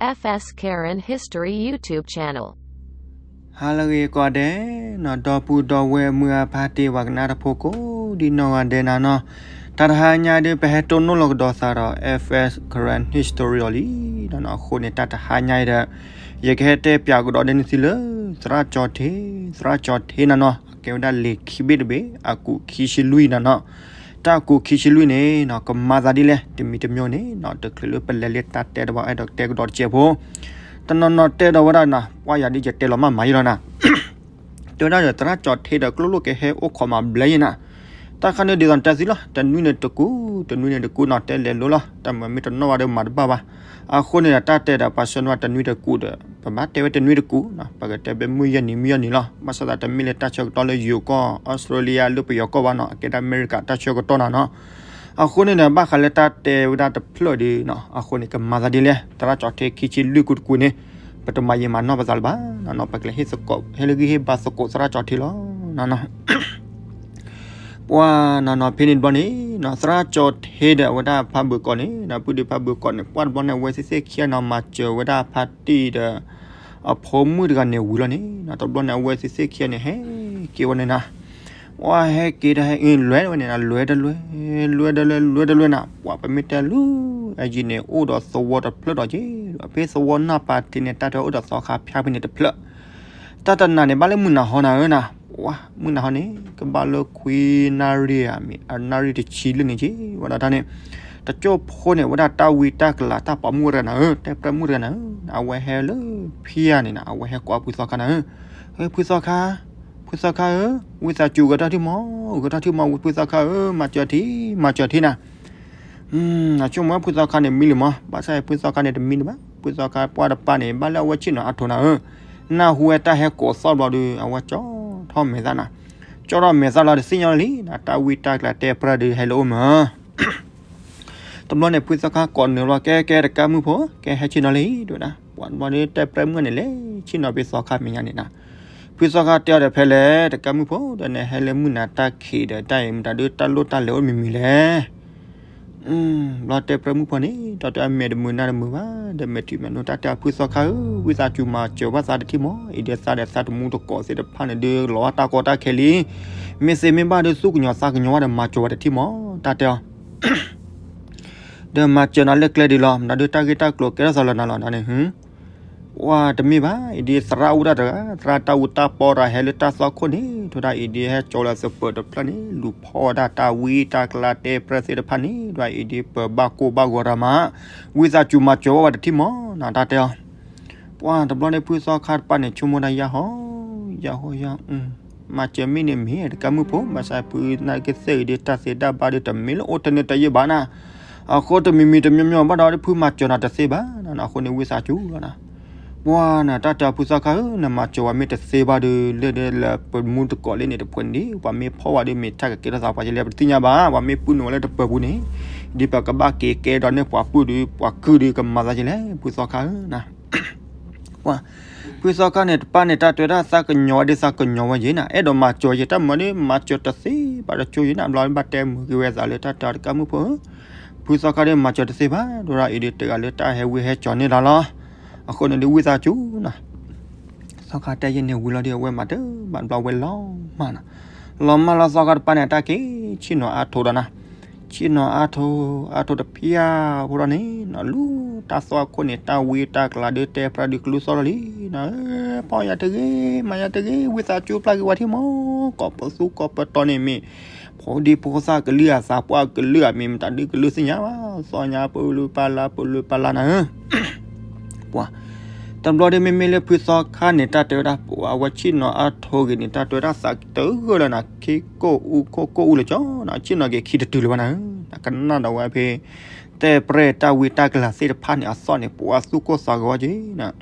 F S Karen History YouTube channel. ဟါလၢအဂ့ၤကိးဂၤဒဲးနီၤ, ဒီပုၢ်ဒီဝဲၢ်မုၢ်အဖါတံၢ် ပှၤကနၣ်တၢ်ဖိကိးဒံနီၢ်ဂၤဒဲးနၤနီၤ, တၢ်တဟါညါဒုး ပဟဲတိၢ်နီၣ်လီၤကဒီးသးဒီး F S Karen History အီၤလံနီၤ. အဃိန့ၣ် တၢ်တဟါညါအံၤဒီး ယကဟဲတဲပၠးကဒီးဒဲးန့ၣ်သုလၢ သရၣ်ကၠီၤထ့, သရၣ်ကၠီၤထ့နၤနီၤ, အကဲဝဲဒၣ်လံာ်ခံဘ့ၣ်တဘ့ၣ် အကူးခံဆံလွံၢ်နၤနီၤ. တၢ်အကူးခံဆံလွံၢ်န့ၣ်နီၤ ကမၤသးဒ်လဲၣ် တမံၤတမံၤန့ၣ်နီၤ, တချုးလၢပလဲၤလၢတၢ်တဲတဘၣ် အဲၣ်ဒိးတဲကဒီးတစဲးဖိ, တနီၤနီၤတဲဒီးဝဲဒၣ်နၤ ပှၢ်ယၤဒ်ယတဲလီၤမးမၤယံလီၤနၤ တဲဝဲဒၣ်ဒီး သရၣ်ကၠီၤထ့ဒီးကျိၣ်လိၣ်ကဟဲအိၣ်ခိးမၤဘျဲယဲနၤ. တၢ်ခါန့ၣ်ဒ်သိးနတဲသုလီၤ, တနွံန့ၣ်တကူး, တနွံန့ၣ်တကူးနီၤ, တဲလဲၤလိၤလီၤ, တၢ်မၤမ့ၢ်တနီၣ်ဘၣ်ဒီးမၤတဘၣ်ဘၣ်. အဃိန့ၣ်ဒီး တၢ်တဲဒီးပှၤဆှၢန့ၢ်ဘၣ်တနွံတကူးဒီး ပဘၣ်တဲဝဲတနွံတကူးနီၤ, ပကတဲဘၣ်မုၢ်ယဲၢ်နံၤမုၢ်ယဲၢ်နံၤလီၤ. ဘၣ်ဆၣ်သးတမ့ၢ်လၢတၢ်ဆၢကတီၢ်လၢယိၤကီၢ် အီစထြ့လယါ လၢပယီၤကီၢ်ဘၣ်နီၤ, အကဲဒၣ်အမဲရကၤတၢ်ဆၢကတီၢ်နၤနီၤ. အဃိန့ၣ်ဒီး ဘၣ်ဃးလၢတၢ်တဲဝဲဒၣ်တဖျၢၣ်ဒီးနီၤ, အဃိန့ၣ် ကမၤသးဒ်လဲၣ်, သရၣ်ကၠီၤထ့ခံဆံလွံၢ်ကူးတကူးန့ၣ် ပတမၤယံာ်မၤနီၢ်ပသးလၢၤဘၣ်နီၤ, ပကလဲၤဟ့ၣ်သကိး ဟ့ၣ်လၢဂံၢ်ဟ့ၣ်ဘါသကိးသရၣ်ကၠီၤထ့လီၤနၤနီၤ. ပှၤနီၤနီၤဖဲန့ၣ်တဘျီန့ၣ်နီၤ, သရၣ်ကၠီၤထ့ဒီးအဝဲဒၣ်ဖါဘုးကီးန့ၣ်နီၤ, ပုၢ်ဒီးဖါဘုးကီးန့ၣ် ပှၢ်တဘျီန့ၣ် အဝဲသ့ၣ်သ့ၣ်ခံဂၤနီၤ မၤစၢၤဝဲဒၣ်ဖါတံၢ်ဒီး အဖိမုၣ်တဂၤန့ၣ်ဝံၤလီၤန့ၣ်နီၤ, တဘျီန့ၣ် အဝဲသ့ၣ်သ့ၣ်ခံဂၤန့ၣ် ဟဲက့ၤဝဲန့ၣ်နၤ, ပှၤဟဲက့ၤဒီးဟဲအ့ လွဲဝဲန့ၣ်နၤ, လွဲတလွဲ, လွဲတလွဲ, လွဲတလွဲနၤ, ပှၤပမ့ၢ်တဲလူၤ အယံၤန့ၣ် အိၣ်ဒီးသဝီတဖျၢၣ်ဒီးက့ၤ, ဖဲသဝီနၢ်ပၤထံးန့ၣ် တၢ်တဲအိၣ်ဒီးသီခါဖၠါဖဲန့ၣ်တဖျၢၣ် တၢ်တနၤန့ၣ် ဘၣ်လၢမုၢ်နၤဟီနၤဧၢနၤ, ပှၤမုၢ်နၤဟီန့ၣ် ကဘၣ်လၢခွံနၣ်ရံၣ်ဧါ, နၣ်ရံၣ်တဆံလၢန့ၣ်က့ၤဝဲဒၣ်တၢ်န့ၣ်, တကၠိၢ်ဖိန့ၣ် ဝဲဒၣ်တၢ်ဝံတၢ်ကလၤ တၢ်ပိာ်မုၣ်တဂၤနၤဧၢ, တဲပြဲမုၣ်တဂၤနၤဧၢ, အဝဲဟဲလၢဖံယၤန့ၣ်နၤ, အဝဲဟဲကိးဖုသီခါနၤဧၢ, ဖုသီခါ, ဖုသီခါဧၢ, ဝံသးစူၤဂဲၤထီၣ်ထံမီၤ, ဂဲၤထီၣ်ထံမီၤ ဖုသီခါဧၢ, မၤစၢၤထံ, မၤစၢၤထံနၤ အဆိကမိၣ်ဖုသီခါန့ၣ်မံလံမး, ဘၣ်ဆၣ်ဖုသီခါန့ၣ်တမံလၢၤဘၣ်, ဖုသီခါပှၢ်တပၢ်န့ၣ် ဘၣ်လၢအဝဲဆ့ၣ်နီၤအါထိးနၤဧၢ, နၢ်ဟူဝဲတၢ်ဟဲကိးသီၣ်ဘျီဒီး အဝဲကၠီထီၣ်မဲာ်သၣ်နၤ, ကၠီထီၣ်မဲာ်သၣ်လီၤ တသ့ၣ်ညါလံနၤ, တၢ်ဝံတၢ်ကလၤတဲပြဲဒီးဟဲလၢအအိၣ်မး တဘျီန့ၣ် ဖုသီခါကိးနုာ်လီၤ ကဲကဲတကးမုၣ်ဖိ, ကဲဟဲဆ့ၣ်နီၤလံ တဲဝဲဒၣ်, ပှၤတဘျီဒီးတဲပြဲမုၣ်န့ၣ်လဲၤဆ့ၣ်နီၤဖုသီခါမဲာ်ညါန့ၣ်နၤ, ဖုသီခါတဲအီၤဒီးဖဲလဲၣ် တကးမုၣ်ဖိ, ဒီးနဟဲလၢမုၢ်နၤတၢ်ခံးဒီးတၢ်အံၤ မတၤဒုးတၢ်လိၣ်တၢ်လဲၤအိၣ်မံၤမံၤလဲၣ် ဘျီတဲပြဲမုၣ်ဖိန့ၣ် တၢ်တဲအမဲာ်တမုာ်နၢ်တမုာ်ဘၣ်, ဒီးမဲာ်ထံမဲာ်နိ တၢ်တဲအီၤ ဖုသီခါဧၢ, ဝံသးစူၤမၤစၢၤဘၣ်သးတထံၣ်မီၤ, အံၤဒ်သးဒီးသးတမူတကိးသ့ၣ်တဖၣ်န့ၣ်ဒုး လီၤဘၣ်တၢ်ကီတၢ်ခဲလံ, မ့ၢ်သ့မ့ၢ်ဘၣ်ဒီး သူၣ်ကညီၤသးကညီၤဘၣ်ဒီး မၤစၢၤဝဲတထံၣ်မီၤ, တၢ်တဲအီၤ ဒီးမၤစၢၤနၤလၢကျဲဒ်လီၤ, မတၤဒုးတၢ်ဂ့ၢ်တၢ်ကျိၤကဲထီၣ်သးလၢနၤလီၤန့ၣ် ပှၤတမ့ၢ်ဘၣ်, အံၤဒ်သရၣ်အိၣ်ဒၣ်တဂၤ, သရၣ်တၢ်အူတၢ်ပီတဂၤဟဲလၢတၢ်သွၣ်ခိၣ်န့ၣ် ထိၣ်ဒၣ်အံၤဒ်ဟဲကၠီလၢသပၢၤတဖျၢၣ်န့ၣ် လူၤဖီၣ်ဝဲဒၣ်တၢ်ဝံတၢ်ကလၤတဲပြဲသ့ၣ်တဖၣ်န့ၣ် ဒွဲအံၤဒ်ပၢၤဘၣ်ကိၢ်ဘၣ်ဂီၤတၢ်မး, ဝံသးစူၤမၤစၢၤဝဲဝဲတထံၣ်မီၤ နတၢ်တဲအီၤ ပှၤတဘျီန့ၣ် ဖုသီခါတပၢ်န့ၣ် ဆိကမိၣ်တၢ်ယၢ်ဟီ, ယၢ်ဟီယၢ်, မၤစၢၤမ့ၢ်န့ၣ်မ့ၢ်တကးမုၣ်ဖိ, ဘၣ်ဆၣ်ဖုနာ်က့သ့ၣ်အံၤဒ်တၢ်သ့တၢ်ဘၣ်ဒ် တမ့ၢ်လၢအိၣ်တန့ၢ်တယံာ်ဘၣ်နၤ, အဃိတမံၤမံၤတမံၤမံၤဘၣ်ဒီး ဖုမၤစၢၤနၤတသ့ဘၣ်နၤ, အဃိန့ၣ်ဝံသးစူၤလီၤနၤ, ပှၤနၤတၢ်တဲအီၤ ဖုသီခါဧၢ, နမၤစၢၤဝဲမ့ၢ်တသ့ဘၣ်ဒီး လၢဒ်လၢပမူတကိးလၢန့ၣ်တဖှဲန့ၣ်ဒ် ပှၤမ့ၢ်ဖီၣ်ဝဲဒီး မ့ၢ်တၢ်ကကဲထီၣ်သးပှၤကလဲၣ် ပတသ့ၣ်ညါဘၣ်, ပှၤမ့ၢ်ပုၢ်နုာ်ဝဲလၢတပၢၤပူၤန့ၣ် ဒ်ပကဘၣ်က့ၤကဲဒီးန့ၢ်ပှၤပုၢ်ဒီး ပှၤကုၢ်ဒီး ကမၤသးကလဲၣ် ဖုသီခါဧၢနၤ ပှၤ ဖုသီခါန့ၣ် တပၢ်န့ၣ် တၢ်တဲဝဲဒၣ် သးကညီၤဝဲဒ်သးကညီၤဝဲယဲနၤ, အဲၣ်ဒိးမၤစၢၤယဲ တၢ်မၤဒ်မၤစၢၤတသ့ဘၣ်တကၠိယဲနၤ, ဘျီဘၣ်တဲမုာ်က့ၤဝဲသးလၢတၢ်တဲတကးမုၣ်ဖိဧၢ, ဖုသီခါဒ်မၤစၢၤတသ့ဘၣ်, ဒိရၣ်အံၤဒ်တဂၤလၢတၢ်ဟဲဝံဟဲကၠီၤန့ၢ်တၢ်လီၤ, အဃိန့ၣ်ဒ်ဝံသးစူၤနၤ သီခါတဲယဲန့ၣ်ဝံၤလီၤဒီး အဝဲမၤတဘၣ်ဘျီဝဲလီၤမၢ်နၤ, လီၤမၢ်လီၤသီခါတပၢ်န့ၣ် တၢ်က့ၤဆ့ၣ်နီၤအါထိးဒီးနၤ, ဆ့ၣ်နီၤအါထိး အါထိးတဖၠၣ်ဖိဒီးန့ၣ် လူၤတၢ်သွၣ်ခိၣ်န့ၣ် တၢ်ဝံတၢ်ကလၤဒုးတဲပြၢဒုးကလူးသီၣ်လီၤလံနၤ, ဖီၣ်ယၤတဂ့ၤ မၤယၤတဂ့ၤ ဝံသးစူၤပျၢ်က့ၤဝဲထံၣ်မီၤ, ကိးပသူကိးပတီၢ်န့ၣ်မ့ၢ် ဖိဒံဖိသၣ်ကလုၢ်အသး ပှၢ်ကလုၢ်အမ့ၢ် မတၤဒုးကလုၢ်သ့ၣ်ညါဘၣ်, သီၣ်ညါပလူပလၢ် ပလူပလၢ်နၤဧၢ ပှၤ တဘျီဒ်မ့မ့ၢ်လၢဖုသီခါန့ၣ် တၢ်တဲဝဲဒၣ် ပှၤအဝဲဆ့ၣ်နီၤအါထိးဂ့ၤန့ၣ် တၢ်တဲဝဲဒၣ်သးတဂၢၢ်လၢနၤ ခံကိၢ်အူခိၣ်ကိၢ်အူလၢကၠီနၤ ဆ့ၣ်နီၤက့ၤခံတတုၤလၢၤဘၣ်နၤဧၢ, နကနၣ်ဒီးဝဲဖဲ တဲပြဲၢ်တၢ်ဝံတၢ်ကလၤသ့ၣ်တဖၣ်န့ၣ် အသီၣ်န့ၣ် ပှၤသူၣ်ကိၢ်သးဂီၤက့ၤနၤ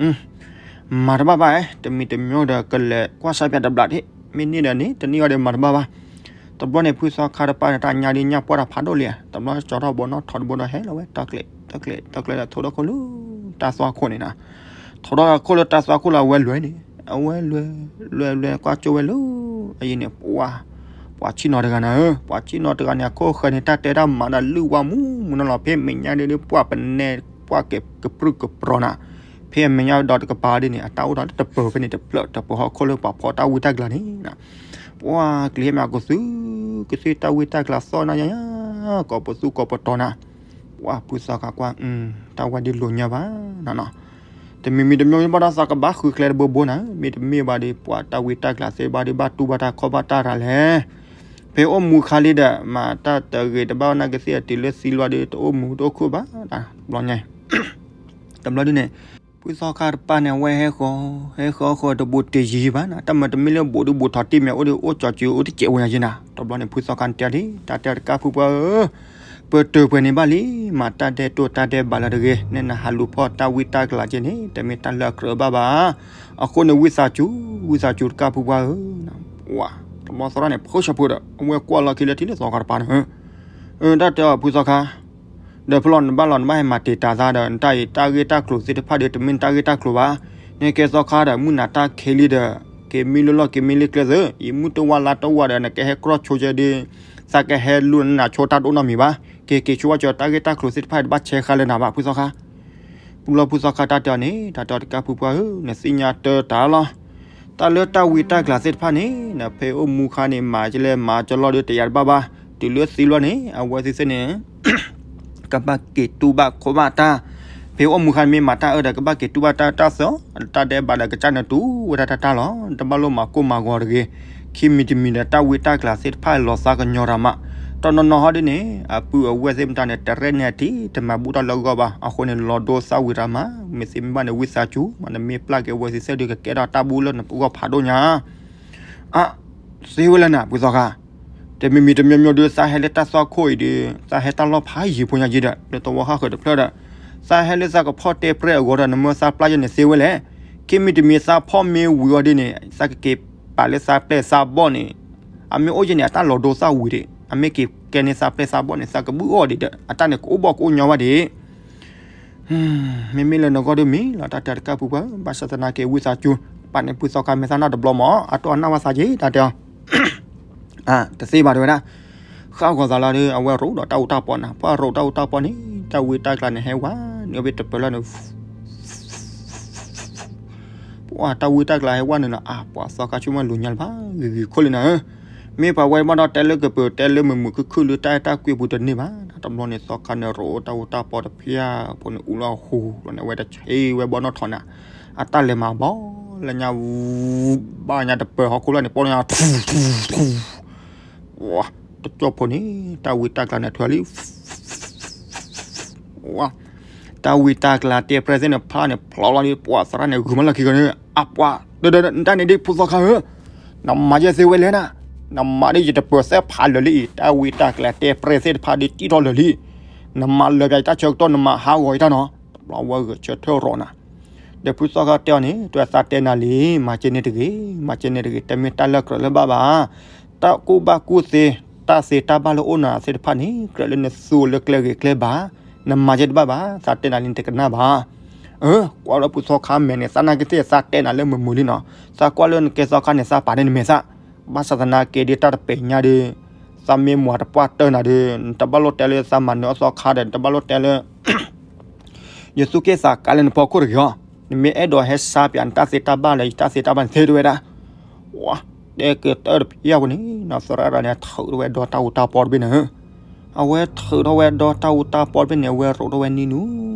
မၤတဘၣ်ဘၣ်ဧါ, တမံၤတမံၤဒီးကလဲၤကွၢ်စၢ်ပၠးတဘျးထံၣ်, မ့ၢ်န့ၢ်ဒီးန့ၢ် တန့ၢ်အီၤဒီးမၤတဘၣ်ဘၣ်. တဘျီန့ၣ် ဖုသီခါတပၢ်န့ၣ် တၢ်ညါဒ်ညၣ်ပှၢ်တၢ်ဖးဒိၣ်လံဧါ, တဘျီကၠီထီၣ်ဘီနီၣ်ထီၣ်တဘိဒီးဟဲလီၤဝဲ တၢ်ကျဲၤ တၢ်ကျဲၤ တၢ်ကျဲၤဒီးထိးထီၣ်ခိၣ်လၢတၢ်သွၣ်ခိၣ်န့ၣ်နၤ, ထိးထီၣ်ခိၣ်လၢတၢ်သွၣ်ခိၣ်လၢအဝဲလွဲၢ်န့ၣ် အဝဲလွဲၢ် လွဲၢ် လွဲၢ် ကွၢ်ကၠိဝဲလၢ အအံၤန့ၣ် ပှၤ ပှၤဆ့ၣ်နီၤတဂၤနၤဧၢ, ပှၤဆ့ၣ်နီၤတဂၤန့ၣ် အခိၣ်ဃၢၤန့ၣ် တၢ်တဲတၢ်မၤဒီးလုၢ်ဝါမူမူနီၤလီၤ, ဖဲမဲာ်ညါဒ်ပှၢ်ပနဲ ပှၢ်ကဲကပြုၢ်ကပြီၤနၤ, ဖဲအမဲာ်ညါဒီးတကပၤဒ်န့ၣ် အတၢ်အိၣ်ဒီးတပၢၤဖဲန့ၣ် တဖျၢၣ်တပၢၤဟီၣ်ခိၣ်လၢပှၤဖီၣ်တၢ်ဝံတၢ်ကျါန့ၣ်, ပှၤကလံၤဟဲမးကသူ ကသ့ၣ်တၢ်ဝံတၢ်ကျါသီၣ်နၤယၤ, ကိးပသူကိးပတီၤနၤ, ပှၤဖုသီခါကွၢ် တၢ်ဝဲဒ်လိာ်ညါဘၣ်နနီၤ, တမံၤမံၤတမံၤမံၤဘၣ်ဒီးသးကဘၣ်ဃုကျဲတဘိဘိနၤ, မ့တမ့ၢ်ဘၣ်ဒီး ပှၤတၢ်ဝံတၢ်ကျါသ့ၣ်တဖၣ်ဒီးဘၣ်တူၢ်ဘၣ်တၢ်ခီၣ်ဘၣ်တၢ်တၢ်လဲၣ်, ဖဲအိၣ်မူခါလံဒီး မၤတၢ်တဂ့ၤတဘၣ်နာ်ကသ့ၣ်အတုၤလၢသံလွါဒီး တအိၣ်မူတအိၣ်ခိၣ်ဘၣ်, တဘျီညါ တဘျီဒ်န့ၣ်, ဖုသီခါတပၢ်န့ၣ် အဝဲဟဲဃီၤ, ဟဲဃီၤဃီၤတဘူးတယံၤဘၣ်နၤ, တၢ်မၤတမ့ၢ်လၢဘူးဒုဘူးထီၣ်တံၢ်မဲာ်အိၣ်ဒီး အိၣ်ကၠီၤစုအိၣ်တစဲးဝဲညါယဲနၤ, တဘျီန့ၣ် ဖုသီခါန့ၣ်တဲဒ် တၢ်တဲတကၢ်ဖုပှၢ်ဧၢ, ပတုာ်ပှဲၤန့ၣ်ဘၣ်လံ, မၤတၢ်ဒဲးတိၢ်တၢ်ဒဲးဘးလၢတဂ့ၤ, နဲနဟးလူၤဖီၣ်တၢ်ဝံတၢ်ကျါကဲန့ၣ် တမ့ၢ်တၢ်လၢအကြၢးဘၣ်ဘၣ်, အဃိန့ၣ်ဝံသးစူၤ, ဝံသးစူၤတကၢ်ဖုပှၢ်ဧၢ, တဘျီသရၣ်န့ၣ် ဖုဆၢဖုဒီး အဝဲကွၢ်လီၤခံလၢထံလၢသီခါတပၢ်န့ၣ် တၢ်တဲအီၤဖုသီခါ, ဒီးဖဲလီၤနဘၣ်လီၤနဘၣ်ဟဲမၤတံာ်တာ်သးဒီး နတၢ်အံၤတၢ်ဂ့ၢ်တၢ်ကျိၤသ့ၣ်တဖၣ်ဒီး တမ့ၢ်နတၢ်ဂ့ၢ်တၢ်ကျိၤဘၣ်, နကဲသီခါဒီး မုၢ်နၤတၢ်ခံလံဒီး က့ၤမံလၢလီၢ်က့ၤမံလၢကျဲသၢ, ယမုၢ်တဝါလါတဝါဒီး နကဟဲကြီဆိကဲဒီး သးကဟဲလူနၤဆိတၢ်ဒိၣ်နီတမံၤဘၣ်, က့ၤက့ၤဆိဝဲကၠီၤတၢ်ဂ့ၢ်တၢ်ကျိၤသ့ၣ်တဖၣ်တဘၣ်ဆဲးဃာ်လၢနၤဘၣ် ဖုသီခါ ပူလီၤဖုသီခါတၢ်တဲအီၤန့ၣ် တၢ်တဲအီၤတကၢ်ဖုပှၢ်ဧၢ, နသ့ၣ်ညါတၢ်တၢ်လီၤ, တၢ်လၢတၢ်ဝံတၢ်ကျါသ့ၣ်တဖၣ်န့ၣ် နဖဲအိၣ်မူခါန့ၣ် မၤကလဲၤမၤကလီဒီးတယာ်တဘၣ်ဘၣ်, တုၤလၢသံလွါန့ၣ် အဝဲသ့ၣ်သ့ၣ်န့ၣ် ကဘၣ်က့ၤတူၢ်ဘၣ်ခီၣ်ဘၣ်တၢ်, ဖဲအိၣ်မူခါန့ၣ်မ့ၢ်မၤတၢ်အၢဒီး ကဘၣ်က့ၤတူၢ်ဘၣ်တၢ်တၢ်သၢ, တၢ်ဒဲးဘးဒီးကစၢ်န့ၣ်တူၢ်ဝဲဒၣ်တၢ်တၢ်လီၤ, တဘၣ်လိၣ်မၤကိၢ်မၤဂီၤတဂ့ၤ, ခံမံၤတမံၤဒီးတၢ်ဝံတၢ်ကျါသ့ၣ်တဖၣ်လီၤသးကညီၤရၤမး, တနီၤနီၤဟီဒ်န့ၣ် အပုၢ်အဝဲၢ်သ့ၣ်မတၤန့ၣ် တရဲၣ်န့ၢ်အထံ တမၤဘူၣ်တၢ်လၢအဂီၢ်ဘၣ်, အဃိန့ၣ် လီၤဒိသၣ်ဝံၤရၤမး, မ့ၢ်သ့မ့ၢ်ဘၣ်န့ၣ် ဝံသးစူၤ မ့ၢ်နမ့ၢ်ပျၢ်က့ၤအဝဲသ့ၣ်သ့ၣ်ဒီး ကကဲထီၣ်တၢ်ဘူၣ်လၢနဂီၢ်ဖးဒိၣ်ညါ အါ, သ့ဝဲလၢနၤ ဖုသီခါ, တမံၤမံၤတမံၤမံၤဒီး သးဟဲလၢတၢ်သွၣ်ခိၣ်အံၤဒီး သးဟဲတၢ်လီၢ်ဖးယံၤဖိညါယံၤဒီး လၢသဝီဟးဃၢၤတဖျၢၣ်ဒီး သးဟဲလၢသးကဖီၣ်တဲပြဲၢ်အဂီၢ်ဒီး နမၢသးပျၢ်ယဲန့ၣ်သ့ဝဲလဲၣ်, ခံမံၤတမံၤသးဖီၣ်မ့ၢ်ဝံၤအီၤဒ်န့ၣ် သးကက့ၤပာ်လၢသးပျဲၢ်သးဘီၣ်န့ၣ်, အမ့ၢ်အိၣ်ယဲန့ၣ် အတၢ်လီၤဒိသၣ်ဝံၤဒံး အမ့ၢ်က့ၤကဲန့ၢ်သးပျဲၢ်သးဘီၣ်န့ၣ် သးကဘုၣ်အီၣ်ဒံးဒီး အတၢ်န့ၣ်ကအိၣ်ဘီၣ်ကအိၣ်ညီဘၣ်ဒံး မ့မ့ၢ်လၢနဂီၢ်ဒ်မ့ၢ်လီၤ တၢ်တဲတကၢ်ဖုပှၢ်, ဘၣ်ဆၣ်သနာ်က့ဝံသးစူၤ, ပာ်န့ၢ်ဖုသီခါမဲာ်သၣ်နီတဘျီမး, အတိၢ်အနၢ်ဝဲသးက့ၤ တၢ်တဲအီၤ, တသ့ဘၣ်တဲဝဲဒၣ်, ဃၣ်ဂီၤသးလီၤဒီး အဝဲရိးဒီးတၢ်အူတၢ်ပီန့ၣ်, ပှၤရိးတၢ်အူတၢ်ပီန့ၣ် တၢ်ဝံတၢ်ကျါန့ၣ်ဟဲဝဲ, န့ၣ်အဝဲတပၢၤလီၤန့ၣ် ပှၤတၢ်ဝံတၢ်ကျါဟဲဝဲန့ၣ်လီၤ, အါ ပှၤသီခါဆိကမိၣ်လိာ်ညါလၢၤဘၣ်, ဂ့ၤဂ့ၤခိၣ်လံနၤဧၢ, မ့ၢ်ပှၤဝဲဘၣ်ဒီးတဲလၢကပၢၤ တဲလၢမုာ်မုာ်ခုၣ်ခုၣ်လၢတၢ်အဲၣ်တၢ်ကွံပူၤတန့ၢ်ဘၣ်, တဘျီန့ၣ်သီခါန့ၣ် ရိးတၢ်အူတၢ်ပီတဖျၢၣ်ဖိန့ၣ် အူလီၤဟူလီၤန့ၣ် အဝဲတဆံးဝဲဘီနီၣ်ထီၣ်န့ၣ်, အတၢ်လဲၤမၤဘီလၢညါ ဘၣ်ညါတပၢၤဟီၣ်ခိၣ်လီၤန့ၣ် ပီၣ်ညါ တကၠိၢ်ဖိန့ၣ် တၢ်ဝံတၢ်ကျါန့ၣ်ထွဲလံ တၢ်ဝံတၢ်ကျါတဲပြဲၢ်သ့ၣ်န့ၣ်ဖျါန့ၣ် ဖျိလီၤဒီး ပှၤသရၣ်န့ၣ် ဂုာ်မးလီၢ်ခံကန့ၣ် အပှၤ တၢ်န့ၣ်ဒ်ဖုသီခါဧၢ, နမၤယဲၢ်သ့ဝဲလဲၣ်နၤ, နမၤဒ်ယတပၢၤသဲဖးလၢာ်လံအံၤ တၢ်ဝံတၢ်ကျါတဲပြဲၢ်သ့ၣ်တဖၣ်ဒ်တံၢ်ထီၣ်လၢာ်လံ, နမၤလၢာ်ပယီၤတၢ်ဆၢကတီၢ် နမၤဟးဂီၤယတၢ်နီၤ, တဘျီဝဲဂဲၤဆၢထၢၣ်ရိးနၤ ဒီးဖုသီခါတဲအီၤန့ၣ် တၢ်သးတဲနၤလံ, မၤကဲန့ၣ်တဂ့ၤ, မၤကဲန့ၣ်တဂ့ၤ, တမ့ၢ်တၢ်လၢကြၢးလၢဘၣ်ဘၣ်, တၢ်ကူၣ်ဘၣ်ကူၣ်သ့, တၢ်သ့တၢ်ဘၣ်လၢအိၣ်နၤသ့ၣ်တဖၣ်န့ၣ် ကြၢးလၢနသူလၢကျဲဂ့ၤကျဲဘၣ်, နမၤကဲတဘၣ်ဘၣ်, သးတဲနၤလံနတကနၣ်ဘၣ်. အၢ, ကွၢ်လၢဖုသီခါမဲာ်န့ၣ် သးနာ်က့သ့ၣ်သးတဲနၤလၢမုာ်မုာ်လံနီၤ, သးကွၢ်လၢနကဲသီခါန့ၣ် သးပာ်န့ၢ်နမဲာ်သး, ဘၣ်ဆၣ်သနာ်က့ဒ်တၢ်တပဲာ်ညါဒီး သးမ့ၢ်မၤတပှၢ်တၢၢ်နၤဒီး နတဘၣ်လိၣ်တဲလၢသးမၤနၢၤအီၣ်သီခါဒီး နတဘၣ်လိၣ်တဲလၢ ယသူၣ်က့ၣ်သးကါလၢနဖီခိၣ်တဂ့ၤအီၤ, နမ့ၢ်အဲၣ်ဒိးဟဲစါပၠးနတၢ်သ့တၢ်ဘၣ်လၢယတၢ်သ့တၢ်ဘၣ်န့ၣ်သ့တဲဝဲဒၣ်, တဲက့ၤတၢၢ်တဖျၢၣ်ဖိန့ၣ် နီၢ်သရၣ်န့ၣ် ထုးထီၣ်ဝဲဒီတၢ်အူတၢ်ပီတဘ့ၣ်န့ၣ်, အဝဲထုးထီၣ်ဝဲဒီတၢ်အူတၢ်ပီတဘ့ၣ်န့ၣ် အဝဲရိးထီၣ်ဝဲနံၤနူ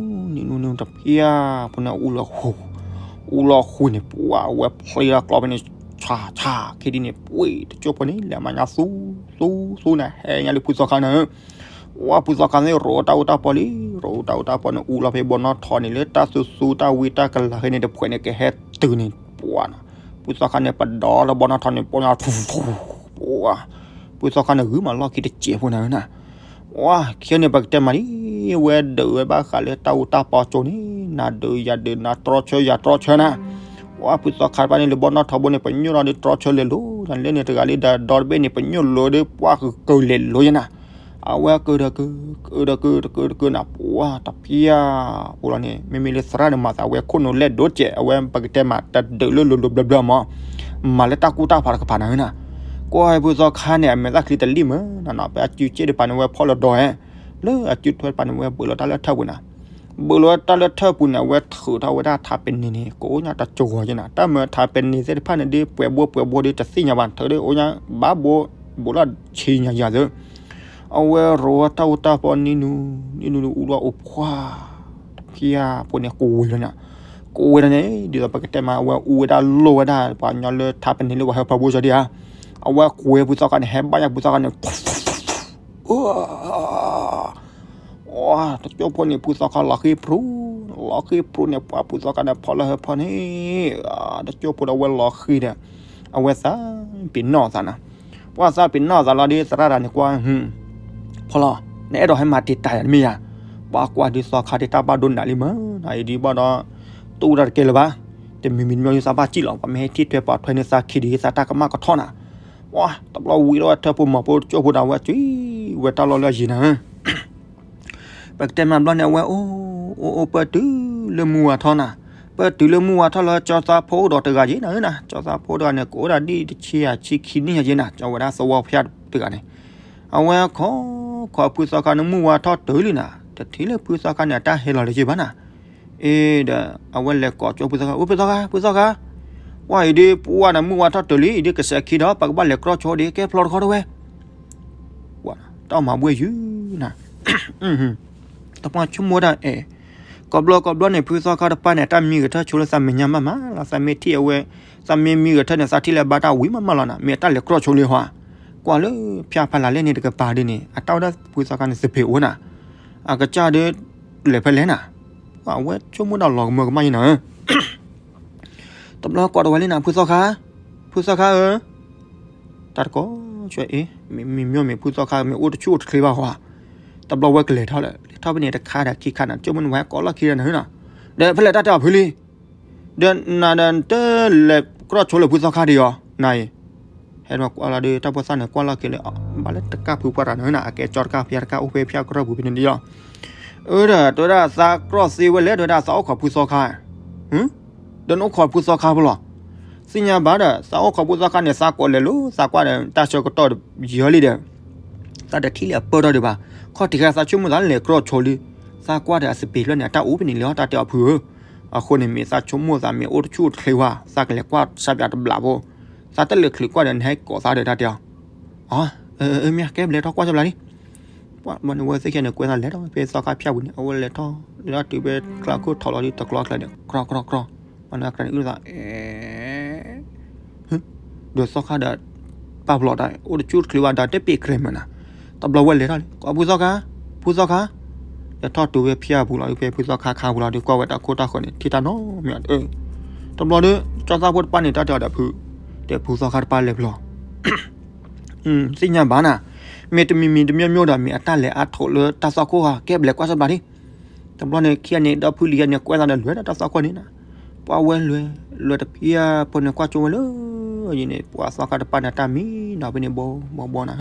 နံၤနူနံၤတဖျၢၣ်ဖိန့ၣ် အူလီၤဃူ, အူလီၤဃူန့ၣ် ပှၤအဝဲဖျ့လၢကျီဖဲန့ၣ် ဆးဆး ခံဒ်န့ၣ် ပှ့ၤတကၠိၢ်ဖိန့ၣ် လဲၤမၤညါသူ သူ သူန့ၣ် ဟဲညါလၢဖုသီခါန့ၣ် ဝဲဖုသီခါန့ၣ် ရိးတၢ်အူတၢ်ပီလံ, ရိးတၢ်အူတၢ်ပီန့ၣ် အူလီၤဖဲဘီနီၣ်ထီန့ၣ် လၢတၢ်သူသူတၢ်ဝံတၢ်ကလၤဃဲန့ၣ် တဖှဲးန့ၣ် ကဟဲတုၤန့ၣ် ပှၤနီၤ, ဖုသီခါန့ၣ် ပဒီလၢဘီနီၣ်ထီန့ၣ် ပှၤနီၤ ပှၤ, ဖုသီခါန့ၣ် ဂုာ်မးလီၢ်ခံတစဲးဖိန့ၣ်နၤ, ဝဲ ခဲန့ၣ် ပကတဲမးလံ, ဝဲဒုးဝဲဘၣ်ဃးလၢတၢ်အူတၢ်ပီကၠိန့ၣ် နၤဒုးယၤဒုး နၤတြီဆၢယၤတြီဆၢနၤ, ဝဲဖုသီခါတဖၣ်န့ၣ် လၢဘီနီၣ်ထီဘိန့ၣ် ပညိၣ်လီၤဒီးတြီဆၢလဲၤလိၤ, တၢ်လၢန့ၣ်တဂၤလံဒီး ဒီတဘ့ၣ်န့ၣ် ပညိၣ်လိၤဒီးပှၢ်ဃုာ်ကၢၤလဲၤလိၤယဲနၤ, အဝဲကၢၤဒီးကၢၤ, ကၢၤဒီးကၢၤ, တကၢၤဒီးကၢၤနၤ ပှၤတဖျၢၣ်ဖိလီၤန့ၣ် မ့မ့ၢ်လၢသရၣ်န့ၣ် မၤသးဝဲခိၣ်နူာ်လဲၣ်ဒိၣ်စဲး အဝဲပကတဲမး တဒုးလၢလိၤလိၤဘျၢဘျၢမး, မၤလၢတၢ်ကူၣ်တၢ်ဖးတကပၤနၤနၤ, ကွၢ်ဖုသီခါန့ၣ် အမဲာ်သၣ်ချံတလံၣ်မးနၤနီၤ, ဖဲအစုစ့ၣ်တပၤန့ၣ် ဝဲဖီၣ်လီၤဒီးဟဲ, လၢအစုထွဲတပၤန့ၣ် ဝဲဘၢးလီၤတၢ်လၢထၢၣ်ပူၤနၤ, ဘၣ်လီၤတၢ်လၢထၢၣ်ပူၤန့ၣ် အဝဲထုးထီၣ်ဝဲဒၣ်ထးပနံၤန့ၣ် ကအိၣ်ညါတကဝီၤက့ၤနၤ, တၢ်မၤထးပနံၤသ့ၣ်တဖၣ်န့ၣ် ဒ်ပှဲၤဘိပှဲၤဘိဒ်တသ့ၣ်ညါဘၣ်, ထုးဒ်အိၣ်ညါ ဘၣ်ဘိဘိလၢဆံညါယၤသ့ၣ်, အဝဲရိးဝဲတၢ်အူတၢ်ပီနံၤနူၤ, နံၤနူၤဒ်အူလီၤအိၣ်ဖှါ, တဖၣ်ဖိန့ၣ် ကဝဲၤလီၤန့ၣ်, ကဝဲၤလီၤန့ၣ် ဒ်သိးပကတဲမး အဝဲအူဝဲဒၣ်လိၣ်ဝဲဒၣ် ပှၤကညီလၢထးပနံၤလၢပှၤဟၢဖၢဘိကၠီဒံဧါ, အဝဲကွဲၤဖုသီခါန့ၣ် ဟဲဘၣ်ယၤဖုသီခါန့ၣ် တကၠိဖိန့ၣ် ဖုသီခါလီၤဃံပြူၤ, လီၤဃံပြူၤန့ၣ် ပှၤဖုသီခါန့ၣ် ဖီၣ်လၢဟၢဖၢန့ၣ်, တကၠိဖိဒီးအဝဲလီၤဃံဒီး, အဝဲသးပ့ၤနီၣ်သးနၤ, ပှၤသးပ့ၤနီၣ်သးလီၤဒီး သရၣ်တဂၤန့ၣ်ကွၢ်, ဖီလီၤ, နအဲၣ်ဒိးဟဲမၤတံာ်တာ်ယၤတမ့ၢ်ဧါ, ပှၤကွၢ်ဒုးသီခါဒ်တၢ်ဘၣ်ဒိနးလံမး, အံၤဒ်ဘၣ်ဒီး, တအိၣ်တၢ်တကဲလၢၤဘၣ်, တမံၤမံၤတမံၤသးဘၣ်စံၣ်လီၤ, ပှၤမ့ၢ်ဟဲထံၣ်ထွဲပာ်ထွဲန့ၣ် သးခံးဒံးသးတၢ်ကမၣ်ကထီၣ်နၤ, ပှၤတဘျီဝံၤဒီးဝဲထၢၣ်ဖိမၤဖိတကၠိဖိဒီး အဝဲကွဲၤဝဲတၢ်လီၢ်လၢအယံၤနၤ ပကတဲမးဘျီန့ၣ်အဝဲအိၣ်, အိၣ်အိၣ်ပၢၢ်တုၤလၢမုၢ်ဝါထီၣ်နၤ, ပၢၢ်တုၤလၢမုၢ်ဝါထီၣ်လၢကၠီသးဖိဒီးတဂၤယ့ၣ်နၤဧၢနၤ, ကၠီသးဖိတဂၤန့ၣ် ကအိၣ်ဒၣ်ဒ်တဆံယၤဆံခံနံၣ်ယၤယ့ၣ်နၤ, ကၠီဝဲဒၣ်သဝီဖၠၣ်တဂၤန့ၣ်, အဝဲခိး, ခိးဖုသီခါန့ၣ်မုၢ်ဝါထီၣ်တုၤလံနၤ, တထံၣ်လၢဖုသီခါန့ၣ် အတၢ်ဟဲလီၤလၢၤယ့ၣ်ဘၣ်နၤ, အ့ဒီး, အဝဲလဲၤကိးကၠိဖုသီခါ, အိၣ်ဖုသီခါ, ဖုသီခါ, ပှၤအံၤဒ်ပှၢ်နၤမုၢ်ဝါထီၣ်တုၤလံ အံၤဒ်ကစဲးခံဒီး ပကဘၣ်လဲၤကြီဆိဒ်ကဲဖျီတခီတဝဲ တၢ်မၤဘှ့ၣ်ယုၢ်နၤ, တပှၢ်ဆိကမိၣ်ဒၣ်အဲၣ်, ကိးဘျီကိးဘျီန့ၣ် ဖုသီခါတပၢ်န့ၣ် တၢ်မံဂဲၤထၢၣ်ဆိလၢသးမဲာ်ညါမးမးလီၤ, သးမ့ၢ်ထံၣ်အဝဲ, သးမ့ၢ်မံဂဲၤထၢၣ်န့ၣ် သးထံၣ်လၢဘၣ်တၢ်ဝံၤမးမးလီၤနၤ, မ့ၢ်အတၢ်လဲၤကြီဆိလံဟီဧါ, ကွၢ်လၢဖၠၣ်ဖးလၢ်လဲၣ်န့ၣ်တကပၤဒ်န့ၣ် အတၢ်ဝဲဒၣ်ဖုသီခါန့ၣ်သပ့ၤအိၣ်နၤ, အကစၢ်ဒီး, လဲၤဖဲလဲၣ်နၤ, အဝဲဆိကမိၣ်ဒၣ်လီၤကမၢကမၣ်ယဲနၤဧၢ တဘျီကိးတဝဲလံနၤ ဖုသီခါ, ဖုသီခါဧၢ, တၢ်တကိး, မ့ၢ်မ့ၢ်မ့ၢ်ဖုသီခါ မ့ၢ်အိၣ်တဆူၣ်အိၣ်တချ့ဘၣ်ဟီဧါ, တဘျီဝဲကလဲၤထီၣ်လဲၣ် လဲၤထီၣ်ဖဲန့ၣ်တခါဒီးခံခါနၤ ကၠိမုၢ်နဝဲကိးလီၢ်ခံဒီးနၤနၤ, ဒီးဖဲလဲၣ်တၢ်တဲအီၤဖုလံ, ဒီးနၤဒီးနတလဲၤကြီဆိလၢဖုသီခါဒံးအီၤ, နၤအံၤ ဟဲကွၢ်လီၤဒီး တၢ်ဖိသၣ်န့ၣ် ကွၢ်လီၤက့ၤလၢ ဘၣ်လၢတကၢ်ဖုပှၢ်တဂၤန့ၣ်နၤ အကဲကၠီတကၢ်ဖုယါတကၢ်အိၣ်ဖဲဖၠၣ်ကရၢၢ်ပူၤဖဲန့ၣ်ဒ်လီၤ, အၢဒီး တဲဝဲဒၣ်သးကြီသ့ဝဲလဲၣ် တဲဝဲဒၣ်သးအိၣ်ခိးဖုသီခါ, ဒီးနအိၣ်ခိးဖုသီခါဖဲလဲၣ်, သ့ၣ်ညါဘၣ်ဒီး သးအိၣ်ခိးဖုသီခါန့ၣ် သးကိးလဲၤလိၤ သးကွၢ်ဒီး တၢ်ဆၢကတီၢ်ယံၤလံဒီး သးတထံၣ်လၢအပၢၢ်ထီၣ်ဒံးဘၣ်, ခီၣ်ထံးခါသးဆိကမိၣ်သးလဲၤကြီဆိလံ, သးကွၢ်ဒီးအသပ့ၤလၢန့ၣ် အတၢ်အိၣ်ဖဲန့ၣ်လံအီၤ တၢ်တဲအီၤဖုဧၢ, အဃိန့ၣ်မ့ၢ်သးဆိကမိၣ်သးမ့ၢ်အိၣ်တဆူၣ်အိၣ်တချ့ဝဲ သးကလဲၤကွၢ်ဆါပၠးတဘျးဖိ, သးတလဲၤချုးကွၢ်ဒီးနဟဲကိးသးဒီးတၢ်တဲအီၤ, အၢမ့ၢ်ကဲဘျဲၣ်ထီၣ်ကွၢ်ဆါပၠးလံ, ပှၤဘၣ်န့ၣ်ဝဲသ့ၣ်ခဲန့ၣ် ကွဲးသးလဲၤထီၣ်ဖဲသီခါဖၠၣ်ပူၤန့ၣ် အဝဲလဲၤထီၣ် လဲၤထီၣ်တုၤဖဲကျါခိၣ်ထီၣ်လီၤဒီးတကျီကျါဒီး ကြီကြီကြီ, ပှၤန့ၣ်အကြၢးန့ၣ်အုၣ်သး အဲ ဒီးသီခါဒီး ပာ်ဖျိးတၢ် အိၣ်တဆူၣ်တချ့ဝဲဒီးတပ့ၤကြဲးမးနၤ, တဘျီဝဲလဲၤထီၣ်လံ ကိးဖုသီခါ, ဖုသီခါ, လဲၤထီၣ်တုၤဝဲဖၠၣ်ပူၤလီၤဒီးဖဲဖုသီခါခါပူၤလီၤဒီးကွၢ်ဝဲတၢ်ခိၣ်တၢ်ဃၢၤန့ၣ် ထံၣ်တၢ်နီတမံၤ, တဘျီဒီး ကၠီသၣ်ဖိတပၢ်န့ၣ် တၢ်တဲအီၤဒီးဖု, ဒီးဖုသီခါတပၢ်လဲၤဖျီ သ့ၣ်ညါဘၣ်နၤ, မ့ၢ်တမံၤမံၤတမံၤမံၤဒီး မ့ၢ်အတၢ်လဲၤအါထီၣ်လၢတၢ်သွၣ်ခိၣ်ဧါ ကဲဘျဲၣ်ကွၢ်ဆါပၠးလံ, တဘျီန့ၣ် ခံဂၤန့ၣ် ဒီဖုလံၤဂၤန့ၣ် ကွဲးသးဒီးလဲၤဒီးတၢ်သွၣ်ခိၣ်န့ၣ်နၤ, ပှၤဝဲလဲၤ, လဲၤတဖၣ်ဖိန့ၣ်ကွၢ်ကၠိဝဲလၢ, ယံၤန့ၣ် ပှၤသီခါတပၢ်န့ၣ် တၢ်မံနီၤဖဲန့ၣ်ဘီဘီဘီနၤ,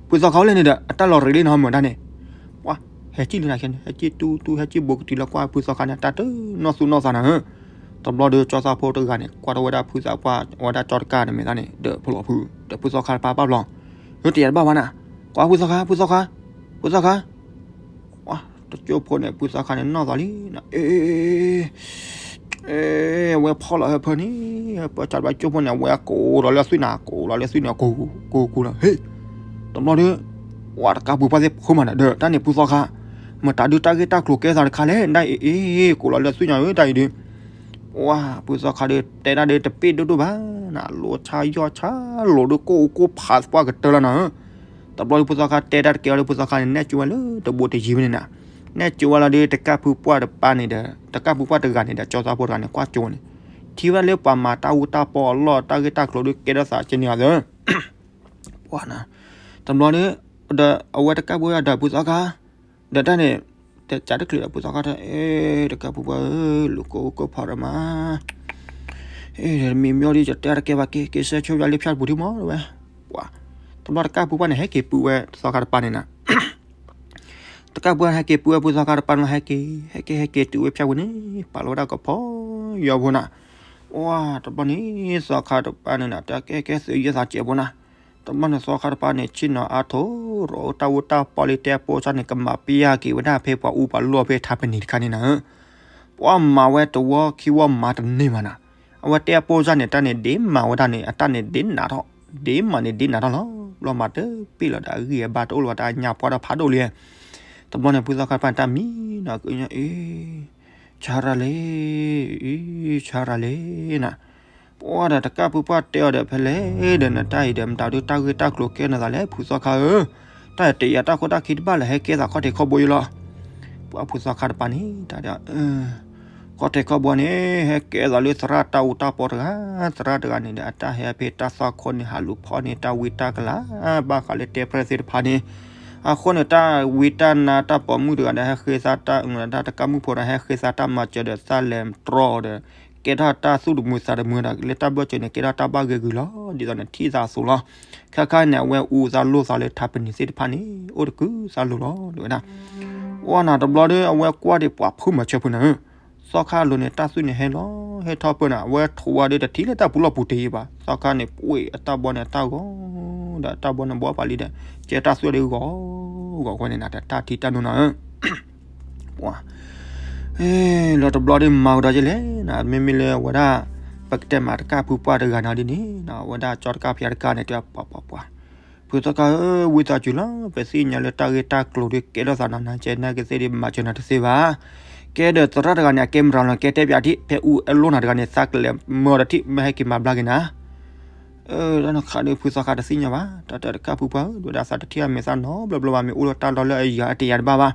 ဖုသီခါအိၣ်လဲၣ်န့ၣ်ဒီး အတၢ်လီၤရံးလံနီၤမ့ၢ်တၢ်န့ၣ်, ပှၤ, ဟဲကံၣ်လံနၤခဲန့ၣ် ဟဲကံၣ်တူတူ ဟဲကံၣ်ဘိကတုၤလၢကွၢ်ဖုသီခါန့ၣ် တၢ်တနီၢ်သူၣ်နီၢ်သးနၤဧၢ, တဘျီဒီးကၠီသၣ်ဖိတဂၤန့ၣ် ကွၢ်ထီၣ်ဝဲဒၣ်ဖုသးပှၢ် ဝဲဒၣ်ကၠီတကၢ်န့ၣ်မ့ၢ်တၢ်န့ၣ် ဒီးဖျိးဖု, ဒီးဖုသီခါတပၢ်ပာ်ဖျိး, ဟၢတယၤတဘၣ်ဘၣ်နၤ, ကွၢ်ဖုသီခါ ဖုသီခါ, ဖုသီခါ, တကၠိဖိန့ၣ် ဖုသီခါန့ၣ်နီၢ်သးလံနၤ, အ့ အဝဲဖီၣ်လီၤဟၢဖၢန့ၣ်, ဟၢဖၢကၠီတပၢ်ကၠိဖိန့ၣ် အဝဲကိးလီၤလၢသွံၣ်နၤ ကိးလီၤလၢသွံၣ်န့ၣ် ကိးကိးလီၤဟ့ၣ်, တဘျီဒီး, ဝဲတကၢ်ပူၤပှၢ်သ့ၣ်ဖိမးနၤဒီး တၢ်န့ၣ်ဖုသီခါ, မတၤဒုးတၢ်ဂ့ၢ်တၢ်ကျိၤကဲသးတခါလဲၣ် နဒၣ်အံၤအ့ ကိးလီၤလၢသွံၣ်ညါဧၢ တၢ်အံၤဒုး ဝဲဖုသီခါဒီး တဲဒၣ်ဒီးတပ့ၢ်ဒိၣ်ဒိၣ်ဘၣ်နၤ လိဆါယီၢ်ဆါလိၤဒီးကိၢ်အိၣ်ကိၢ်ဖးသပှၢ်ကတၢၢ်လီၤနၤဧၢ, တဘျီဒီးဖုသီခါတဲတၢ်တကဲအီၤဒီးဖုသီခါန့ၣ် နဲၣ်ကၠိဝဲလၢတဘိတယံၤဖဲန့ၣ်နၤ, နဲၣ်ကၠိဝဲလီၤဒီးတကၢ်ဖုပှၢ်တပၢ်န့ၣ်ဒီး တကၢ်ဖုပှၢ်တဂၤန့ၣ်ဒီး ကၠီသၣ်ဖိတဂၤန့ၣ် ကွၢ်ကၠိဝဲန့ၣ်, ထံၣ်ဝဲဒၣ်လၢပှၤမၤတၢ်အူတၢ်ပီအလီၢ် တၢ်ဂ့ၢ်တၢ်ကျိၤဒီးကဲထီၣ်သးကဲန့ၣ်အီၤသၢ ပှၤနၤ, တဘျီဒီး, ဒီးအဝဲတကၢ်ပူၤဝဲဒီးဖုသီခါ, ဒီးတၢ်န့ၣ်, တကးတချုးဒီးဖုသီခါတၢ်, အ့ တကၢ်ပူၤပှၢ်ဧၢ လူၤကိၢ်အိၣ်ကိၢ်ဖးဒီးမး, အ့ မံမံအီၤဒီး ယတဲတကဲဘၣ်က့ၤ က့ၤဆၢဆိယၤလၢဖၠၣ်တပူၤထံမီၢ်ဝဲ, ပှၤ, တဘျီတကၢ်ပူၤပှၢ်န့ၣ် ဟဲက့ၤပုၢ်ဝဲသီခါတပၢ်န့ၣ်နၤ တကၢ်ပူၤဟဲက့ၤပုၢ်ဝဲဖုသီခါတပၢ်န့ၣ် ဟဲက့ၤ ဟဲက့ၤဟဲက့ၤတုၤဝဲဖၠၣ်ပူၤန့ၣ် ပာ်လီၤဝဲဒၣ်ကဖီယီဖိနၤ, ပှၤ, တဘျီန့ၣ် သီခါတပၢ်န့ၣ်နၤ တၢ်ကဲကဲသုးယဲၢ်သးစဲးဖိနၤ, တဘျီန့ၣ်သီခါတပၤန့ၣ် ဆ့ၣ်နီၤအါထီၣ် ရိးတၢ်အူတၢ်ပီလံ တဲအပိၢ်စၢ်န့ၣ် ကမၤပျၢ်က့ၤဝဲဒၣ်ဖဲပှၤအူပှၤလီၢ်ဖဲထးပနံၤတခါန့ၣ်နၤဧၢ, ပှၤမၤဝဲတဝီခံဝီမၤတန့ၢ်ဘၣ်နၤ, အဝဲတဲအပိၢ်စၢ်န့ၣ် တၢ်န့ၣ်ဒ့မၤဝဲဒၣ်န့ၣ် အတၢ်န့ၣ်ဒ့နးထီၣ်, ဒ့မၤန့ၣ်ဒ့နးထီၣ်လီၤ, ဘျီမၤတပ့ၢ်လီၤဒီးအဂံၢ်အဘါတအိၣ်လၢၤဘၣ် တၢ်ညါပှၢ်ထီၣ်ဖးဒိၣ်လံ, တဘျီန့ၣ် ဖုသီခါတပၤန့ၣ် တၢ်မံနီၤ ကညီအ့ ဆါရၤလဲၣ်, အ့ ဆါရၤလဲၣ်နၤ, ပှၤဒီးတကၢ်ဖုပှၢ်တဲအီၤဒီး ဖဲလဲၣ်ဒီးနတၢ်အံၤဒီး မတၤဒုးတၢ်ဂ့ၢ်တၢ်ကျိၤကဲနသးလဲၣ် ဖုသီခါဧၢ, တၢ်တယာ်တၢ်ခိၣ်တၢ်ခံတဘၣ်လၢၤ ဟဲကဲသးခီၣ်ထံးခီၣ်ဘိအံၤလီၤ, ပှၤဖုသီခါတပၤန့ၣ် တၢ်ဒီး ခီၣ်ထံးခီၣ်ဘိန့ၣ် ဟဲကဲသးလၢသရၣ်တၢ်အူတၢ်ပီတဂၤ, သရၣ်တဂၤန့ၣ်ဒီး အတၢ်ဟဲဖဲတၢ်သွၣ်ခိၣ်န့ၣ် ဟးလူၤဖီၣ်န့ၢ်တၢ်ဝံတၢ်ကလၤ ဘၣ်ဃးလၢတဲပြဲၢ်သ့ၣ်တဖၣ်န့ၣ်, အဃိန့ၣ် တၢ်ဝံတၢ်နါတၢ်ပိာ်မုၣ်တဂၤဒီး ဟဲဃ့သးတၢ်အုတၢ်တကၢ်မုၣ်ဖိဒီး ဟဲဃ့သးတၢ်မၤစၢၤဒီးသးလဲၤတြီဒီး ကဲထီၣ်တၢ်သူၣ်တမုာ်သးတမုာ်ဒီး လၢတၢ်ဘၢၣ်စၢၤန့ၣ် ကဲထီၣ်တၢ်ဘၣ်ဂ့ၤဂ့ၤလီၤ, ဒ်သိးန့ၣ်ထံၣ်သးအသိးလီၤ, ခဲခါန့ၣ် အဝဲအူသးလိာ်သးလၢထးပနံၤသ့ၣ်တဖၣ်န့ၣ် အိၣ်တကုသးလိၤလီၤ တဲဝဲဒၣ်, ပှၤနၤတဘျီဒီး အဝဲကွၢ်ဒံးပှၤဖုၣ်မၤဆၢဖုနၤဧၢ, သီခါအလိၤန့ၣ် တၢ်သွံၣ်န့ၣ်ဟဲလီၤ ဟဲထီၣ်ပၢၢ်နၤ အဝဲထိးဝဲဒီးတထံၣ်လၢတၢ်ပူၤလီၢ်ပူၤတ့ၢ်ဘၣ်, သီခါန့ၣ် ပှ့ၤအတၢ်ဘီန့ၣ်တၢ်ဂီၤ ဒီးတၢ်ဘီန့ၣ်ဘီပာ်လံဒီး ကဲတၢ်သွံၣ်ဒီးဂီၤ ဂီၤဝဲန့ၣ်နၤ တၢ်ထံၣ်တၢ်နိနၤဧၢ ပှၤ လီၤတဘျီဒီးမၤကဒီးကလဲၣ်နၤ မ့မ့ၢ်လၢအဝဲဒၣ် ပကတဲမးတကၢ်ဖုပှၢ်တဂၤနၤဒ်န့ၣ် အဝဲဒၣ်ကၠီတကၢ်ဖုတကၢ်န့ၣ် တဲပှၤပှၤပှၤ ဖုသီခါဧၢ ဝံသးစူၤလီၤ ပသ့ၣ်ညါလၢတၢ်ဂ့ၢ်တၢ်ကျိၤဒ်ကဲထီၣ်သးနၤ နကဲနာ်က့သ့ၣ်ဒ်မၤစၢၤနၤတသ့ဘၣ်, ကဲဒီးသရၣ်တဂၤန့ၣ် အကဲမတၤလီၤ ကဲတဲပၠးဒ် ဖဲအူအဲၣ်လိၣ်နၤတဂၤန့ၣ် သးကလဲၤမၢအီၤတထံၣ် မ့ၢ်ဟဲက့ၤမၤဘျါက့ၤနၤ တၢ်နခးဒီးဖုသီခါတသ့ၣ်ညါဘၣ် တၢ်တကၢ်ဖုပှၢ်ဧၢ ဒ်ဝဲဒၣ်သးတထံၣ်အမဲာ်သၣ်နီတဘျီဘျီဘၣ် မ့ၢ်အိၣ်လၢတၢ်လီၢ်လၢအယၤအတယာ်တဘၣ်ဘၣ်,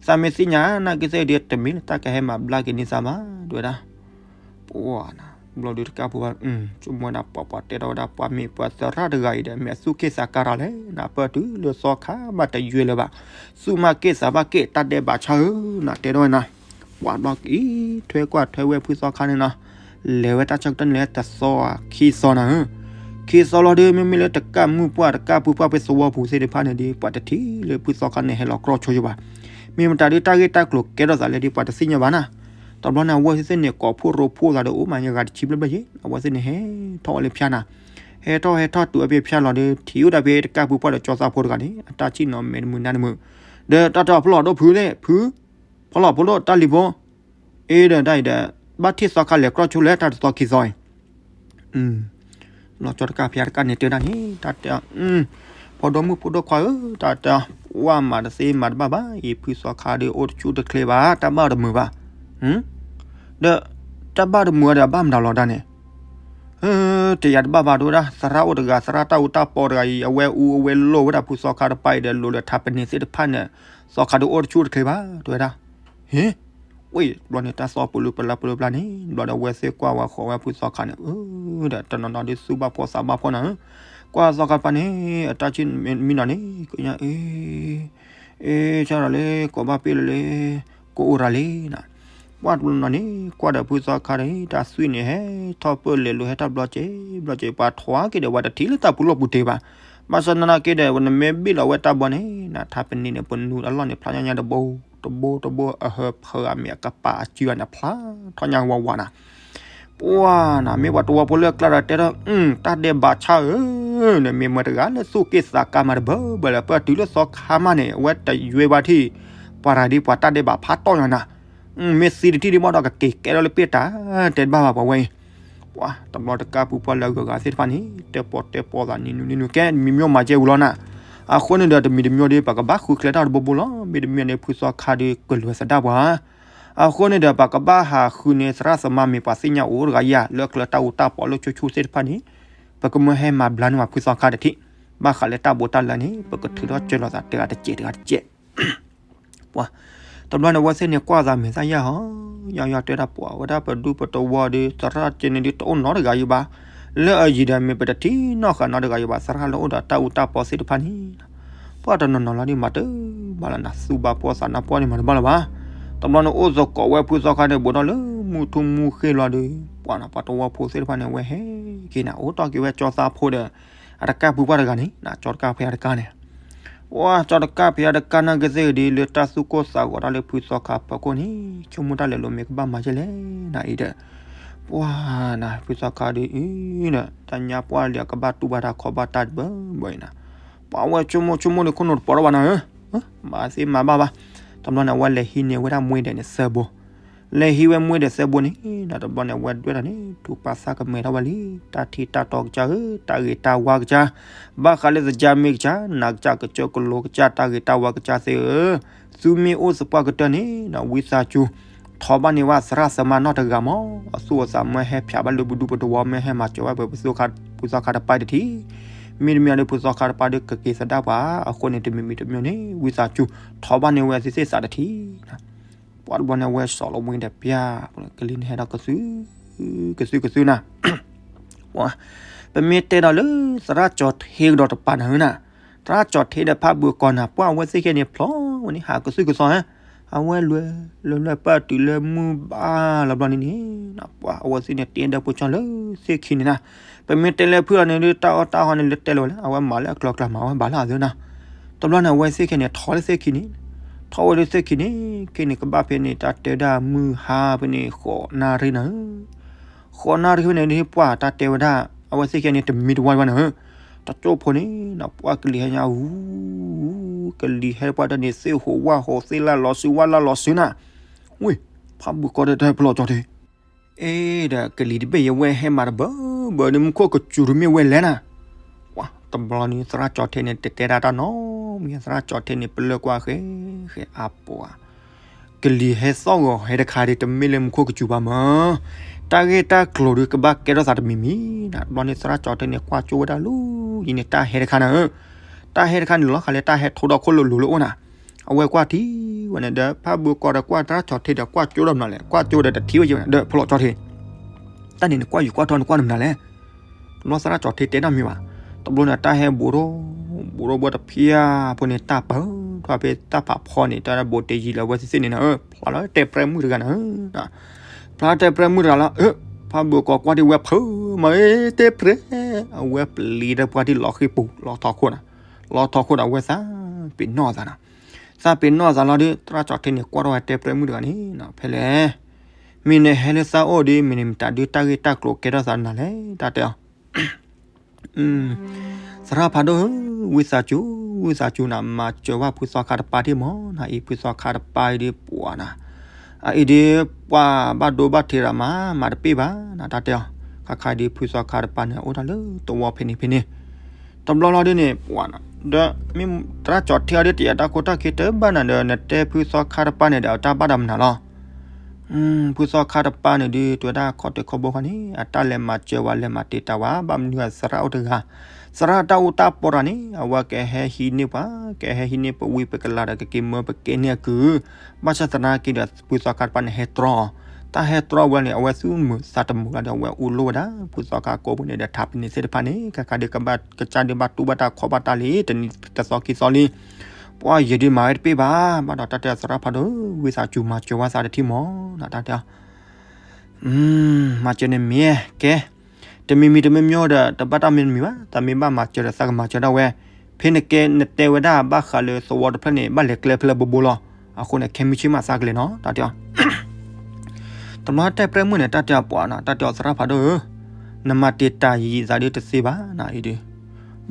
သးမ့ၢ်သ့ၣ်ညါနာ်က့သ့ၣ်ဒ်တမ့ၢ်လၢတၢ်ကဟဲမၤဘျါက့ၤန့ၢ်သးဘၣ် ဒ်ဝဲဒၣ် ပှၤနၤ ဘျီဒုးတကၢ်ဖုပှၢ် ဆိကမိၣ်ဝဲဒၣ်ပှၤပှၤတဲထီၣ်ဝဲဒၣ် ပှၤမ့ၢ်ပှၤသရၣ်တဂၤအံၤဒီး မ့ၢ်အသူၣ်က့ၣ်သးကါရၤလဲၣ်နၤ ပၢၢ်တုၤလၢသီခါမးတယွဲလၢၤဘၣ်, သူၣ်မးက့ၣ်သးဘၣ်က့ၣ် တၢ်ဒဲးဘးဆါဧၢ နၤတဲထီၣ်ဝဲနၤ, ပှၤဘျီက့ၤထွဲကွၢ်ထွဲဝဲဖုသီခါန့ၣ်နီၤ, လဲၤဝဲတၢ်ဆၢကတီၢ်န့ၣ်လၢတသီခံသီနၤဧၢ, ခံသီလီၤဒီး မ့မ့ၢ်လၢတကၢ်မုၣ်ပှၢ်တကၢ်ဖုပှၢ်ဖဲသဝီပူၤသ့ၣ်တဖၣ်န့ၣ်ဒီး ပှၤတထံၣ်လၢဖုသီခါန့ၣ်ဟဲလီၤကြီဆိယိာ်ဘၣ်, မ့ၢ်မတၤဒ်တၢ်ဂ့ၢ်တၢ်ကျိၤကဲထီၣ်သးလဲၣ်ဒီး ပှၤတသ့ၣ်ညါဘၣ်နၤ တဘျီန့ၣ် အဝဲသ့ၣ်န့ၣ် ကိးဖှိၣ်ရိဖှိၣ်သးဒီး အိၣ်မးယဂၤတဆံဘျဲၣ်ဘျဲၣ်ယဲၢ် အဝဲသ့ၣ်န့ၣ် ဟဲထီၣ်ဝဲလၢဖၠါနၤ, ဟဲထီၣ်ဟဲထီၣ်တုၤအဖဲဖၠါလီၤဒီး ထံၣ်အိၣ်ဒၣ်ဖဲတကၢ်ဖုပှၢ်ဒီးကၠီသးဖိတဂၤန့ၣ် အတၢ်ဆ့ၣ်နီၤမဲာ်တမုာ်နါတမုာ်, ဒီးတၢ်တဲအီၤဖီလီၤဒိၣ်ဖုလဲၣ် ဖု, ဖီလီၤဖိဒိၣ်တၢ်လံၤဖိ, အ့ဒီးတၢ်အံၤဒီး ဘၣ်ထံၣ်သီခါလဲၤကြီဆိလဲၣ် တၢ်တသီခံသီအံၤ ဘျီကၠီတကၢ်ဖုတကၢ်န့ၣ်တဲဒၣ်န့ၣ် တၢ်တဲအီၤ, ဖိဒိၣ်မုၣ်ဖိဒိၣ်ခွါဧၢ, တၢ်တဲအီၤ, ဝဲမၤတသ့မၤတဘၣ်ဘၣ်, အံၤဖုသီခါဒီးအိၣ်တဆူၣ်တချ့ဘၣ်, တၢ်ဘၣ်တမုာ်ဘၣ်, ဒီး တၢ်ဘၣ်တမုာ်ဒီးအဘၣ်မတၤလီၤဒၣ်န့ၣ်, တယာ်တဘၣ်ဘၣ် တဲဝဲဒၣ်, သရၣ်အိၣ်တဂၤ သရၣ်တၢ်အူတၢ်ပီတဂၤအံၤ အဝဲအူအဝဲလိၣ်ဝဲဒၣ်ဖုသီခါတပၤအံၤဒီး လိၣ်လၢထးပနံၤသ့ၣ်တဖၣ်န့ၣ်, သီခါဒီးအိၣ်တဆူၣ်တချ့ဘၣ် တဲဝဲဒၣ်, ဟ့ၣ် ဝဲတဘျီန့ၣ် တၢ်သီပလူပလၢပလၢပျါန့ၣ် ဘျီဒီးအဝဲသ့ၣ်ကွၢ်ဝဲဃီၤဝဲဖုသီခါန့ၣ်, ဒီးတနီၤနီၤဒ်သူၣ်ဘၣ်ဖှီၣ်သးဘၣ်ဖှီၣ်နၤဧၢ, ကွၢ်သီခါတပၤန့ၣ် အတၢ်ဆ့ၣ်မံနီၤန့ၣ် ကညါအ့ အ့ ဆၢထီၣ်လၢ ကိးဘၣ်ပ့ၢ်လၢလၢ ကိးအိၣ်ရၤလံနၤ, ကွၢ်တဘျီနီၤန့ၣ် ကွၢ်ဒီးဖုသီခါန့ၣ် တၢ်သွံၣ်န့ၣ် ဟဲထီၣ်ပၢၢ်လဲၤလိၤ ဟဲထီၣ်ဘျီက့ၤ ဘျီက့ၤ ပှၤထွါက့ၤဒီးဝဲတထံၣ်လၢတၢ်ပူၤလီၢ်ပူၤတ့ၢ်ဘၣ်, ဘၣ်ဆၣ်သနာ်က့ဒီး နမ့ၢ်ဘ့ၣ်လီၤဝဲတၢ်ဘီန့ၣ် နထးပနံၤန့ၣ် ပနူၤအလီၢ်န့ၣ် ဖျါညါညါတဘိ တဘိတဘိ အဟၢဖၢအမ့ၢ်အကပၤအစုန့ၣ် ဖျါထီၣ်ညါဝးဝးနၤ ပှၤနၤ မ့ၢ်ပှၤတဝီဖိလၢအကျါဒီးတဲထီၣ် တၢ်ဒဲးဘးဆါဧၢ, နမ့ၢ်မတၤတဂၤလၢသူၣ်က့ၣ်သးကါမးတဘၢဘၢလၢ ပၢၢ်တုၤလၢသီခါမးန့ၣ် အဝဲတယွဲဘၣ်ထံၣ် ပှၤတဂၤဒ်ပှၤတၢ်ဒဲးဘးဖးတီၢ်ညါနၤ, မ့ၢ်သံတထံၣ်ဒ်ဘၣ်ဒီးကက့ၤကဲထီၣ်လၢပ့ၢ်တၢ် တဲတဘၣ်ဘၣ်ပှၤဝဲအံၤ, ပှၤတဘျီတကၢ်ပူၤပှၢ်လၢအဂုၤအဂၤသ့ၣ်တဖၣ်န့ၣ် တဲပီတဲပီသးန့ၣ် နုၤနုၤနုၤ ကဲမံၤမျိၣ်မၤကဲဝံၤလီၤနၤ, အဃိန့ၣ်ဒီးတမံၤတမံၤဒီး ပကဘၣ်ဃုကျဲတၢ်တဘိဘိလီၤ, မ့တမ့ၢ်န့ၣ် ဖုသီခါဒီးကလုၢ်သဒၣ်ပှၤ အဃိန့ၣ်ဒီး ပကဘၣ်ဟးဃုန့ၢ်သရၣ်သမါ မ့ၢ်ပှၤသ့ၣ်ညါအိၣ်တဂၤယၤ လၢကျဲတၢ်အူတၢ်ပီလၢဆိဆိသ့ၣ်တဖၣ်န့ၣ်, ပကမၢဟဲမၤဘျါန့ၢ်ပှၤဖုသီခါတထံၣ်, ဘၣ်ဃးလၢတၢ်ဘိတၢ်လၢန့ၣ် ပကထုးထီၣ်စၢၤလိာ်သးတဂၤတစဲးတဂၤတစဲး ပှၤ, တဘျီန့ၣ် အဝဲသ့ၣ်န့ၣ်ကွၢ်သးမဲာ်သၣ်ယၢ်ဟီ, ယၢ်ယၢ်တဲဒၣ်ပှၤ ဝဲဒၣ်ပဒူပတဝီဒီး သရၣ်ကဲန့ၣ်ဒုးတအိၣ်နီတဂၤယံၤဘၣ်, လၢအယံၤဒီးမ့ၢ်ပတထံၣ်နီၣ်ဃာ်နီတဂၤယံၤဘၣ်, သရၣ်လၢအိၣ်ဒီးတၢ်အူတၢ်ပီသ့ၣ်တဖၣ်န့ၣ် ပှၤတနီၤနီၤလီၤဒ်မၤတဘၣ်လၢၤနၤ သူၣ်ဘၣ်ဖှီၣ်သးနါပှၢ်န့ၣ်မၤတဘၣ်လၢၤဘၣ်, တဘျီန့ၣ်အိၣ်သကိးဝဲဖုသီခါန့ၣ် ဘူးထီၣ်လၢမုၢ်ထူၣ်မုၢ်ဃ့လီၤဒီး ပှၤနၤ ပှၤတဝီဖိသ့ၣ်တဖၣ်န့ၣ် အဝဲဟဲက့ၤနၤ အိၣ်တီၢ်က့ၤဝဲကၠီသးဖိဒီး အတကၢ်ပူၤပှၢ်တဂၤန့ၣ် ကၠီတကၢ်ဖုတကၢ်န့ၣ် ပှၤကၠီတကၢ်ဖုတကၢ်နာ်က့သ့ၣ်ဂ့ၤဒ် လၢတၢ်သူၣ်ကိၢ်သးဂီၤတၢ်လၢဖုသီခါဖီခိၣ်န့ၣ် ဆိကမိၣ်တၢ်လဲၤလိၤမ့ၢ်ကဘၣ်မၤကဲလဲၣ်နၤအံၤဒီး, ပှၤ ပှၤနၤ ဖုသီခါဒုးအံၤဒီး တၢ်ညါပှၢ်လံအကဘၣ်တူၢ်ဘၣ်တၢ်ခီဘၣ်တၢ်တဘၢဘၢအံၤနၤ, ပှၤဝဲဆိကမိၣ်ဆိကမိၣ်န့ၣ် ခိၣ်နူာ်တပိာ်ထီၣ်ဘၣ်နၤဧၢ, မၤသ့မၤဘၣ်ဘၣ်, တဘျီန့ၣ် အဝဲလဲၤဟံးန့ၢ်ဝဲဒၣ်မှ့ဒဲးန့ၣ်သၢဘိ, လဲၤဟံးဝဲမှ့ဒဲးသၢဘိန့ၣ် တဘျီန့ၣ် အဝဲဒွဲၣ်ထီၣ်န့ၣ် ထူးပာ်သးကမဲာ်ထီၣ်ဝဲလံ, တၢ်ထံတၢ်တီကစၢ်ဧၢ, တၢ်ဂ့ၤတၢ်ဝါကစၢ်, ဘၣ်ဃးလၢသကြားမ့ၢ်ကစၢ်, နးကစၢ်, ကစၢၢ်ကလိကစၢ်, တၢ်ဂ့ၤတၢ်ဝါကစၢ်သ့ၣ်ဧၢ, သုမ့ၢ်အိၣ်သပှၢ်ကတၢၢ်န့ၣ် ဝံသးစူၤ ထီၣ်ဘၣ်န့ၢ်ဝဲသရၣ်သမါနီၢ်တဂၤမး, အသူၣ်အသးမ့ၢ်ဟဲဖျါဘၣ်လၢပဒူပတဝီ မ့ၢ်ဟဲမၤစၢၤဘၣ်ပဖုသီခါတပၢ်တထံၣ်, မ့တမ့ၢ်ဒီး ဖုသီခါတပၢ်ဒီးကက့ၤသဒၣ်ပှၤ, အဃိန့ၣ် တမံၤမံၤတမံၤန့ၣ် ဝံသးစူၤ ထီၣ်ဘၣ်န့ၢ်ဝဲသ့ၣ်သ့ၣ်သးတထံၣ် ပှၤတဘျီန့ၣ် အဝဲစိာ်လီၤဝဲဒၣ်ပျၢ်, ကလံၤန့ၣ်ဟဲဒီးကသု, ကသုကသုနၤ, ပမ့ၢ်တဲဒီးလၢသရၣ်ကၠီၤထ့ကဒီးတပၤနၤဧၢနၤ, သရၣ်ကၠီၤထ့ဒီးဖးဘုးကီၢ်နၤ ပှၤအဝဲသ့ၣ်ခဲန့ၣ် ဖျီဝဲန့ၣ် ဟးကသုကသုဧါ, အဝဲလဲၤလဲၤလဲၤပၢၢ်တုၤလၢမုၢ်ဘၣ်လီၤဘျီန့ၣ်န့ၣ်, ပှၤအဝဲသ့ၣ်န့ၣ် တဲဒီးဖိကၠီလၢသ့ၣ်ခံန့ၣ်နၤ, ပမ့ၢ်တဲလၢဖုလီၤန့ၣ်ဒီး တၢ်အီၣ်တၢ်အီန့ၣ် လၢတဲလီၤဝဲလဲၣ်, အဝဲမၤလၢအကျိၤအကျဲမၤဝဲဘၣ်လၢအသၢနၤ, တဘျီန့ၣ် အဝဲသ့ၣ်ခဲန့ၣ် ထီၣ်လၢသ့ၣ်ခံန့ၣ်, ထီၣ်ဝဲလၢသ့ၣ်ခံန့ၣ်, ခဲန့ၣ်ကဘၣ်ဖဲန့ၣ် တၢ်တဲဒၣ်မုၢ်ဟါဖဲန့ၣ် ဃိးနၣ်ရံၣ်နၤဧၢ, ဃိးနၣ်ရံၣ်ဖဲန့ၣ် ပှၤတၢ်တဲဝဲဒၣ်, အဝဲသ့ၣ်ခဲန့ၣ် တမံတဝါဘၣ်နၤဧၢ, တကၠိၢ်ဖိန့ၣ်နၤ ပှၤကလံၤဟဲညါအူ, ကလံၤဟဲပှၤတၢ်န့ၣ် သ့ၣ်ဟူးဝၣ်ဟူး သ့ၣ်လၢလီၤစု ဝၣ်လၢလီၤစုနၤ, ဝ့ၢ်, ဖးဘုးကီၢ်ဒီးတၢ်ဖျီၣ်ကၠီၤထ့ အဲ ဒီးကလံၤတဘ့ၣ်အံၤ အဝဲဟဲမၤတဘၢဘၢဒီး မူခိၣ်ကစူၤတမ့ၢ်ဝဲလဲၣ်နၤ, ပှၤတဘျီန့ၣ် သရၣ်ကၠီၤထ့န့ၣ် တတဲဒၣ်တၢ်နီတမံၤ, သရၣ်ကၠီၤထ့န့ၣ် ပလၢၢ်ကွၢ်ဃဲ ဃဲအါပှၤ, ကလံၤဟဲသီၣ်ဂီၤဟဲတခါဒီး တမ့ၢ်လၢမူခိၣ်ကစူၤဘၣ်မး, တၢ်ဂ့ၢ်တၢ်ကျိၤဒီး ကဘၣ်ကဲထီၣ်သးတမံၤမံၤနၤ, တဘျီန့ၣ် သရၣ်ကၠီၤထ့န့ၣ် ကွၢ်ကၠိဝဲဒၣ်လၢယံၤန့ၣ် တၢ်ဟဲတခါနၤဧၢ, တၢ်ဟဲတခါန့ၣ် လီၤဃးလၢတၢ်ဟဲထိဒီးခိၣ်လိၤလိၤလၢအိၣ်နၤ, အဝဲကွၢ်ထံဝဲန့ၣ်ဒီး ဖးဘုးကီၢ်ဒီးကွၢ်သရၣ်ကၠီၤထ့ဒီး ကွၢ်ကၠိဒီးမနုၤလဲၣ်, ကွၢ်ကၠိဒီးတထံၣ်ဝဲယံၤဝဲနၤ ဒီးဖျီၣ်ကၠီၤထ့ တၢ်န့ၣ်နကွၢ်ယူၤကွၢ်ထီၣ်နကွၢ်နမနုၤလဲၣ်, တဘျီသရၣ်ကၠီၤထ့တဲတၢ်မံၤဘၣ်, တဘျီန့ၣ် တၢ်ဟဲဘူးထီၣ်, ဘူးထီၣ်ဘၣ်တဖျၢၣ်ဖိန့ၣ် တၢ်ပၢထီၣ်ဖဲတၢ်ဖးဖီန့ၣ် တၢ်ဘူးတယံၤလၢအဝဲသ့ၣ်သ့ၣ်န့ၣ်နၤဧၢ, ဖျါလၢတဲပြဲမုၣ်တဂၤနၤဧၢ, ဖျါတဲပြဲမုၣ်တဂၤလီၤဧၢ, ဖးဘုးကီၢ်ကွၢ်ဒံးဝဲဖုးမး တဲပြဲ, အဝဲပျံၤဒီးပှၤဒ်လီၤဃံပူၤ လီၤထီၣ်ခိၣ်နၤ, လီၤထီၣ်ခိၣ်ဒီးအဝဲသးပ့ၤနီၣ်အသးနၤ, သးပ့ၤနီၣ်အသးလီၤဒီး သရၣ်ကၠီၤထ့န့ၣ် ကွၢ်ထီၣ်ဝဲတဲပြဲမုၣ်တဂၤန့ၣ် ဖဲလဲၣ် မ့ၢ်နဟဲလၢသးအိၣ်ဒီး မ့ၢ်န့ၣ်မတၤဒုးတၢ်ဂ့ၢ်တၢ်ကျိၤကဲထီၣ်သးနၤလဲၣ် တၢ်တဲအီၤ, သရၣ်ဖးဒိၣ်ဧၢ, ဝံသးစူၤ, ဝံသးစူၤနၤ မၤစၢၤဘၣ်ဖုသီခါတပၢ်ဒံးမးနၤ, အံၤ ဖုသီခါတပၢ်အံၤဒုးပှၤနၤ, အအံၤဒုး ပှၤဘၣ်ဒိဘၣ်ထံးရၤမး မၤတပ့ၢ်ဘၣ်နၤ တၢ်တဲအီၤ, ခါခါအံၤဒုး ဖုသီခါတပၢ်န့ၣ် အိၣ်တၢ်လၢသဝီဖဲန့ၣ်ဖဲန့ၣ် တဘျီလီၤဒ်န့ၣ် ပှၤနၤ ဒီးမ့ၢ်သရၣ်ကၠီၤထ့အီၤဒ်တယာ်တၢ်ခိတၢ်ခံတဘၣ်နၤဒီး နတဲဖုသီခါတပၢ်န့ၣ်ဒီး အတၢ်ဘၣ်ဒီးမနုၤလီၤ, ဖုသီခါတပၢ်န့ၣ်ဒုး တဝဲဒၣ်ခီၣ်တခီၣ်ဘိခါန့ၣ် အတၢ်လဲၤမၤစၢၤဝဲ လဲၤမၤတံာ်တာ်ဝဲ ဘၣ်မနုၤအသရၣ်အိၣ်တဂၤ, သရၣ်တၢ်အိၣ်တၢ်ပီတဂၤန့ၣ် အဝဲကဟဲဟံးန့ၢ်ပှၤ, ကဟဲဟံးန့ၢ်ပဝံပကလၤဒီး ကက့ၤမၢပကဲန့ၢ်အကုၢ်, ဘၣ်ဆၣ်သနာ်က့ဒီး ဖုသီခါတပၢ်န့ၣ် ဟဲတြီအီၤ, တၢ်ဟဲတြီဝဲန့ၣ် အဝဲသူၣ်မုာ်သးတမုာ်လီၤဒီး အဝဲအိၣ်လိၣ်ဝဲဒၣ် ဖုသီခါကိးပူၤန့ၣ်ဒီး ထးပနံးသ့ၣ်တဖၣ်န့ၣ် ခါခါဒုးကဘၣ်ကစၢ်ဒုးဘၣ်တူၢ်ဘၣ်တၢ်ခီဘၣ်တၢ်လံ တနံၤတသီခံသီလံ, ပှၤယဲဒုးမၤဝဲတပ့ၢ်ဘၣ်, ဘၣ်ဒီးတၢ်တဲသရၣ်ဖးဒိၣ်ဧၢ, ဝံသးစူၤမၤစၢၤဝဲသးတထံၣ်မးနၤ တၢ်တဲအီၤ မၤစၢၤန့ၣ်မ့ၢ်ကဲ, တမံၤမံၤတမံၤမံၤဒီး တဘၣ်တၢ်မံၤတမံၤဘၣ်, တၢ်မ့ၢ်ဘၣ်မၤစၢၤဒီးသးကမၤစၢၤဒၣ်ဝဲ, ဖဲနကဲနတဲဝဲဒၣ်ဘၣ်ဃးလၢသဝီတဖျၢၣ်န့ၣ် ဘၣ်လဲၤကျဲဖဲလဲၣ်ဘိဘိလီၤ, အဃိန့ၣ် ခဲမုၢ်ဆ့ၣ်မးသးကလဲၤနီၤ တၢ်တဲအီၤ တဘျီတဲပြဲမုၣ်န့ၣ် တၢ်တဲအီၤပှၤနၤ တၢ်တဲအီၤသရၣ်ဖးဒိၣ်ဧၢ, နမၤတံာ်တာ်ယံာ်သးဒ်တသ့ဘၣ်နၤအံၤဒုး,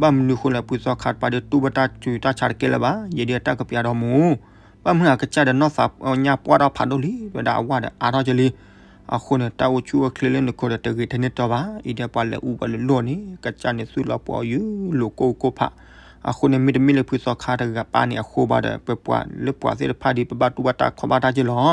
ဘၣ်မနုၤဃိလဲၣ် ဖုသီခါတပၢ်ဒုးတူၢ်ဘၣ်တၢ်စူၤတၢ်ဆါတကဲလၢၤဘၣ်, ယဲဒုးအတၢ်ကပျၢ်ဒီးမူ ဘၣ်မနုၤအကစၢ်ဒီးနီၢ်သးညါပှၢ်ထီၣ်ဖးဒိၣ်လံ, ဝဲဒၣ်အဝၢ်ဒီးအါထီၣ်က့ၤလံ, အဃိန့ၣ် တၢ်အိၣ်ဆူၣ်အိၣ်ချ့လၢနခိၣ်ဒီးတဂ့ၤထဲန့ၣ်တီဘၣ်, အံၤဒီးပှၤလဲၤအူပှၤလဲၤလိၢ်န့ၣ် ကစၢ်န့ၣ်သူၣ်လီၤပှီၢ်အီၤယုၢ်လိာ်ကိၢ်ကိၢ်ဖး, အဃိန့ၣ် မ့တမ့ၢ်လၢဖုသီခါတဂၤပၢ်န့ၣ်အဃိဘၣ်ဒီး ပပှၤလၢပှၤသ့ၣ်တဖၣ်ဒုး ပဘၣ်တူၢ်ဘၣ်တၢ်ခီဘၣ်တၢ်က့ၢ်လီၤ,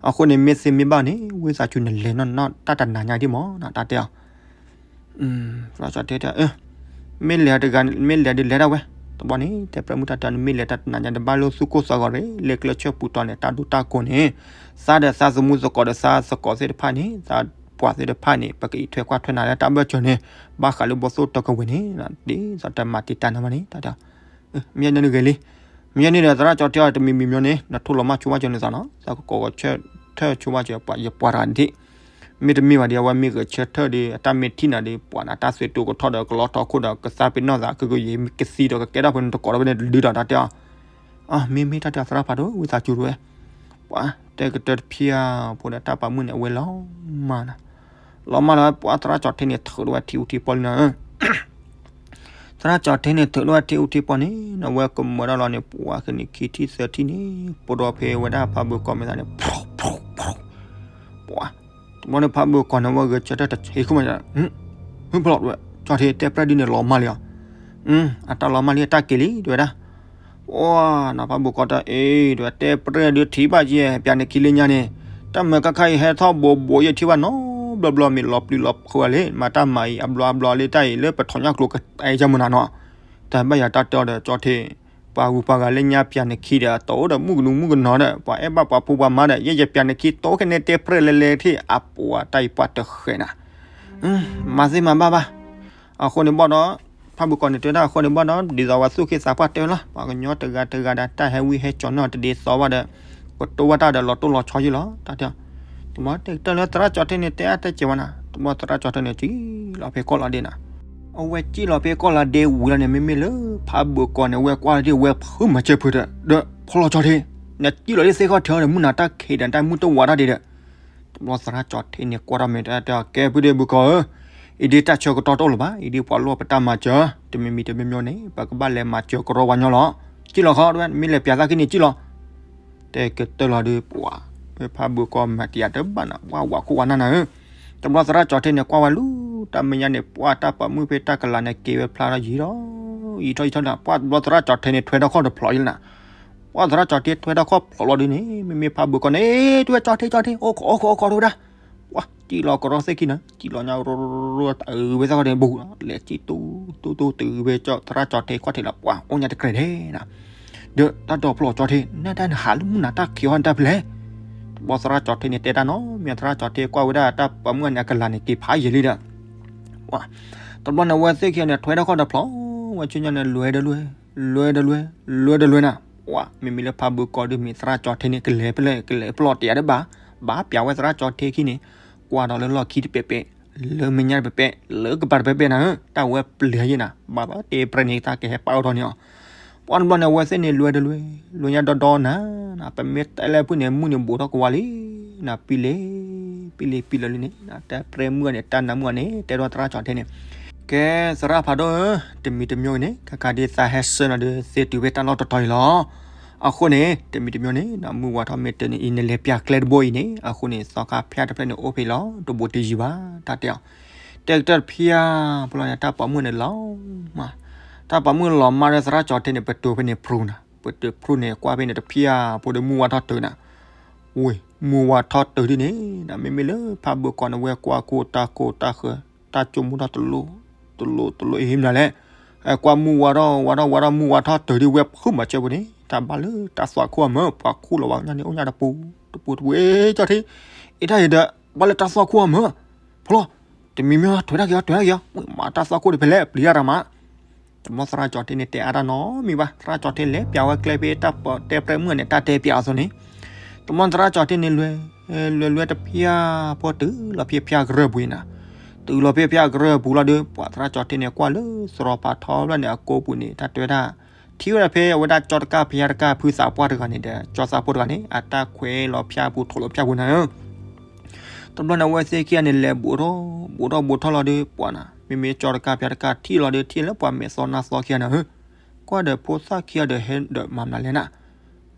အဃိန့ၣ် မ့ၢ်သ့မ့ၢ်ဘၣ်န့ၣ် ဝံသးစူၤနလဲၤနီၢ်နီၢ်တၢ်တနၤညါဒံးမးနၤ တၢ်တဲအီၤ သရၣ်ကၠီၤထ့တဲ မ့ၢ်လဲၤတဂၤ မ့ၢ်လဲၤဒုးလဲၤဒၣ်ဝဲ, တဘျီန့ၣ် တဲပြဲမုၣ်တၢ်တဲ နမ့ၢ်လဲၤတၢ်တနၤညါ နဘၣ်လိၣ်သူၣ်ကိၢ်သးဂီၤရ့ၣ်, လဲၤကျဲဆၢပူၤတီၤန့ၣ် တၢ်ဒူတၢ်ကိၢ်န့ၣ်, သးဒီးသးသမူသကိးဒီးသးသကိးသ့ၣ်တဖၣ်န့ၣ် သးပှၤသ့ၣ်တဖၣ်န့ၣ် ပကအံးထွဲကွၢ်ထွဲနၤလၢတၢ်ဘၢၣ်စၢၤန့ၣ်, ဘၣ်ဃးလၢဘီၣ်သိၣ်တီကဝဲၤန့ၣ် ဒ်သိးတမၤတံာ်တာ်နၤဘၣ်န့ၣ် တၢ်တဲ မ့ၢ်န့ၣ်ဂ့ၤလံ, မ့ၢ်န့ၣ်ဒီးသရၣ်ကၠီၤထ့အီၤတမံၤမံၤမ့ၢ်န့ၣ် နထိၣ်လီၤမၢ်ဆိဘၣ်စၢၤန့ၣ်သးနီၤ, သးကကိးဂီၤဆၢထၢၣ်ဆိဘၣ်စၢၤ ယပှၤတဂၤဒၣ် မ့တမ့ၢ်ဘၣ်ဒီး အဝဲမ့ၢ်ဂဲၤဆၢထၢၣ်ဒီး အတၢ်မ့ၢ်ထံၣ်နၤဒီး ပှၤနၤတၢ်သွဲၣ်တိၤကထီၣ်ဒီးကလီထီၣ်ခိၣ်ဒီး ကသးပ့ၤနီၣ်သး ကကယဲၢ်ကသံဒီးကကဲထီၣ်ဖိန့ၣ်တကိးဒီးဝဲန့ၣ်တဒုဒီးတၢ်တဲအီၤ, အမ့မ့ၢ်တၢ်တဲအီၤသရၣ်ဖးဒိၣ် ဝံသးစူၤတဝဲ, ပှၤတဲကတၢၢ်တဖျၢၣ်ဖိဒီးတၢ်ပာ်မုၣ်န့ၣ် အဝဲလီၤမၢ်နၤ, လီၤမၢ်လီၤ ပှၤသရၣ်ကၠီၤထ့န့ၣ်ထုးထီၣ်ဝဲထံအူထံပီၢ်လံနီၤ. သရၣ်ကၠီၤထ့န့ၣ်ထုးထီၣ်ဝဲထံအူထံပီၢ်န့ၣ် နဝဲကမၢဒီးလီၤန့ၣ် ပှၤကန့ၣ်ခံထံၣ်သၢထံၣ်န့ၣ် ပိၢ်ဒီဖဲဝဲဒၣ်ဖးဘၢကီၢ်မဲာ်သးန့ၣ် ပှၤ တဘျီန့ၣ်ဖးဘၢကီၢ်န့ၣ် ဝဲဂဲၤဆၢထၢၣ်တဆံးဃုာ်မး, ဖျီၣ်ဝဲ ကၠီၤထ့တဲပြဲၢ်ဒုန့ၣ်လီၤမၢ်လံဧါ. အတၢ်လီၤမၢ်လံအတၢ်က့ၤလံ တဲဝဲဒၣ်. ပှၤနီၤဖးဘၢကီၢ်တၢ်အ့ၣ် တဲဝဲ တဲပြဲၢ်ဒုထံၣ်ဘၣ်ယဲ ပျးန့ၣ်ခံလၢညါန့ၣ် တၢ်မၢကခါအံၤဟဲထီၣ်ဘိးဘိးယဲထံၣ်ဘၣ်နီၤ ဘျီဘျီမ့ၢ်လီၤပျံၤလီၤဖုးဝဲလံ မၤတၢ်မၤအံၤအဘျီအဘျီလၢတၢ်အံၤလၢပထီၣ်ညၣ်ကျိၤကအဲၣ်ယဲမုၢ်နၤနီၤ. တၢ်ဘၣ်ယၤတၢ်တဲအီၤဒီးကၠီၤထ့ ပှၤဂုၤပှၤဂၤလၢညါပျးန့ၣ်ခံဒီး အတအိၣ်ဒီးမုၣ်ကနူမုၣ်ကနီၤဒီး ပှၤအဲၣ်ဘၣ်ပှၤဖိပှၤမါဒီး ယဲယပျးန့ၣ်ခံတိခဲန့ၣ်တဲပြဲၢ်လဲၤလဲၤထံၣ် အပှၤတၢ်အံၤပှၤတဃဲးနၤ မၤသ့မၤဘၣ်ဘၣ်. အဃိန့ၣ်ဘၣ်ဒီး ဖးဘၢကီၢ်န့ၣ်တဲဒၣ်အဃိန့ၣ်ဘၣ်ဒီး ဒ်သိးဝဲသူၣ်က့သးပှၢ်တဲလီၤ ပှၤကညီတဂၤတဂၤဒီး တၢ်ဟဲဝံဟဲကၠီၤနီၢ်တဒ်သိးဘၣ်ဒီး ကတိၢ်ဘၣ်တၢ်ဒီးလီၤတိၢ်လီၤဆီယံလီၤ တၢ်တဲအီၤ. တမ့ၢ်တဲလၢသရၣ်ကၠီၤထ့န့ၣ်တဲအါတဲကဲဝဲနၤ တဘျီသရၣ်ကၠီၤထ့န့ၣ် စံၣ်လီၤဖဲကီၢ်လီၤဒ့နၤ အဝဲစံၣ်လီၤဖဲကီၢ်လီၤဒ့ဝံၤလီၤန့ၣ် မ့မ့ၢ်လၢဖးဘၢကီၢ်န့ၣ် ဝဲကွၢ်လီၤဒ့ဝဲဖုးမၤစၢၤဖုးဒီး ဒီးဖျီၣ်ကၠီၤထ့ နစံၣ်လီၤဒ့သ့ၣ်ခီၣ်ထံးဒီး မုၢ်နၤတၢ်ခံးဒီးတၢ်မုၢ်တဝးတၢ်ဒ့ဒီး တဘျီသရၣ်ကၠီၤထ့န့ၣ်ကွၢ်ထီၣ်မ့ၢ်တၢ်တဲအီၤ ကဲဖုဒ့ဘုကီၢ်ဧၢ, အံၤဒ့တၢ်ဆၢကတီၢ်တအိၣ်လၢၤဘၣ် အံၤဒ့ပှၤလိၣ်ပတၢ်မၤစၢၤ တမံၤမံၤတမံၤမံၤန့ၣ် ပကဘၣ်လဲၤမၤစၢၤကရီဝါညီလီၤ. စံၣ်လီၤဃီ မ့ၢ်လဲၤပျးသးခံန့ၣ်စံၣ်လီၤ တဲကတၢၢ်လီၤဒီးပှၤ မ့ၢ်ဖးဘၢကီၢ်မၤတံာ်ယၤတဘၣ်နၤ ပှၤဝးခိၣ်ဝးနၢ်နၤဧၢ. တဘျီသရၣ်ကၠီၤထ့န့ၣ်ကွၢ်ဝဲလူၤ တၢ်မဲာ်ညါန့ၣ် ပှၤတၢ်ပိာ်မုၣ်ဖဲတၢ်ကလၤန့ၣ်က့ၤဝဲဖျါထီၣ်ယံာ်ထီၣ် ယံာ်ထီၣ်ယံာ်ထီၣ်ဒီး ပှၤတဘျီသရၣ်ကၠီၤထ့န့ၣ်ထွဲထီၣ်ခီၣ်တဖျိးယံလီၤနၤ. ပှၤသရၣ်ကၠီၤထ့ထွဲထီၣ်ခီၣ်ဖျိးလီၤဒုန့ၣ် မ့မ့ၢ်ဖးဘၢကီၢ်န့ၣ် တဲဝဲကၠီၤထ့ကၠီၤထ့ အိၣ်ခိးအိၣ်ခိးအိၣ်ခိးတဲဝဲဒၣ် ပှၤစံၣ်လီၤကရီသ့ၣ်ခံနၤ စံၣ်လီၤညါရိရိရိတအုးဝဲသ့ၣ်ခီၣ်န့ၣ် ဘူးလဲၤစံၣ်တူတူတူ တုၤဝဲကၠီၤသရၣ်ကၠီၤထ့ခီၣ်ထံးလီၤ ပှၤအိၣ်ညါတကြဲးဒဲးနၤ. ဒီးတၢ်ဒိးဖျိးကၠီၤထ့ နတၢ်နဟးလၢမုၢ်နၤတၢ်ခံးအီၤနတၢ်ဖဲလဲၣ်. တဘျီသရၣ်ကၠီၤထ့န့ၣ်တဲတၢ်နီတမံၤ သရၣ်ကၠီၤထ့ကွၢ်ဝဲဒၣ်တၢ်ပိာ်မုၣ်အန့ၣ်အကလၤန့ၣ်က့ၤဖးယံာ်လံဒီး တဘျီန့ၣ်အဝဲသ့ၣ်ခံဂၤန့ၣ်ထွဲထီၣ်ခီၣ်တဖျိး ဝဲဆူညါန့ၣ် လွဲဒီးလွဲ လွဲဒီးလွဲ လွဲဒီးလွဲနၤ. ပှၤမ့မ့ၢ်လၢဖးဘၢကီၢ်ဒုမ့ၢ် သရၣ်ကၠီၤထ့န့ၣ် ကလဲၤဖဲလဲၣ် ကလဲၤဖျိးတ့ၢ်အါဒံးဘၣ်, ဘၣ်ပျးဝဲသရၣ်ကၠီၤထ့ခံန့ၣ် ကွၢ်ဒီးလၢလီၢ်ခံတပဲာ်ပဲာ် လၢမဲာ်ညါတပဲာ်ပဲာ် လၢကပၤတပဲာ်ပဲာ်နၤဧၢ, တၢ်ဝဲပျၢၤယဲနၤ, ဘၣ်ဒီးတဲပြဲန့ၣ် တၢ်ကဟဲပာ်အိၣ်ထီၣ်န့ၣ်အီၤ. ပှၤတဘျီန့ၣ် အဝဲသ့ၣ်န့ၣ် လွဲဒီးလွဲ လွဲညါဒီဒီနၤ, ပမ့ၢ်တဲလၢဖုၣ်န့ၣ် မုၢ်န့ၣ်ဘူးထီၣ်ကဝါလံ နၤ ပံလ့ ပံလ့ ပံလ့လံန့ၣ် တၢ်ပြဲမုၢ်အန့ၣ် တၢ်နးမုၢ်အန့ၣ် တဲဒီးသရၣ်ကၠီၤထ့န့ၣ်, ကဲ သရၣ်ဖးဒိၣ်ဧၢ, တမံၤတမံၤန့ၣ် ခါခါဒ်သးဟဲဆှၢနၤဒီး သ့တုၤဖဲတၢ်လီၢ်တတီၤအံၤလီၤ. အဃိန့ၣ် တမံၤတမံၤန့ၣ် နမုၢ်ဝါထီၣ်မ့ၢ်တၢ်န့ၣ်အံၤ နလဲၤပျးကျဲတဘိအံၤန့ၣ် အဃိန့ၣ် သီခါဖၠၣ်တဖျၢၣ်န့ၣ် အိၣ်ဖဲလီၤ တဘိတယံၤဘၣ် တၢ်တဲအီၤ. တဲကတၢၢ်တဖၠၣ်ဖိလီၤန့ၣ် တၢ်ပိာ်မုၣ်န့ၣ်လီၤမး, တၢ်ပိာ်မုၣ်လီၤမးဒီးသရၣ်ကၠီၤထ့န့ၣ် ပတုာ်ဖဲန့ၣ်ဖရူနၤ, ပတုာ်ဖရူန့ၣ် ကွၢ်ဖဲန့ၣ်တဖၠၣ်ဖိဒီးမုၢ်ဝါထီၣ်တုၤနၤ, ဝ့ၢ် မုၢ်ဝါထီၣ်တုၤဒ်န့ၣ် မ့မ့ၢ်လၢဖးဘၢကီၢ်န့ၣ် ဝဲကွၢ်ခိၣ်တၢ်ခိၣ်တၢ်ဃၢၤ တၢ်ကၠိမူထီၣ်တလိၣ် တလိၣ်တလိၣ်အံၤမနုၤလဲၣ်, ကွၢ်မုၢ်ဝါထီၣ်ဝါထီၣ်ဝါထီၣ် မုၢ်ဝါထီၣ်တုၤဒ်ဝဲဖုၣ်မၤစၢၤပူၤန့ၣ် တၢ်ဘၣ်လၢတၢ်သွၣ်ခိၣ်အမၢ ပှၤခိၣ်လီၤဝဲညါန့ၣ် အိၣ်ညါတပူၤ တပူၤတပူၤ အ့ၣ်ကၠီၤထ့ အ့ၣ်တၢ်အံၤဒီး ဘၣ်လၢတၢ်သွၣ်ခိၣ်အမၢ ဖိလီၤ, တမံၤမံၤထွဲတၢ်က့ၤအီၤ ထွဲတၢ်က့ၤအီၤ မၤတၢ်သွၣ်ခိၣ်ဒ်ဖဲလဲၣ် ပျံၤတၢ်တၢ်မး တဘျီသရၣ်ကၠီၤထ့န့ၣ် တဲအါတၢ်နီတမံၤဘၣ်, သရၣ်ကၠီၤထ့လဲၤပျးဝဲကျဲဖဲတၢ်တဲပြဲမုၢ်န့ၣ် တၢ်တဲပျးအီၤအသိးန့ၣ်, တဘျီသရၣ်ကၠီၤထ့န့ၣ် လွဲ လွဲလွဲတဖၠၣ်ဖိတုၤလီၤဖဲဖၠၣ်ကရၢၢ်ပူၤနၤ, တုၤလီၤဖဲဖၠၣ်ကရၢၢ်ပူၤလီၤဒီး ပှၤသရၣ်ကၠီၤထ့န့ၣ် ကွၢ်လၢသရိာ်ဖးထီဖျၢၣ်န့ၣ် အကိပူၤန့ၣ် တၢ်တဲဝဲဒၣ် ထံၣ်ဝဲဒၣ်ဖဲအဝဲဒၣ်ကၠီတကၢ်ဖၠၣ်တကၢ်ဖုသးပှၢ်တဂၤန့ၣ်ဒီး ကၠီသးဖိတဂၤန့ၣ် အတၢ်ခွဲးလီၤဖၠၣ်ပူၤ ထိးလီၤဖၠၣ်ပူၤနၤဧၢ တဘျီန့ၣ် အဝဲသ့ၣ်ခံဂၤန့ၣ် လဲၤဘူးထီၣ်ဘူးထီၣ်ဘူးထီၣ်လီၤဒီး ပှၤနၤ မ့မ့ၢ်ကၠီတကၢ်ဖၠၣ်တကၢ်ထံၣ်လီၤဒီး ထံၣ်လၢပှၤမဲာ်သီနါသီခံဂၤနၤဧၢ, ကွၢ်ဒီးဖိသၣ်ခံဂၤဒီး ဟဲဒီးမၤမနုၤလဲၣ်နၤ,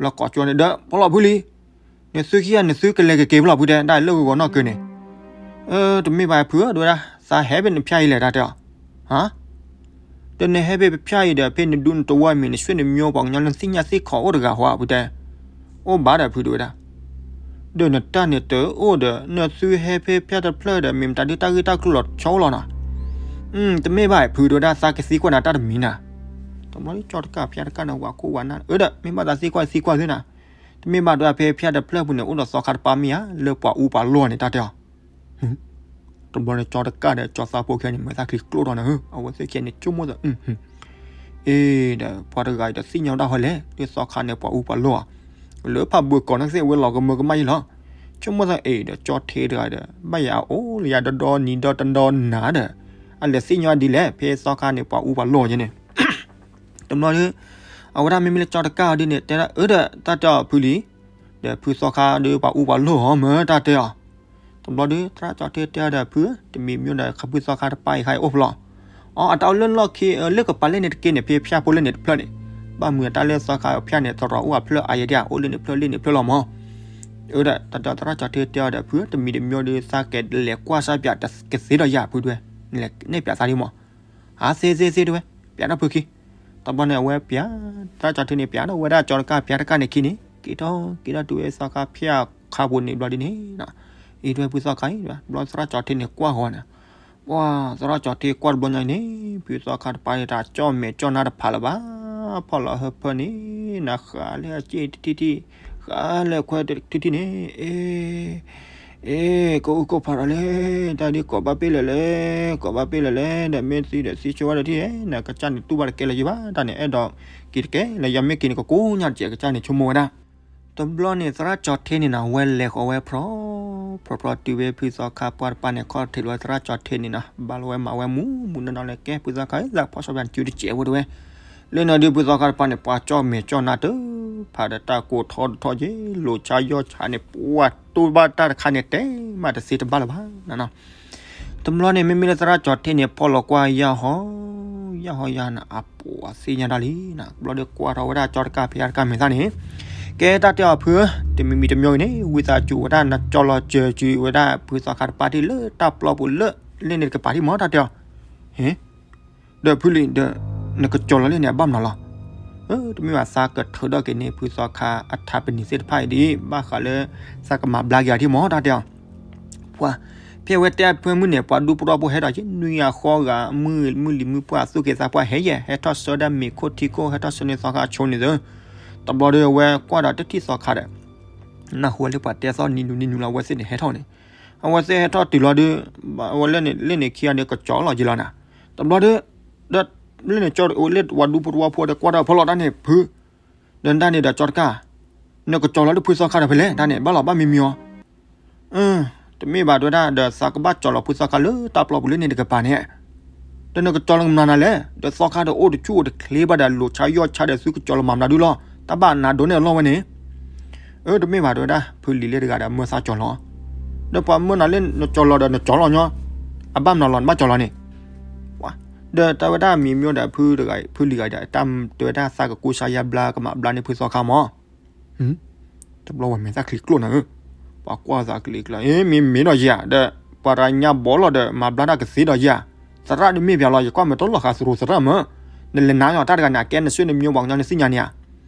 လီၤကိးကၠီန့ၣ်ဒီး ဖိလီၤဖုလံ, နသုခံဂၤနသုကလဲၤကက့ၤဖဲလီၤဖုတဲ ဒၣ်လၢဂီၤဂီၤနီၢ်ကၢန့ၣ်, တမ့ၢ်ဘၣ်ဖုဧၢ တဲဝဲဒၣ် သးဟဲဖဲနဖၠၣ်အံၤလဲၣ် တၢ်တဲအီၤ ဟါ ဒီးနဟဲဖဲပဖၠၣ်အံၤဒီး ဖဲနဒူနတဝီမ့ၢ် နဆွေနမျိုး ပှၤကညီလၢနသ့ၣ်ညါသ့ၣ်ခိးအိၣ်တဂၤဟီ ဖုတဲ, အိၣ်ဘၣ်ဒီးဖုတဲဝဲဒၣ်, ဒီးနတၢ်န့ၣ်တအိၣ်ဒီး နသုဟဲဖဲဖၠၣ်တဖျၢၣ်ဒီး မ့ၢ်မတၤဒုတၢ်ဂ့ၢ်တၢ်ကျိၤလီၤဆီလီၤနီၤ, တမ့ၢ်ဘၣ်ဖုတဲဝဲဒၣ် သးကသံကွၢ်နၤတၢ်တမံၤနၤ, တဘျီလၢကၠီတကၢ်ဖၠၣ်တကၢ်န့ၣ် ဝၤခိၣ်ဝၤနၢ် အၢဒီး မ့ၢ်ဘၣ်သးသံကွၢ်သံကွၢ်သုနၤ, တမ့ၢ်ဘၣ်တဲဝဲဒၣ် ဖဲဖၠၣ်တဖျၢၣ်ပူၤန့ၣ် အိၣ်ဒီးသီခါတပၤမ့ၢ်ဧါ လၢပှၤအူပှၤလီၢ်န့ၣ် တၢ်တဲအီၤ တဘျီန့ၣ် ကၠီတကၢ်ဒီးကၠီသးဖိခံဂၤန့ၣ် မၤသးချံကျိထီၣ်နၤဧၢ, အဝဲသ့ၣ်ခံဂၤန့ၣ် ဆိကမိၣ်သး, အ့ဒီး ပှၤတဂၤအံၤဒီးသ့ၣ်ညါဝဲဒၣ်ဟီလဲၣ်, ဒ်သီခါန့ၣ် ပှၤအူပှၤလီၢ်ဧါ, လၢဖးဘၢကီၢ်န့ၣ်သ့ၣ်ဝဲလီၤကမၢကမၣ်ယံလီၤ, ဆိကမိၣ်သးအ့ဒီး ကၠီထ့တဂၤဒီး ဘၣ်ယၤအအိၣ်လၢယၤဒီဒီနံၤဒီတဒီနၤဒီး အလဲၤသ့ၣ်ညါဒ်လဲၣ် ဖဲသီခါန့ၣ် ပှၤအူပှၤလီၢ်ယဲန့ၣ် တဘျီဒီး အဝဲဒၣ်မ့မ့ၢ်လၢကၠီတကၢ်အီၤဒ်န့ၣ် တဲဒၣ်အၢဒီး တၢ်တဲအီၤဖုလံ, ဒီးဖုသီခါဒီးပှၤအူပှၤလီၢ်ဧါမၢ တၢ်တဲအီၤ, တဘျီဒီး သရၣ်ကၠီထ့တဲအီၤဒီး ဖုဧၢ, တမံၤမံၤဒီး ဖုသီခါတပၢ်အံၤခါအံၤအိၣ်ဖျိလီၤ. အီ အတၢ်အိၣ်လၢလီၢ်ခံ လၢကပၤလဲၣ်န့ၣ်တက့ၢ်န့ၣ် ဖဲဖၠၣ်ဖိလဲၣ်န့ၣ်တဖျၢၣ်န့ၣ်, ဘၣ်မုာ်အတၢ်လၢသီခါဖၠၣ်န့ၣ် တရီအူအဖျၢၣ်အါယဲဒၣ် အိၣ်လၢန့ၣ်ဖျၢၣ်လဲၣ်န့ၣ်ဖျၢၣ်လီၤမး. အဝဲဒၣ် တၢ်ဒီးသရၣ်ကၠီထ့တဲအီၤဒီး ဖုဧၢ, တမံၤတမံၤဒီး သးကလဲၤကွၢ်စၢ်ပၠးကသ့ဒီးယၤဖုတဲဝဲ, နဲၣ်ပၠးသးဒ်မး, ဟးသ့သ့သ့တဲဝဲ, ပၠးထီၣ်ဖုခံ. တဘျီန့ၣ် အဝဲပၠး, သရၣ်ကၠီထ့န့ၣ် ပၠးဒီးဝဲဒၣ်ကၠီတကၢ် ပၠးတကၢ်န့ၣ်ခံန့ၣ် က့ၤထီၣ်က့ၤထီၣ်တုၤဝဲသီခါဖၠၣ်ခါပူၤန့ၣ်ဘျီဒ်န့ၣ်, အံၤတဲဝဲဖုသီခါအံၤ, ဘျီသရၣ်ကၠီထ့န့ၣ်ကွၢ်ဃီန့ၣ်, ပှၤသရၣ်ကၠီထ့ကွၢ်တဘျီညါအံၤန့ၣ် ဖုသီခါတပၢ်န့ၣ် တၢ်ကၠီၣ်မဲာ်ကၠီၣ်နါတဖးလၢၤဘၣ်, ဖီၣ်လီၤဟၢဖၢန့ၣ် နဃးလၢအစ့ၣ်ထံထံ, ဃးလၢအခွဲးထံထံန့ၣ်, အ့ အ့ ကိးအုၣ်ကိးဖးဒီးလဲၣ်, တၢ်ဒ်ကိးဘၣ်ပ့ၢ်လၢာ်လဲၣ်, ကိးဘၣ်ပ့ၢ်လၢာ်လဲၣ်, ဒီးမ့ၢ်သံဒီးသံဆိဝဲဒီးထံၣ်, နကစၢ်န့ၣ်တူၢ်ဘၣ်တကဲလၢၤယဘၣ်, တၢ်န့ၣ်အဲၣ်ဒိးက့ၤတကဲလၢၤ, ယမ့ၢ်က့ၤန့ၣ် ကကိးညါတကဲး ကစၢ်န့ၣ်ဆိကမိၣ်ဝဲဒၣ်. တဘျီန့ၣ် သရၣ်ကၠီထ့န့ၣ်နီၤ ဝဲလဲၤဃီၤဝဲဖျီ ဖျီဖျီတုၤဝဲဖုသီခါပှၢ်တပၢ်န့ၣ် ခီၣ်ထံးလီၤဝဲသရၣ်ကၠီထ့န့ၣ်နီၤ, ဘၣ်လီၤဝဲမၤဝဲမူးမူးနီၢ်နီၢ်လၢကဲ ဖုသီခါဧၢ သးဖီၣ်ဆီဖၠၣ်နစုတစဲးဖိတဲဝဲ. လၢနီၤဒုးဖုသီခါတပၢ်န့ၣ် ပှၤကၠီၣ်မဲာ်ကၠီၣ်နါတဖးဒီးတၢ်ကိးထီတထီက့ၤ လိာ်ဆါယီၢ်ဆါန့ၣ် ပှၤတူၢ်ဘၣ်တၢ်တခါန့ၣ် တဲမးတသ့တဘၣ်လၢၤဘၣ်နီၤနီၤ. တဘျီန့ၣ် မ့မ့ၢ်လၢသရၣ်ကၠီထ့န့ၣ် ဖီၣ်လီၤကွၢ်ယၢ်ဟီ ယၢ်ဟီယၢ်နၤ အပှၤသ့ၣ်ညါတၢ်လံနီၤ, တဘျီဒီးကွၢ်ထီၣ်ဝဲဒၣ်ကၠီတကၢ်ဖၠၣ်တကၢ်မဲာ်သၣ်န့ၣ်, ကဲတၢ်တဲအီၤဖုဧၢ, တမံၤမံၤတမံၤဂ့ၤန့ၣ် ဝံသးစူၤဝဲဒၣ် နကၠီလီၤစၢၤစုၤဝဲဒၣ်ဖုသီခါတပၢ်ထံၣ်လၢတၢ်ပျီပူၤလၢ လဲၣ်န့ၣ်တကပၤထံၣ်မး တၢ်တဲအီၤ. ဟ့ ဒီးဖုလံၤဒီး နကကၠီလီၤလၢန့ၣ် အဘၣ်မနုၤလီၤ. တမ့ၢ်ဘၣ်သးကထုးထီၣ်က့ၤန့ၢ်ဖုသီခါအထးပနံၤသ့ၣ်တဖၣ်အံၤဒ် ဘၣ်ဃးလၢ သးကမၤဘျါက့ၤအီၤထံၣ်မး တၢ်တဲအီၤ. ပှၤ ဖဲအဝဲတဲအဖၢမုၢ်န့ၣ် ပှၤဒူဖိတဝီဖိဟဲဒီးက့ၤ နွံဂၤဃိးဂၤ မုၢ်လံၤမုၢ်ပှၢ်သူၣ်က့ၤသးပှၢ်ဟဲယဲၢ် ဟဲထီၣ်ဆှၢဒၣ်မ့ၤခိၣ်ထံခိၣ် ဟဲထီၣ်ဆှၢန့ၢ်သီခါအဆိန့ၣ်သု. တဘျီဒီးအဝဲကွၢ်ဒီးတထံၣ်သီခါဒီး နၢ်ဟူဝဲလၢပှၤတဲသီၣ်နံၤနုၤနံၤနုၤလီၤ အဝဲသ့ၣ်န့ၣ်ဟဲထီၣ်န့ၣ်, အဝဲသ့ၣ်ဟဲထီၣ်တုၤလီၤဒီး အဝဲလဲၣ်န့ၣ် လဲၣ်န့ၣ်ခံဂၤဒီးကကၠီလီၤက့ၤလီၤနၤ. တဘျီဒီး ဒီး လဲၣ်န့ၣ်ကၠီအိၣ်လၢပှၤဒူဖိတဝီဖိဒီးကွၢ်ဒီးဖီၣ်လီၤတၢ်န့ၣ်ဖု ဒီးနတၢ်န့ၣ်ဒီးကၠီတကၢ်, နကကၠီလီၤလၢဖုသီခါဒီးဖဲလဲၣ် တၢ်န့ၣ် ဘၣ်လီၤဘၣ်မံမံအီၤ. တမ့ၢ်ဘၣ်တဲဝဲဒၣ် ဒီးသးကဘၣ်ကၠီလီၤဖုသီခါလၢတၢ်ပျီပူၤလၢန့ၣ်တကပၤန့ၣ်, ဒီးနကကၠီလီၤကမနုၤနၤလဲၣ်, ဒီးသီခါဒီးအိၣ်တဆူၣ်အိၣ်တချ့ဘၣ်ဒီး လိာ်ဆါယီၢ်ဆါဒီးသုကကၠီလီၤမၤမနုၤဒုလီၤ, တၢ်ဘၣ်နၤဒိးန့ၢ်အလီၢ်ဝဲန့ၣ်. အၢ တမ့ၢ်ဘၣ်တဲဝဲဒၣ် ဖုလံၤလၢတဂၤဒီးမၢသးကၠီလီၤ, ဒီးပှၤမၢနၤလၢနကၠီလီၤဒီးနကၠီလီၤညီ, အဘၣ်မနုၤလီၤ နဘၣ်ကၠီလီၤန့ၣ်. ဒီးတဲဝဲဒၣ်မံမံဒီးဖုတဂၤ ဖုလံၤဂၤဒီး တၢ်တဲဝဲဒၣ်သးကကူစါယါဘျါ ကမၤဘျါန့ၢ်ဖုသီခါမး. တဘျီဝဲမဲာ်သၣ်ချံကျိၣ်နၤဧၢ, ပှၤကွၢ်သးကလံၤကျါ အ့ မ့မ့ၢ်ဒီးယၤ ဒီး ပှၤတဂၤညါဘီလီၤဒီး မၤဘျါတၢ်ကသ့ဒီးယၤ, သရၣ်ဒုးမ့ၢ်ပၠးလီၤ ယကွၢ်မ့ၢ်တလီၤဃာ်သရူးသရၣ်မး, နလဲၤနၤလီၤတၢ်တဂၤန့ၣ် အကဲနဆွေနမျိုးပှၤကညီနသ့ၣ်ညါန့ၣ်ဧါ,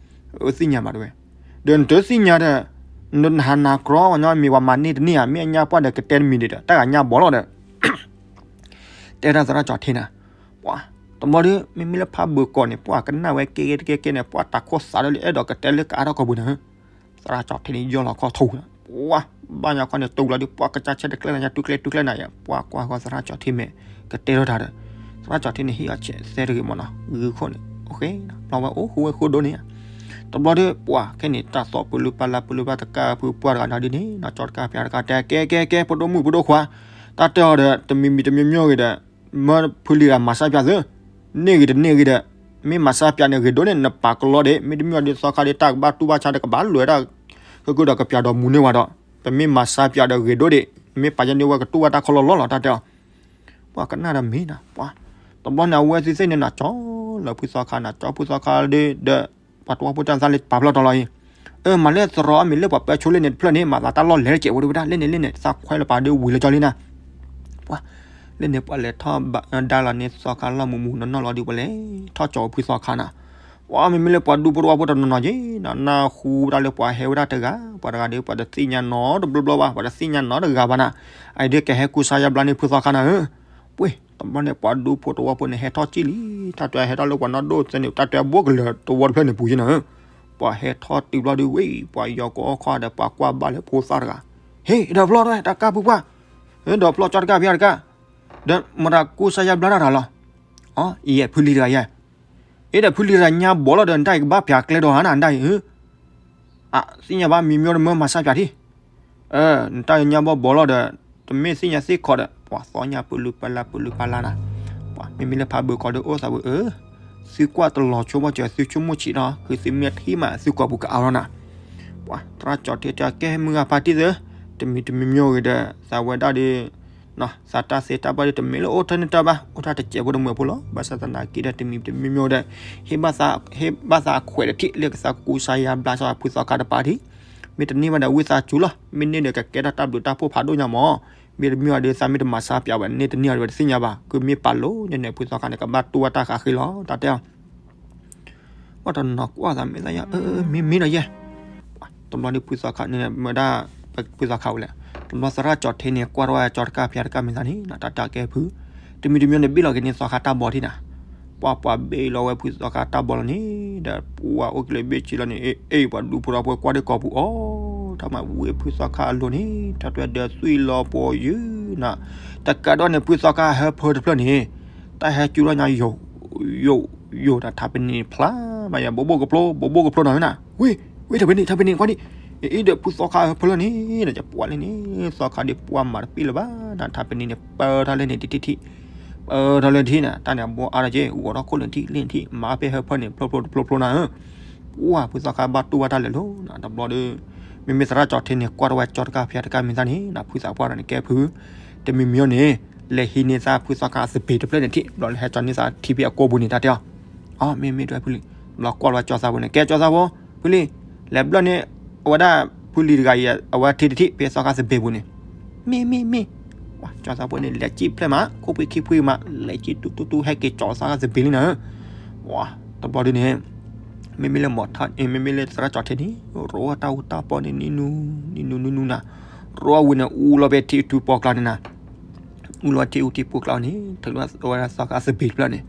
အၢ သ့ၣ်ညါဘၣ်တဲဝဲ, ဒီးနတသ့ၣ်ညါဒီး နဟးနၤကြီပှၤကညီမ့ၢ်ပှၤမၤန့ၢ်တန့ၢ်ဧါ မ့ၢ်အညါပှၢ်ဒီးကတဲတမံၤဒံးဒီး တၢ်ဂၤညါဘီလီၤဒီး တဲဒၣ်သရၣ်ကၠီထ့နၤ, ပှၤ တဘျီဒီး မ့မ့ၢ်လၢဖးဘၢၣ်ကီၢ်န့ၣ် ပှၤကနၣ်ဝဲကဲကဲတကဲကဲန့ၣ် ပှၤတၢ်ခိၣ်သးဒီးလၢ အဲၣ်ဒိးကတဲလၢကအါထီၣ်ကီၢ်ပူၤနၤဧၢ, သရၣ်ကၠီထ့န့ၣ် ယီၢ်လီၤခီၣ်ထူနၤ, ပှၤ ဘၣ်ညါခီန့ၣ် တူၢ်လီၤဒီး ပှၤကစၢ်ဆဲတကျဲနၤညါ တူၢ်ကျဲတူၢ်ကျဲနၤယါ ပှၤကွၢ်ဃီသရၣ်ကၠီထ့မဲာ် ကတဲထီၣ်တၢ်ဒီး သရၣ်ကၠီထ့န့ၣ် ဟံးအီၤဆဲးသဲတဂ့ၤမးနီၤ ဂုာ်ခိၣ်န့ၣ် အိၣ်ဃ့နီၤ ဘျီဝဲအိၣ်ဃူဝဲဃူဒိၣ်န့ၣ် တဘျီဒီး ပှၤခဲန့ၣ် တၢ်သီၣ်ပလူပလၢပလူပလၢတကးဖုပှၢ်တဂၤဒီးဒ်န့ၣ်နီၤ ကၠီတကးပၠးတကးတဲ ကဲကဲကဲ ဖိဒိၣ်မုၣ်ဖိဒိၣ်ခွါ တၢ်တဲအီၤဒီး တမံၤမံၤတမံၤမံၤဂ့ၤဒီး မၢဖုလံၤတဂၤမၤစၢ်ပၠးသု, န့ၢ်ဂ့ၤတန့ၢ်ဂ့ၤဒီး မ့ၢ်မၤစၢ်ပၠးန့ၣ် ဂ့ၤဒိၣ်န့ၣ် နပာ်ကလီဒီး မ့တမ့ၢ်ဒီးသီခါဒီး တၢ်ကဘၣ်တူၢ်ဘၣ်ဆါဒီး ကဘၣ်လဲၤတၢ် ဃုာ်ဃုာ်ဒီးကပၠးဒီးမူၤန့ၢ်ဝဲဒီး ပမ့ၢ်မၤစၢ်ပၠးဒီးဂ့ၤဒိၣ်ဒံး မ့ၢ်ပာ်ယဲန့ၢ်ဝဲကတူၢ်ဘၣ်တၢ်ခီလီၤလီၤလီၤ တၢ်တဲအီၤ ပှၤကနၣ်ဒီးမ့ၢ်နၤ ပှၤ တဘျီန့ၣ် အဝဲသ့ၣ်သ့ၣ်န့ၣ် နကၠီလီၤဖုသီခါ နကၠီဖုသီခါဒီး ပှၤတဝီဖိတၢ်သးလၢပာ်ဖျါထီၣ်လီၤအံၤ, အၢ မၤလၢသရီအမံၤလၢပှၤပၢဆိလၢန့ၣ်တဖျၢၣ်န့ၣ် မၤသးတၢ်လီၢ်လဲၤတစဲးဝဲဒၣ် လၢန့ၣ်လၢန့ၣ် သးခွဲလၢပာ်ဒီးဝံၤလၢကၠီလံနၤ, ပှၤ လၢန့ၣ်ပှၤလဲၤထီၣ်ဒါလီၤန့ၣ်သီခါလီၢ်မုာ်မုာ်နီၢ်နီၢ်လီၤဒီး ပှၤလဲၤထီၣ်ကၠီဖုသီခါနၤ, ပှၤမ့မ့ၢ်လၢပှၤဒူဖိတဝီဖိတနီၤနီၤက့ၤ နနၢ်ဟူတၢ်လၢပှၤဟဲဝဲဒၣ်တဂၤ ပှၤတဂၤဒီး ပှၤတသ့ၣ်ညါနီတဘျီဘျီဘၣ် ပှၤတသ့ၣ်ညါနီတဂၤဘၣ်နၤ, အအံၤဒီးကဟဲကူစါယါဘျါန့ၢ်ဖုသီခါနၤဧၢ, ပှ့ၤ တဘျီန့ၣ် ပှၤဒူဖိတဝီဖိန့ၣ် ဟဲထီၣ်ကံၣ်လံ, တၢ်တဲဟဲထီၣ်လၢပှၤနီၢ်ဒိၣ်သဲန့ၣ် တၢ်တဲဘိကလၢာ်တဝီတဖျၢၣ်န့ၣ်ပူၤက့နၤဧၢ, ပှၤဟဲထီၣ်တုၤဘျီဒီးဝဲ ပှၤယီၤကိးခီဒီး ပှၤကွၢ်ဘၣ်လၢဖိသၣ်တဂၤ, ဟ့ၣ် ဒီးဖျီၣ်တဝဲ တၢ်ကၢ်ဖုပှၢ်, ဒီးဖျီၣ်ကၠီတကၢ်ဖုတကၢ်, ဒီးမတၤကူစါယါဘျါတၢ်တၢ်လီၤ, အံၤယဲၢ်ဖုလံၤတဂၤယဲၢ် အ့ဒီးဖုလံၤတဂၤညါဘီလီၤဒီး နတၢ်အံၤကဘၣ်ပၠးကျဲဒီးဧါနၤ နတၢ်အံၤဧၢ, အသ့ၣ်ညါဘၣ်မံၤမံၤဒီးမၢမၤစၢ်ပၠးထံၣ်, နတၢ်အံၤညါဘီဘီလီၤဒီး တမ့ၢ်သ့ၣ်ညါသ့ၣ်ခီဒီး ပှၤသီညါပလူၤပလါပလူၤပလါနၤ, ပှၤမ့မ့ၢ်လၢဖးဘၢၣ်ကီးဒီးအိၣ်သးဝဲအၢ, သုကွၢ်တလီၤဆိဘၣ်စၢၤ သုဆိကမိၣ်ဆံးဒီး ဃုာ်သုမ့ၢ်ထံၣ်မးသုကိာ်ပူၤကအါလီၤနၤ, ပှၤသရၣ်ကၠီထံတဲကဲမုၢ်ဂၤဖါတံၢ်သၢ, တ တမံၤတမံၤမံၤဂ့ၤဒီး သးဝဲဒၣ်ဒီး သးတၢ်သ့တၢ်ဘၣ်ဒီး တမ့ၢ်လၢအိၣ်ထဲန့ၣ်တၢ်ဘၣ်, အိၣ်ထဲတစဲးဖိတမုာ်ဖိလီၤ. ဘၣ်ဆၣ်သနာ်က့ဒီး တမံၤတမံၤမံၤဒီး ဟ့ၣ်ဘၣ်သးအခွဲးတထံၣ် လၢကသးကူစါယါဘျါစၢ်ဖုသီခါတပၤထံၣ်, မ့ၢ်တန့ၢ်ဘၣ်ဒီး ဝံသးစူၤလီၤ, မ့ၢ်န့ၢ်ဒီး ကကဲထီၣ်တၢ်ဘျုးတၢ်ဖှိၣ်ဖးဒိၣ်ညါမး, မ့တမ့ၢ်ဘၣ်ဒီး သးမ့ၢ်တမၤဆါပၠးဘၣ် န့ၢ်တန့ၢ်အီၤဒီး ပတသ့ၣ်ညါဘၣ်, ကမ့ၢ်ပာ်လိၤန့ၣ်န့ၣ် ဖုသီခါန့ၣ် ကဘၣ်တူၢ်ဘၣ်တၢ်ဃးဃ့လီၤ တၢ်တဲအီၤ ပှၤတနီၤကွၢ်သးမ့ၢ်သးယါ အၢ မ့ၢ်မ့ၢ်ဒီးယဲ, တဘျီဒီးဖုသီခါန့ၣ် မ့ၢ်ဒၣ် ဖုသီခါဝဲလဲၣ်, တဘျီသရၣ်ကၠီၤထ့န့ၣ် ကွၢ်ထီၣ်ဝဲကၠီတကၢ်ဖၠါတကၢ်မ့ၢ်သးန့ၣ် တၢ်တဲကဲဖု, တမံၤတမံၤန့ၣ် ဘ့ၣ်လီၤက့ၤန့ၢ်သီခါတၢ်ဘီထံၣ်နၤ, ပှၤပှၤဘ့ၣ်လီၤဝဲဖုသီခါတၢ်ဘီလီၤန့ၣ်, ဒီးပှၤအိၣ်ကလဲၤဘ့ၣ်ဆံလီၤန့ၣ် အ့ၣ် ပှၤဒူဖိထီဖိကွၢ်ဒံးကိာ်ပူၤအီၤ, တၢ်မၤဝံၤဖုသီခါအလိၤန့ၣ် တၢ်တွဲဒီးသွံၣ်လီၤပှီၤယုၢ်နၤ, တကးဒီးန့ၣ် ဖုသီခါဟၢဖၢတဖျၢၣ်န့ၣ် တၢ်ဟဲကၠူထီၣ်ညါယိာ် ယိာ် ယိာ် တၢ်ထးပနံၤဖျါမးယၤ ဘိးဘိၣ်ကဖျိ ဘိးဘိၣ်ကဖျိနီၤဝဲနၤ, ဝ့ ဝ့ ထးပနံၤ ထးပနံၤ ကွၢ်ဒံး, အ့ၣ် ဒီးဖုသီခါဟၢဖၢလၢန့ၣ် ဒီးယပှၤလၢန့ၣ် သီခါဒံးပှၤမၤတပ့ၢ်လၢၤဘၣ်နၤ, ထးပနံၤန့ၣ် ပၢထီၣ်လၢန့ၣ်တထံၣ်ထံၣ်, ပၢထီၣ်လၢထံၣ်နၤ, တၢ်န့ၣ်အဘိအါထီၣ်က့ ဂီၤထီၣ်ခိၣ်လၢထံၣ်လၢထံၣ် မၤဖဲဟၢဖၢန့ၣ် ဖျိဖျိတဖျိဖျိနၤဧၢ ပှၤဖုသီခါဘၣ်တူၢ်ဘၣ်တၢ်လဲၤလိၤနၤ, တဘျီဒီး မ့မ့ၢ်သရၣ်ကၠီၤထ့န့ၣ် ကွၢ်ထီၣ်ဝဲကၠီတကၢ်ဖၠါတကၢ်မ့ၢ်သးန့ၣ် နဖုသးပှၢ်ဒီးန့ၣ်ကဲဖု, တမံၤမံၤအီၤန့ၣ် လဲၤဟံးန့ၢ်သးဖုသီခါသပ့ၤတဖျၢၣ်န့ၣ်ထံၣ် ဘျီလၢဟဲကၠီန့ၢ်သးထံဖဲအကိာ်ပူၤန့ၣ် တၢ်တဲအီၤ, အမ့ၢ်မ့ၢ်ဒွဲဖုလံ, ဘျီကွၢ်ထီၣ်ဝဲကၠီသးဖိန့ၣ် ကဲကၠီသးဖိ, ဖုလံ, လဲၤဘျၢၣ်န့ၣ် အဝဲဒၣ်ဖုလံၤတဂၤအံၤ အဝဲထံတထံၣ် ဖဲသီခါသပ့ၤပူၤန့ၣ်, မ့ၢ်မ့ၢ်မ့ၢ်, ကၠီသးဖိန့ၣ် လဲၤကံၣ်ဖျဲၣ်မး ခိၣ်ဖှံခံဖှံမး လဲၤကံၣ်တူတူတူ ဟဲက့ၤကၠီသီခါသပ့ၤလံနၤဧၢ, တဘျီဒုန့ၣ် မ့မ့ၢ်လၢမီၤထါ မ့မ့ၢ်လၢသရၣ်ကၠီၤထ့န့ၣ် ရိအတၢ်အူတၢ်ပီန့ၣ် နံၤနူၤ နံၤနူၤနံၤနူၤနၤ, ရိအဝံၤန့ၣ် အူလီၤဖဲထံအူထံပီကျါန့ၣ်နၤ, အူလီၤထံအူထံပီကျါန့ၣ် ထုးထီၣ်ဝဲဒၣ်သီခါသပ့ၤတဖျၢၣ်န့ၣ်,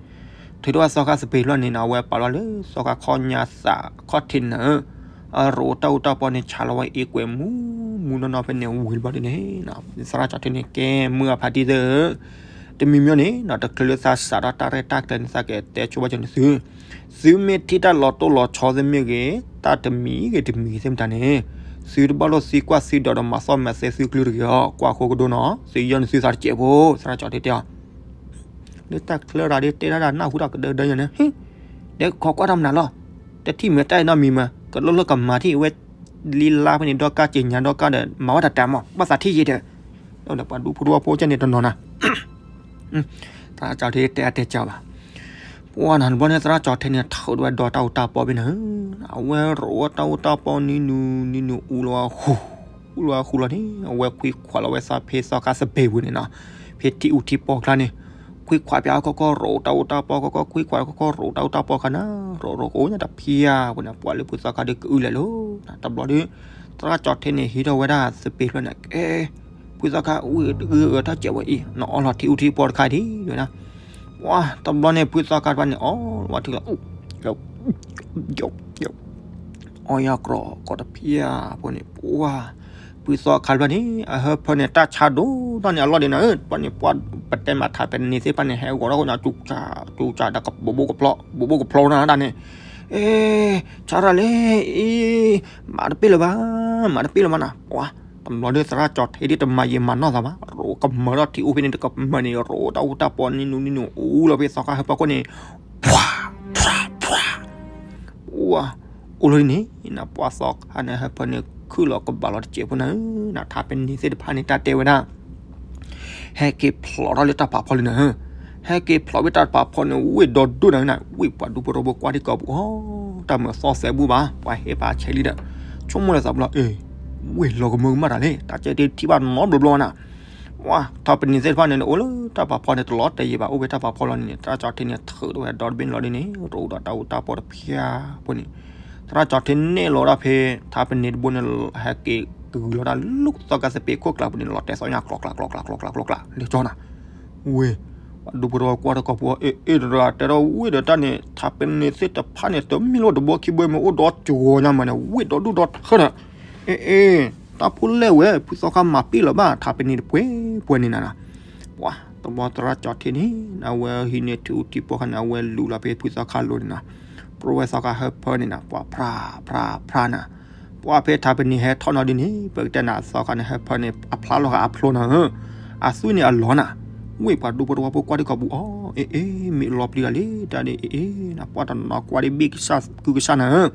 ထုးထီၣ်ဝဲသီခါသပ့ၤတဖျၢၣ်န့ၣ်နၤ အဝဲပာ်လီၤလၢသီခါခီညါသးခီၣ်ထံးန့ၣ်နၤဧၢ, အရိအတၢ်အူတၢ်ပီန့ၣ် ဆါလီၤဝဲအ့ကွဲးမူ မူနီၢ်နီၢ်ဖဲန့ၣ်ဝံၤတဘျီဒုန့ၣ်, သရၣ်ကၠီၤထ့န့ၣ် ကဲမုၢ်အဖါတံၢ်သၢဧၢ, တမံၤမံၤန့ၣ် တချုးလၢသးစးထီၣ်တၢ်ရဲၣ်တၢ်ကျဲၤန့ၣ် သးကတဲဆိဘၣ်ကၠီန့ၣ်သု, သုမ့ၢ်ထံၣ်တၢ်လီၤတိၢ်လီၤဆီသ့ၣ်မ့ၢ်ဂ့ၤ, တၢ်တမံၤဂ့ၤတမံၤသ့ၣ်မတၤန့ၣ်, သုတဘၣ်လိၣ်သံကွၢ်သံဒိးဒီးမၤသီၣ်မၤသဲသုကလုၢ်တဂ့ၤအီၤ, ကွၢ်ဃိကဒိနီၤ သုယီၢ်န့ၣ်သုသးတစဲးဖိ, သရၣ်ကၠီၤထ့တဲအီၤ လၢတၢ်ချၢရၤဒ်တဲတၢ်ဒၣ်နၢ်ဟူတၢ်ကဒၢဒၢညါန့ၣ်, ဟ့ၣ်, ဒီးခိးကွၢ်တၢ်မနုၤလီၤ, တထံၣ်မ့ၢ်တၢ်အံၤနီတမံၤမး ကလိၣ်လၢကမၤထံၣ်ဝဲ လံလါဖဲန့ၣ် ဒီကါက့ၤညါဒီကါဒီး မၤဝဲတၢ်တၢ်မး ဘၣ်သးထံၣ်ယံၤဒီး, ဒီးပှၤဒူဖိတဝီဖိကဲန့ၣ်တနီၤနၤ သရၣ်ကၠီၤထ့တဲအါတဲကၢဘၣ်, ပှၤနၤတဘျီန့ၣ် သရၣ်ကၠီၤထ့န့ၣ် ထုးထီၣ်ဝဲဒီးတၢ်အူတၢ်ပီဖဲန့ၣ်, အဝဲရိအတၢ်အူတၢ်ပီနံၤနူၤ နံၤနူၤအူလီၤဃူ အူလီၤဃူလီၤန့ၣ် အဝဲခွံခွးလီၤဝဲသးဖဲသီခါသပ့ၤပူၤန့ၣ်နီၤ, ဖဲထံအူထံပီကျါန့ၣ်, ခွံခွးဖဲအကီၢ်ကီၢ်ရိတၢ်အူတၢ်ပီကီၢ်ကီၢ် ခွံခွးကီၢ်ကီၢ်ရိတၢ်အူတၢ်ပီခါနၤ, ရိရိအိၣ်ညါတဖျၢၣ်ပူၤန့ၣ် ပှၤလၢဖုသီခါဒီးကအုၣ်လဲၤလိၤ, တဘျီဒီး သရၣ်ကၠီၤထ့န့ၣ် ဟံးထီၣ်ဝဲဒၣ်သပ့ၤဖျၢၣ်န့ၣ် ကဲ ဖုသီခါ ဝံၢ်ဂုာ်ဂၢၢ်ထီၣ်စဲးဝဲအံၤ နအီလီၤထံအူထံပီတခါဒံးဝဲဒၣ်, ပှၤတဘျီန့ၣ် ဖုသီခါတဖၣ်န့ၣ် အီလီၤဝဲထံလီၤ အီယၤကြီၤကီးတဖျၢၣ်ဖိန့ၣ် ပှၤ ဖုသီခါတဖၣ်န့ၣ် အဟၢဖၢန့ၣ် တၢ်ဆါဒိၣ်ထီၣ်န့ၣ် အလီၢ်ဒံးနၤဧၢ, တဘျီန့ၣ် ပှၤပတဲမၤထးပနံၤသ့ၣ်တဖၣ်န့ၣ် ဟဲဂီၤထီၣ်ကညီ ကၠူကၠူကၠူဒီးကဘိးဘိၣ်ကဖျီ ဘိးဘိၣ်ကဖျီနၤဒၣ်န့ၣ်, အ့ ဆါရၤလဲၣ် အ့ မၤတပ့ၢ်လၢၤဘၣ် မၤတပ့ၢ်လၢၤဘၣ်နၤ, ပှၤ တဘျီဒီးသရၣ်ကၠီၤထ့ဒ်တမၤယံာ်မၤနီၢ်သးဘၣ်, ရိကမၢထီၣ်ထံအူဖဲန့ၣ် တကမၢန့ၣ် ရိတၢ်အူတၢ်ပီနံၤနူၤနံၤနူၤ အူလီၤဖဲသီခါဟၢဖၢခိၣ်န့ၣ် ဖှါ ဖှါ ဖှါ ပှၤ အိၣ်လီၤဒ်န့ၣ် နပှၤသီခါန့ၣ် ဟၢဖၢန့ၣ် ခုၣ်လီၤကဘၣ်လီၤတစဲးဖိနၤဧၢ, နထးပနံၤသ့ၣ်တဖၣ်န့ၣ် တၢ်တဲဝဲဒၣ် ဟဲက့ၤဖျိးထီၣ်လၢတၢ်ဖးဖီလံနၤဧၢ, ဟဲက့ၤဖျိးဝဲတၢ်ဖးဖီန့ၣ် ဝ့ၢ်ဒီဒိၣ်နၤဧၢနၤ, ဝ့ၢ်ပှၤဒူဖိထီဖိကွၢ်ထံကီၢ်ပူၤအီၤ, တၢ်မၤသီၣ်သဲးဘူၣ်ဘၣ်, ပှၤဟဲပာ်ဆဲးလံဒီး ဆိကမိၣ်လၢသးပူၤလီၤ, အ့ ဝ့ၢ်လီၤကမၢကမၣ်တၢ်လဲၣ်, တၢ်ကဲတထံၣ်ဘၣ်နီတဘျီဘျီနၤ ပှၤထးပနံၤသ့ၣ်တဖၣ်န့ၣ် အိၣ်လၢတၢ်ဖးဖီန့ၣ် တလီၤတဲာ်ယံာ်ဘၣ်, အိၣ်ဖဲတၢ်ဖးဖီလီၤန့ၣ် သရၣ်ကၠီၤထ့န့ၣ် ထုးထီၣ်ဝဲဒီတဘ့ၣ်န့ၣ်လီၤဒ်န့ၣ် ရိဒီးတၢ်အူတၢ်ပီတဖျၢၣ်ဖိန့ၣ်, သရၣ်ကၠီၤထ့န့ၢ်လီၤဒၣ်ဖဲ ထးပနံၤတဘိန့ၣ် ဟဲက့ၤကဂုၤလီၤဒၣ်လၢသီခါသပ့ၤခိၣ်ကျါပူၤန့ၣ် လီၤတဲာ်သီညါကျီကျီကျီကျီကျီကျီကျီကျီ လၢကၠီနၤ ဝ့ၢ် ပှၤဒူဖိထီဖိကွၢ်ထံကီၢ်ပူၤအီၤ အ့ အ့ တရၣ်တဲထီၣ်ဝ့ၢ်ဒီးတၢ်န့ၣ် ထးပနံၤသ့ၣ်တဖၣ်န့ၣ် တမ့ၢ်လၢတဘိခံဘိမ့ၢ်အိၣ်ဒီးကၠီညါမးန့ၣ် ဝ့ၢ်ဒီဒိၣ်ဒီထၢဒီး အ့ အ့ တၢ်ဖိလဲၣ်ဝဲ ဖုသီခါမၤပ့ၢ်လၢၤဘၣ် ထးပနံၤတပှဲၤပှဲၤန့ၣ်နၤနီၤ, ပှၤတဘျီသရၣ်ကၠီၤထ့န့ၣ် အဝဲဟံးန့ၢ်ထံအူထံပီခါန့ၣ် အဝဲလူၤလီၤဖဲဖုသီခါလိၤန့ၣ်နီၤ, ပြၢဝဲသီခါဟၢဖၢန့ၣ်နၤ ပှၤဖြါဖြါဖြါနၤ ပှၤဖဲထးပနံၤဟဲထီၣ်နီၤဒ်န့ၣ် ပကတဲနၤသီခါန့ၣ် ဟၢဖၢန့ၣ် အဖျါလီၤဃာ်အဖျိနၤဧၢ, အသွံၣ်န့ၣ်အလီၤနၤ, ဝ့ၢ်ပှၤဒူဖိထီဖိကွၢ်ထံကီၢ်ပူၤအီၤ အ့ အ့ မ့ၢ်လီၤပျံၤတၢ်လံ တၢ်ဒ်အ့ အ့ နၤ ပှၤတနီၤကွၢ်ဒ်ဘ့ၣ်ကစၢ်ကုကစၢ်နၤဧၢ,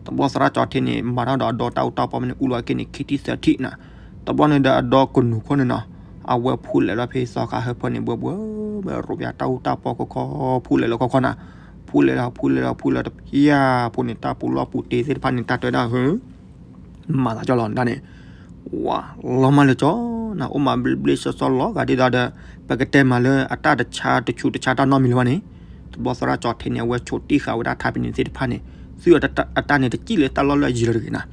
တဘျီသရၣ်ကၠီၤထ့န့ၣ် မၤထီၣ်ဒီးအဒီတၢ်အူတၢ်ပီမ့ၢ်န့ၣ် အူလီၤက့ၤန့ၣ် ခံထံၣ်သၢထံၣ်နၤ, တ တဘျီန့ၣ်ဒီးအဒီကနူၤခိၣ်န့ၣ်နီၤ, အဝဲဖူလဲၤလီၤဖဲသီခါဟၢဖၢန့ၣ် ဘှဲဘှဲဘှဲ ရိးပၠးတၢ်အူတၢ်ပီခီခီ ဖူလဲၤလီၤခီခီနၤ, ဖူလဲၤလီၤ ဖူလဲၤလီၤ ဖူလဲၤတဖျၢၣ် ဖူန့ၣ် တၢ်ပူၤလီၢ်ပူၤတ့သ့ၣ်တဖၣ်န့ၣ် တၢ်တဲဝဲဒၣ်ဟၢ မၤသးကၠီလီၤဒၣ်န့ၣ်, ဝၤ လီၤမၢ်လၢကၠီနၤ, အိၣ်မးဘျ့ဘျ့ဆှီဆှီလီၤဂာ်ဒ်သိးဒီး ပကတဲမးလၢအတၢ်တဆါတဆူးတဆါတၢ်နီတမံၤလၢၤဘၣ်န့ၣ်, တဘျီသရၣ်ကၠီထ့န့ၣ် အဝဲဆိးတံၢ်ဃာ်ဝဲဒၣ်ထးပနံၤသ့ၣ်တဖၣ်န့ၣ်, သုအတၢ်န့ၣ်တစံၣ်လၢတၢ်လီၢ်လၢအယံၤလီၤတဂ့ၤနၤ,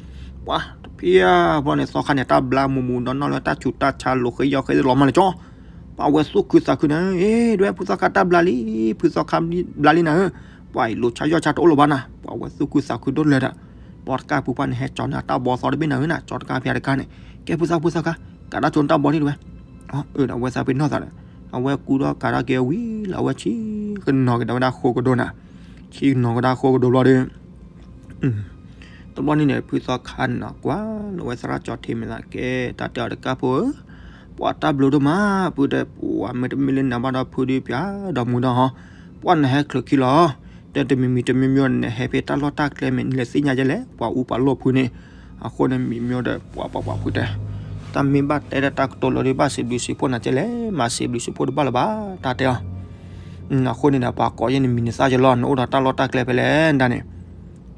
ဝၤ တဖျၢၣ်ဘျီန့ၣ် သီခါန့ၣ် တၢ်ဘျါမူးမူးနီၢ်နီၢ်လၢတၢ်ဆူးတၢ်ဆါလိာ်ဃဲယီၢ်ဃဲလီၤမၢ်လၢကၠီ, ပှၤဝဲသူၣ်ခုသးခုနၤ, အ့ ဒွဲၣ်ဖုသီခါတၢ်ဘျါလံ, ဖုသီခါဘျါလံနၤဧၢ, ပှၤအံၤလိၤဆါယီၢ်ဆါတအိၣ်လၢၤဘၣ်နၤ, ပှၤဝဲသူၣ်ခုသးခုဒိၣ်လၢၤဒီး ပှၤတကၢ်ပူၤပှၢ်န့ၣ် ဟဲကၠီန့ၢ်အတၢ်ဘီသီတဘ့ၣ်နၤဧၢနၤ, ကၠီတကၢ်ဖဲတကၢ်န့ၣ်, ကဲဖုသီခါ ဖုသီခါ, ကးတၢ်ကၠိနတၢ်ဘီဒံးတဝဲ, အၢ ဒီးအဝဲသးပ့ၤနီၣ်သးဒီး, အဝဲကူဒီးကးတၢ်က့ၤဝံၤလီၤ အဝဲဆံကနီၤကဒါဝဲဒၣ်ဃိကဒိနၤ, ဆံကနီၤကဒါဃိကဒိဘျီဒီး တဘျီန့ၣ်န့ၣ် ဖုသီခါန့ၣ်နီၤ ကွၢ်လီၤဝဲသရၣ်ကၠီထ့မ့ၢ်သးကဲ တၢ်တဲအီၤတကၢ်ဖိဧၢ, ပှၤတၢ်ဘျုးဒိၣ်မး ဖုတဲ ပှၤမ့တမ့ၢ်လၢနၤဘၣ်ဒီးဖုဒုးပၠးဒီးမူဒီးဟီ, ပှၤနဟဲချုးခံလီၤ, တဲတမံၤမံၤတမံၤမံၤန့ၣ် နဟဲဖဲတၢ်လီၢ်တၢ်ကျဲမ့ၢ်နလဲၤသ့ၣ်ညါကဲလဲၣ် ပှၤအူပှၤလိၣ်ဖုန့ၣ်, အဃိန့ၣ်မံၤမံၤဒီး ပှၤပှၤပှၤဖုတဲ တၢ်မ့ၢ်ဘၣ်တဲဒီးတၢ်ကတိၤလီၤဒီး ဘၣ်စံးဘျုးစံးဖှိၣ်နၤကဲလဲၣ် မၤစံးဘျုးစံးဖှိၣ်တဘၣ်လၢၤဘၣ် တၢ်တဲအီၤ, အဃိန့ၣ်ဒီး ပှၤကိးယဲၢ်နမံၤနသၣ်ကလီၤ နအိၣ်ဒီးတၢ်လီၢ်တၢ်ကျဲဖဲလဲၣ်ဒၣ်န့ၣ်,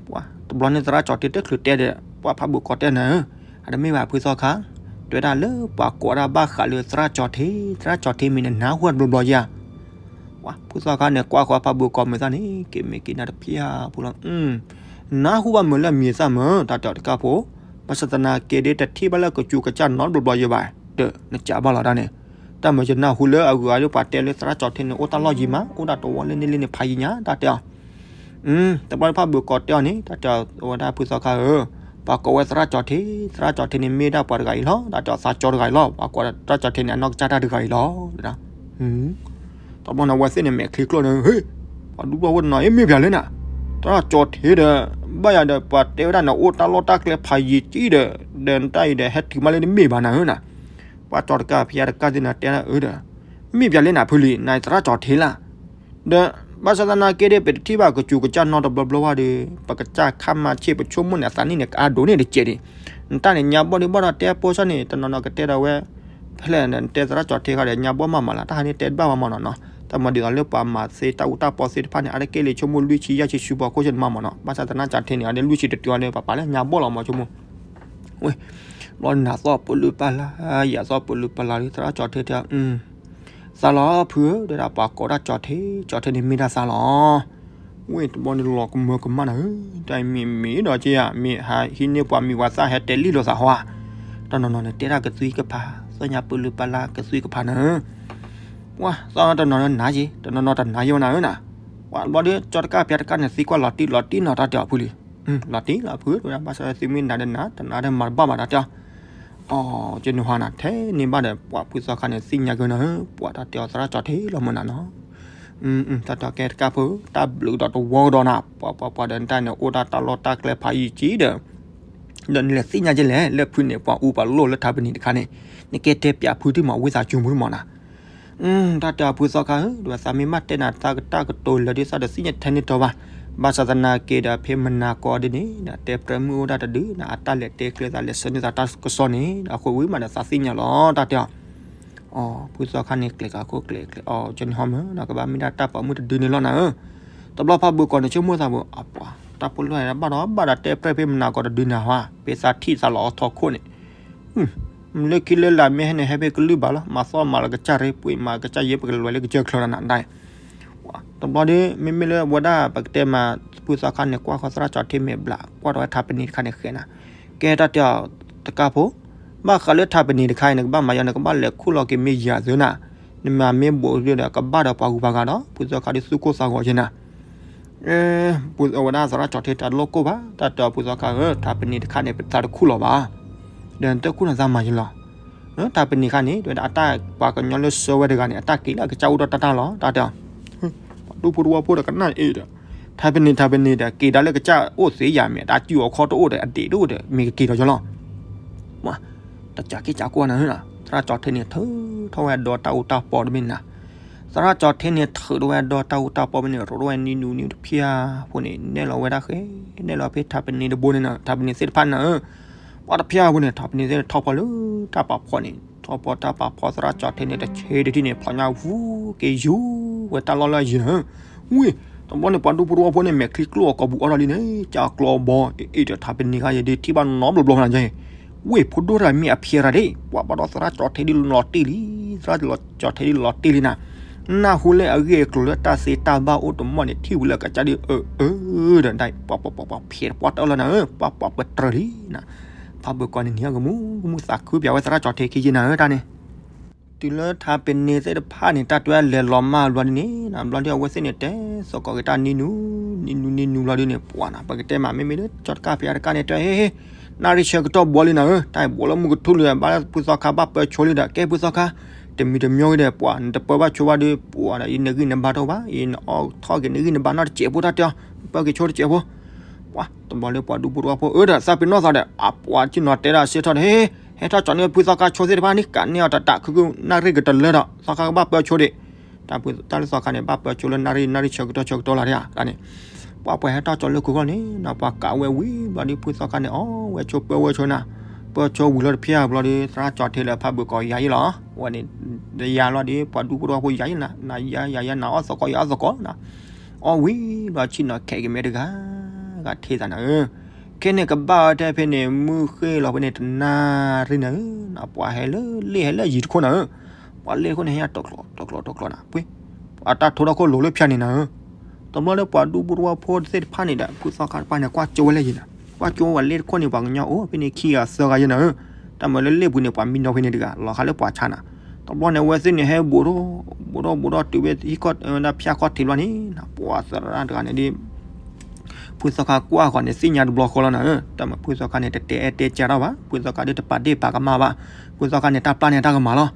ပှၤတဘျီန့ၣ်သရၣ်ကၠီထ့တချုးတဲဒီး ပှၤဖးဘုးကိးတဲနၤဧၢ, အတမ့ၢ်ဘၣ်ဖုသီခါ, တဲဝဲဒၣ်လၢပှၤကိးဒၣ်ဘၣ်ဃးလၢသရၣ်ကၠီထ့, သရၣ်ကၠီထ့မံၤနနၢ်ဟူတဘျီဘျီယါ ပှၤဖုသီခါန့ၣ် ကွၢ်ဃီဖးဘုးကိးမ့ၢ်သၣ်န့ၣ် က့ၤမ့ၢ်က့ၤနၤတဖျၢၣ်ဖိလီၤ, နၢ်ဟူဘၣ်မုာ်လၢအမံၤအသၣ်မုာ် တၢ်တဲအီၤတကၢ်ဖိ, ဘၣ်ဆၣ်သနာ်က့ဒီး တထံၣ်ဘၣ်လၢကစူးကစၢ်နီတဘျီဘျီယါဘၣ်, ဒီးနကးဘၣ်လီၤဒၣ်န့ၣ်, တၢ်မုာ်ယနၢ်ဟူလၢအဂုၤအဂၤဒီး ပှၤတဲလၢသရၣ်ကၠီထ့န့ၣ် အိၣ်တၢ်လီၢ်ယံၤမး အိၣ်ဒၣ်တဝီလၢန့ၣ်လၢန့ၣ်ဖးယံၤညါ တၢ်တဲအီၤ တဘျီဖးဘုးကိးတဲအီၤန့ၣ် တၢ်တဲအီၤဝဲဒၣ်ဖုသီခါဧၢ, ပှၤကိးဝဲသရၣ်ကၠီထ့, သရၣ်ကၠီထ့န့ၣ်မ့ၢ်ဒၣ်ပှၤတဂၤအံၤလီၤ, တၢ်တဲအီၤသးကၠီတဂၤအံၤလီၤ, ပှၤကိးသရၣ်ကၠီထ့န့ၣ် အနီၢ်ကစၢ်တၢ်တဂၤအံၤလီၤ, တဘျီန့ၣ် အဝဲသ့ၣ်န့ၣ်မဲာ်ချံကျိၣ်န့ၣ် ဟ့ၣ်, ပှၤဒူၣ်ဘျီၣ်ဝဲတနီၤ အ့ မ့ၢ်ပၠးလၢနၤ, သရၣ်ကၠီထ့ဒီး ဘၣ်ယၤဒီး ပှၤတဲဝဲဒၣ်နအိၣ်တၢ်လီၢ်တၢ်ကျဲဖးယံၤကံဒီး ဒီးနတၢ်အံၤဒီး ဟဲတုၤမးလၢနမ့ၢ်ဘၣ်နၤဧၢနၤ, ပှၤကၠီတကၢ်ဖဲယါတကၢ်သ့ၣ်နၤတဲနၤဧၢဒီး, မ့ၢ်ပၠးလၢနၤဖုလံ, နသရၣ်ကၠီထ့လၢ်, ဒီး ဘၣ်ဆၣ်သနာ်က့ဒီး ပတထံၣ်ဘၣ်ကစူးကစၢ်နီတဘျီဘျီဘၣ်ဒီး ပကစၢ်ခါမၤဆ့ၣ် ပဆိကမိၣ်န့ၣ် အသးနံၣ်န့ၣ် ကအါဒိၣ်န့ၢ်တစဲးဒံး, နတၢ်န့ၣ် ညါဘီၣ်ဒံးဘၣ်ဒီးတဲပိၢ်ဆၣ်န့ၣ် တနီၤနီၤကတဲဒီးဝဲ ဖဲလဲၣ်နတဲသရၣ်ကၠီထ့ခါဒီး ညါဘီၣ်မးမးလၢ တၢ်ဟးန့ၢ်တဲတဘၣ်ဝဲမးနီၤနီၤ, တၢ်မၤဒ်သိးလၢပှၤမၤသ့တၢ်အူတၢ်ပီသ့ၣ်တဖၣ်န့ၣ် အါတက့ၢ်လံ ဆိကမိၣ်လွံၢ်ဆံယဲၢ်ဆံဆူပှၤခိၣ်ဆ့ၣ်န့ၣ်မးမးနီၤ, ဘၣ်ဆၣ်သနာ်ကၠီထ့န့ၣ် အန့ၣ်လွံၢ်ဆံတတုၤအီၤန့ၣ် ပှၤပာ်လၢညါဘီၣ်လီၤမးဆိကမိၣ် ဝဲ ဘျီနၤသီၣ်ပလူပလၢ် ယၤသီၣ်ပလူပလၢ်လံ သရၣ်ကၠီထ့တဲ သးလီၤဖုဧၢ တဲဒၣ်ပှၤကိးဒၣ်ကၠီထ့ ကၠီထ့န့ၣ်မ့ၢ်ဒၣ်သးလီၤ, ဝဲတဘျီန့ၣ်လီၤကမၢကမၣ်နၤဧၢ, တၢ်မ့ၢ်မ့ၢ်ဒီးက့ဧါ မ့ၢ်ဟးဟံးန့ၢ်ပှၤမံၤဝဲသၣ်ဟဲတဲလံလိာ်သးဟီဧါ, တနီၤနီၤန့ၣ်တဲဒၣ်ကသွံကဖး သီၣ်ညါပလူပလၢ်ကသွံကဖးနၤဧၢ ပှၤသီၣ်တနီၤနီၤနၤယ့ တနီၤနီၤတနၤယ့ဝဲနၤဧၢနၤ, ပှၤဘျီဒီး ကၠီတကၢ်ဖဲတကၢ်န့ၣ် သံကွၢ်လီၤတံၢ်လီၤတံၢ်နီၤတၢ်တဲအီၤဖုလံ, လီၤတံၢ်လီၤဖု တဝဲဒၣ်ဘၣ်ဆၣ်သုမ့ၢ်နၤဒီးနၤ တနၤဒီးမၤတဘၣ်ဘၣ်တၢ်တဲအီၤ, အီၤ ကန့ၣ်ဟါနၤ ထဲန့ၣ်ဘၣ်ဒီး ပှၤဖုသီခါန့ၣ် သ့ၣ်ညါက့ၤနၤဧၢ ပှၤတၢ်တဲအီၤသရၣ်ကၠီထ့လီၤမၢ်နၤနီၤ, တၢ်တဲအီၤကဲတကၢ်ဖိ တၢ်ဘျုးဒီးတဝီကဒီးနၤ ပှၤပှၤပှၤဒီးနတၢ်န့ၣ် အိၣ်ဒၣ်တၢ်လီၢ်တၢ်ကျဲဖးယံၤကံဒီး ဒီးနလဲၤသ့ၣ်ညါက့ၤလဲၣ် လၢဖုန့ၣ်ပှၤအူပှၤလိၣ်လၢထးပနံၤတခါန့ၣ် နကဲတဲပၠးဖုတံၢ်မး ဝံသးစူၤမုာ်မးနၤ တၢ်တဲအီၤဖုသီခါဧၢ ဒီးသးမ့ၢ်ဘၣ်တဲနၤတၢ်ကတိၤလၢာ်ဒ်သိးဒီးသ့ၣ်ညါထဲန့ၣ်တီဘၣ်, ဘၣ်ဆၣ်သနာ်က့ဒီးဖဲမနၤကီဒ်န့ၣ် တဲပြဲမုၢ်အိၣ်ဒၣ်တဒု နအတၢ်လဲၤတဲကျဲသးလဲၤဆှၢန့ၢ်သးတၢ်ကစီၣ်န့ၣ် အဃိဝံၤမးဒီးသးသ့ၣ်ညါလီၤ တၢ်တဲအီၤ, အီၤ ဖုသီခါန့ၣ် ကျဲၤကးခိၣ်ကျဲၤကျဲၤ အီၤ ကန့ၣ်ဟါမၢ် နကဘၣ်မ့ၢ်ဒၣ်တၢ်ပာ်မုၢ်တဒုန့ၣ်လီၤနၤဧၢ, တဘျီဖးဘုးကိးန့ၣ် ဆိကမိၣ်သးဘၣ် အပှၤ တၢ်ဖိလွဲၢ်ဘၣ်ဒီးဘၣ်ဒီးတဲပြဲဖဲမနၤကီတဒုန့ၣ်ဟါ ဖဲသးထံၣ်သးလီၤအီထီခိၣ်န့ၣ် လၢခံလၢလာ်မ့ၢ်ဟဲန့ၣ် ဟဲဖဲကလုၢ်ဘၣ်လီၤ မၤသီၣ်မၤလီၤကစၢ်ရ့ ပှ့ၤမၤကစၢ်ယဲ ပကလဲၤလၢကစၢၢ်ချၢနၤဒၣ်, တဘျီဒီး မ့မ့ၢ်လၢဝဲဒၣ်ပကတဲမး ဖုသီခါန့ၣ် ကွၢ်ဃီသရၣ်ကၠီထ့မ့ၢ်ဘျး ကွၢ်ဒီးဝဲထးပနံၤတခါန့ၣ်ဃဲနၤ, ကဲတၢ်တဲအီၤတကၢ်ဖိ ဘၣ်ဃးလၢထးပနံၤတခါအံၤ နကဘၣ်မၤယီၤ နကဘၣ်လဲၤခူၣ်လီၤက့ၤမ့ၢ်ယၤသုနၤ, နမၤမ့ၢ်ဘူးဒုဒီး ကဘၣ်ဒီးပှၤဂုၤပှၤဂၤဒီး ဖုသီခါဒီးသူၣ်ကိၢ်သးဂီၤယဲနၤ အဝဲဒၣ်သရၣ်ကၠီထ့တၢ်တလိၣ်ကိၢ်ဘၣ် တၢ်တဲအီၤဖုသီခါဧၢ ထးပနံၤတခါန့ၣ် ပသးတခူၣ်လီၤဘၣ်, ဒီးနတခူၣ်နသးမၤယဲလီၤ, ထးပနံၤတခါန့ၣ် တဲဝဲဒၣ်အတၢ်ပှၤကညီလၢဆှၢဝဲတဂၤန့ၣ် အတၢ်က့ၤလၢအကစၢ်အိၣ်ဒီးတၢ်တၢ်လီၤ တၢ်တဲအီၤ ပှၤဒူဖိတဝီဖိဒီးကနၣ်အ့ၣ်ဒီး ထးပနံၤ ထးပနံၤဒီး က့ၤဒၣ်လၢကစၢ်အိၣ်သ့ယၤမ့ၢ် တၢ်စုအီၤခီတအိၣ်ဒီး အဒ့ၣ်တအိၣ်ဒီး မ့ၢ်ကက့ၤဒီးယလီၤ တၢ်ကၠးက့ၢ်ကၠးကွၢ်နၤဧၢ, သရၣ်ကၠီထ့န့ၣ် ထုးထီၣ်ဝဲအဒီတၢ်အူတၢ်ပီတဘ့ၣ်နၤ, သရၣ်ကၠီထ့န့ၣ် ထုးထီၣ်ဝဲအဒီတၢ်အူတၢ်ပီဘ့ၣ်န့ၣ် ရိးထီၣ်ဝဲနံၤနူနံၤတဖျၢၣ်ဖိန့ၣ် နဲၣ်လီၤဝဲဒၣ်ဃဲ, နဲၣ်လီၤဖဲထးပနံၤတဘိန့ၣ်နၤ, ထးပနံၤသ့ၣ်တဖၣ်နၤဧၢ, ပှၤတဖၠၣ်ဖိန့ၣ် ထးပနံၤသ့ၣ်ထီၣ်ဖီလၢတၢ်ပာ်ဖှိၣ်န့ၣ် ထီၣ်ဖီတၢ်ပာ်ဖှိၣ်သရၣ်ကၠီၣ်ထံန့ၣ် တဆ့တထံၣ်န့ၣ် ဖျိညါဝူက့ၤယူၤဝဲတၢ်လီၢ်လၢအယံၤနၤဧၢ. ဝံၤ တဘျီန့ၣ် ပှၤဒူဖိတဝီဖိန့ၣ် မဲာ်ချံကျိအကိာ်ပူၤအီၣ်ဒီးလံန့ၣ် ကၢ်ကျီဘီ အ့ၣ်ဒီးထးပနံၤခါယဲဒၣ်ထံၣ်ဘၣ်နီတဘျီဘျီနၤယဲ ဝ့ၢ်ဖိဒိၣ်တၢ်မ့ၢ်အဖျဲးတၢ်ဒ့ၣ် ပှၤဘၣ်ဒီးသရၣ်ကၠီၣ်ထံဒ်လီၤတံၢ်လံ, သရၣ်ကၠီၣ်ထံဒ်လီၤတံၢ်လံနၤ. နၢ်ဟူလၢအဂ့ၢ်အကျိၤလၢတၢ်သ့တၢ်ဘၣ်အိၣ်တမီၢ်န့ၣ် ထံၣ်ဝံၤလၢကစၢ်ဒုးအၢအၢဒီး ဒၣ်ပှၤပှၤပှၤပှၤဖျဲးတပှၢ်တၢၢ်လီၤနၤဧၢ, ပှၤပှၤပတြၢၤလံနၤ. ဖးဘၢၣ်ကီၢ်န့ၣ် နံၤအကမူကမူသးခုပၠးဝဲသရၣ်ကၠီၣ်ထံခံယဲၢ်နၤဧၢတၢ်န့ၣ် တုၤလၢထးပနံၤသ့ၣ်တဖၣ်န့ၣ် တၢ်တွဲလဲၤလီၤမၢ်ဘျီဒ်န့ၣ် ဘျီဒ်အဝဲသ့ၣ်န့ၣ် တဲသကိးက့ၤတၢ်နံၤနူၤ နံၤနူၤနံၤနူၤဘျီဒ်န့ၣ် ပှၤနၤ ပကတဲမး မ့မ့ၢ်လၢကၠီတကၢ်ဖဲတကၢ်န့ၣ် တဲ ဟ့ ဟ့ နၣ်ရံၣ်ဆၢကတီၢ်ဘှီလံနၤဧၢ, တၢ်ဘှီလၢမုၢ်ကထူၣ်လံ ဘၣ်ဖုသီခါဘၣ်ပၢဆိလံဒီး ကဲဖုသီခါ တမံၤတမံၤဂ့ၤဒီး ပှၤနတပၢဘၣ်ဆိဘၣ်ဒီး ပှၤဒီး ယနဂံၢ်နဘါတအိၣ်ဘၣ်, ယနအီထီၣ်က့ၤနဂံၢ်နဘါနီတစဲးဖိတၢ်တဲအီၤ, ပၢက့ၤဆိတစဲးဖိ ပှၤတဘျီလၢပှၤဒူဖိတဝီဖိအၢဒီး သးပ့ၤနီၣ်သးဒီး အပှၤဆ့ၣ်နီၤတဲဒၣ်စ့ၢ်ထီၣ်န့ၣ် ဟဲထီၣ်ကၠီန့ၢ်ဖုသီခါဆိသ့ၣ်တဖၣ်န့ၣ် ကးန့ၢ်အီၤတတးခုခု နၣ်ရံၣ်ကတလၢဒီး သီခါကဘၣ်ပၢဆိဒံး, တၢ်ဖုတၢ်လၢသီခါန့ၣ် ဘၣ်ပၢဆိလၢနၣ်ရံၣ် နၣ်ရံၣ်ဆၢကတီၢ်ဆၢကတီၢ်လီၤဒၣ်န့ၣ်, ပှၤပှၤဟဲထီၣ်ကၠီလၢခိၣ်ဃီန့ၣ် ပှၤကးဝဲဝံၤဘျီဒ်ဖုသီခါန့ၣ် အီဝဲဆိပၢဝဲဆိနၤ, ပၢဆိဝံၤလီၤတဖျၢၣ်ဘျီဒ် သရၣ်ကၠီၣ်ထံလၢဖးဘၢၣ်ကီၢ်ယၤယံလီၤ, ဝဲန့ၣ် တယၤလီၤဒ် ပှၤဒူဖိတဝီဖိယၤယံနၤ, နယၤယၤယၤနၤ အီၣ်သကိးယၤအီၣ်သကိးနၤ အီၣ်ဝံၤဘျီဆ့ၣ်နီၤခဲက့ၤမ့ၢ်တဂၤ ဂၤထံၣ်သးနၤဧၢ, ခဲန့ၣ်ကဘၣ်ဝဲတဖဲန့ၣ် မုၢ်ဃ့ၢ်လီၤဖဲန့ၣ် တနၣ်ရံၣ်နၤဧၢ, ပှၤဟဲလၢလ့ၣ်ဟဲလၢယံၤတခိၣ်နၤဧၢ, ပှၤလ့ၣ်တခိၣ်န့ၣ် ဟဲတကျိးတကျိးတကျိးနၤ ပှ့ၤ, အတၢ်ထိထီၣ်ခိၣ်လိၤလၢဖၠါန့ၣ်နၤဧၢ, တဘျီလၢပှၤဒူဖိတဝီဖိသ့ၣ်တဖၣ်န့ၣ်ဒီး ဖုသီခါတဖၣ်န့ၣ် ကွၢ်ကၠိဝဲလၢယံၤနၤ, ကွၢ်ကၠိဝဲလ့ၣ်တခိၣ်န့ၣ် ပှၤကညီအိၣ်ဖဲန့ၣ်ခံဂၤသၢဂၤယဲနၤဧၢ, တၢ်မၤလၢလ့ၣ်ပူၤန့ၣ် ပှၤမံနီၤဖဲန့ၣ်တဂၤ လီၤဃးလၢပှၤဆါနၤ, တဘျီန့ၣ် အဝဲသ့ၣ်န့ၣ် ဟဲဘူးထီၣ် ဘူးထီၣ်ဘူးထီၣ်တုၤဝဲဟံၣ်ခီၣ် ဝဲဒၣ်ဖၠါခီၣ်ထံးဘျီန့ၣ် ပှၤသရၣ်တဂၤန့ၣ်ဒ် ဖုသီခါကွၢ်ဃီန့ၣ် သ့ၣ်ညါတဘျီဃီလီၤနၤဧၢ, တၢ်မၤဖုသီခါန့ၣ် တတဲအဲၣ်တဲကၢ်ထီၣ်ဘၣ်, ဖုသီခါဒ်တပာ်ဒ့ၣ်ပာ်ကမၣ်ဘၣ်, ဖုသီခါန့ၣ် တၢ်ပျၢ်န့ၣ်တၢ်ကမၣ်လီၤ,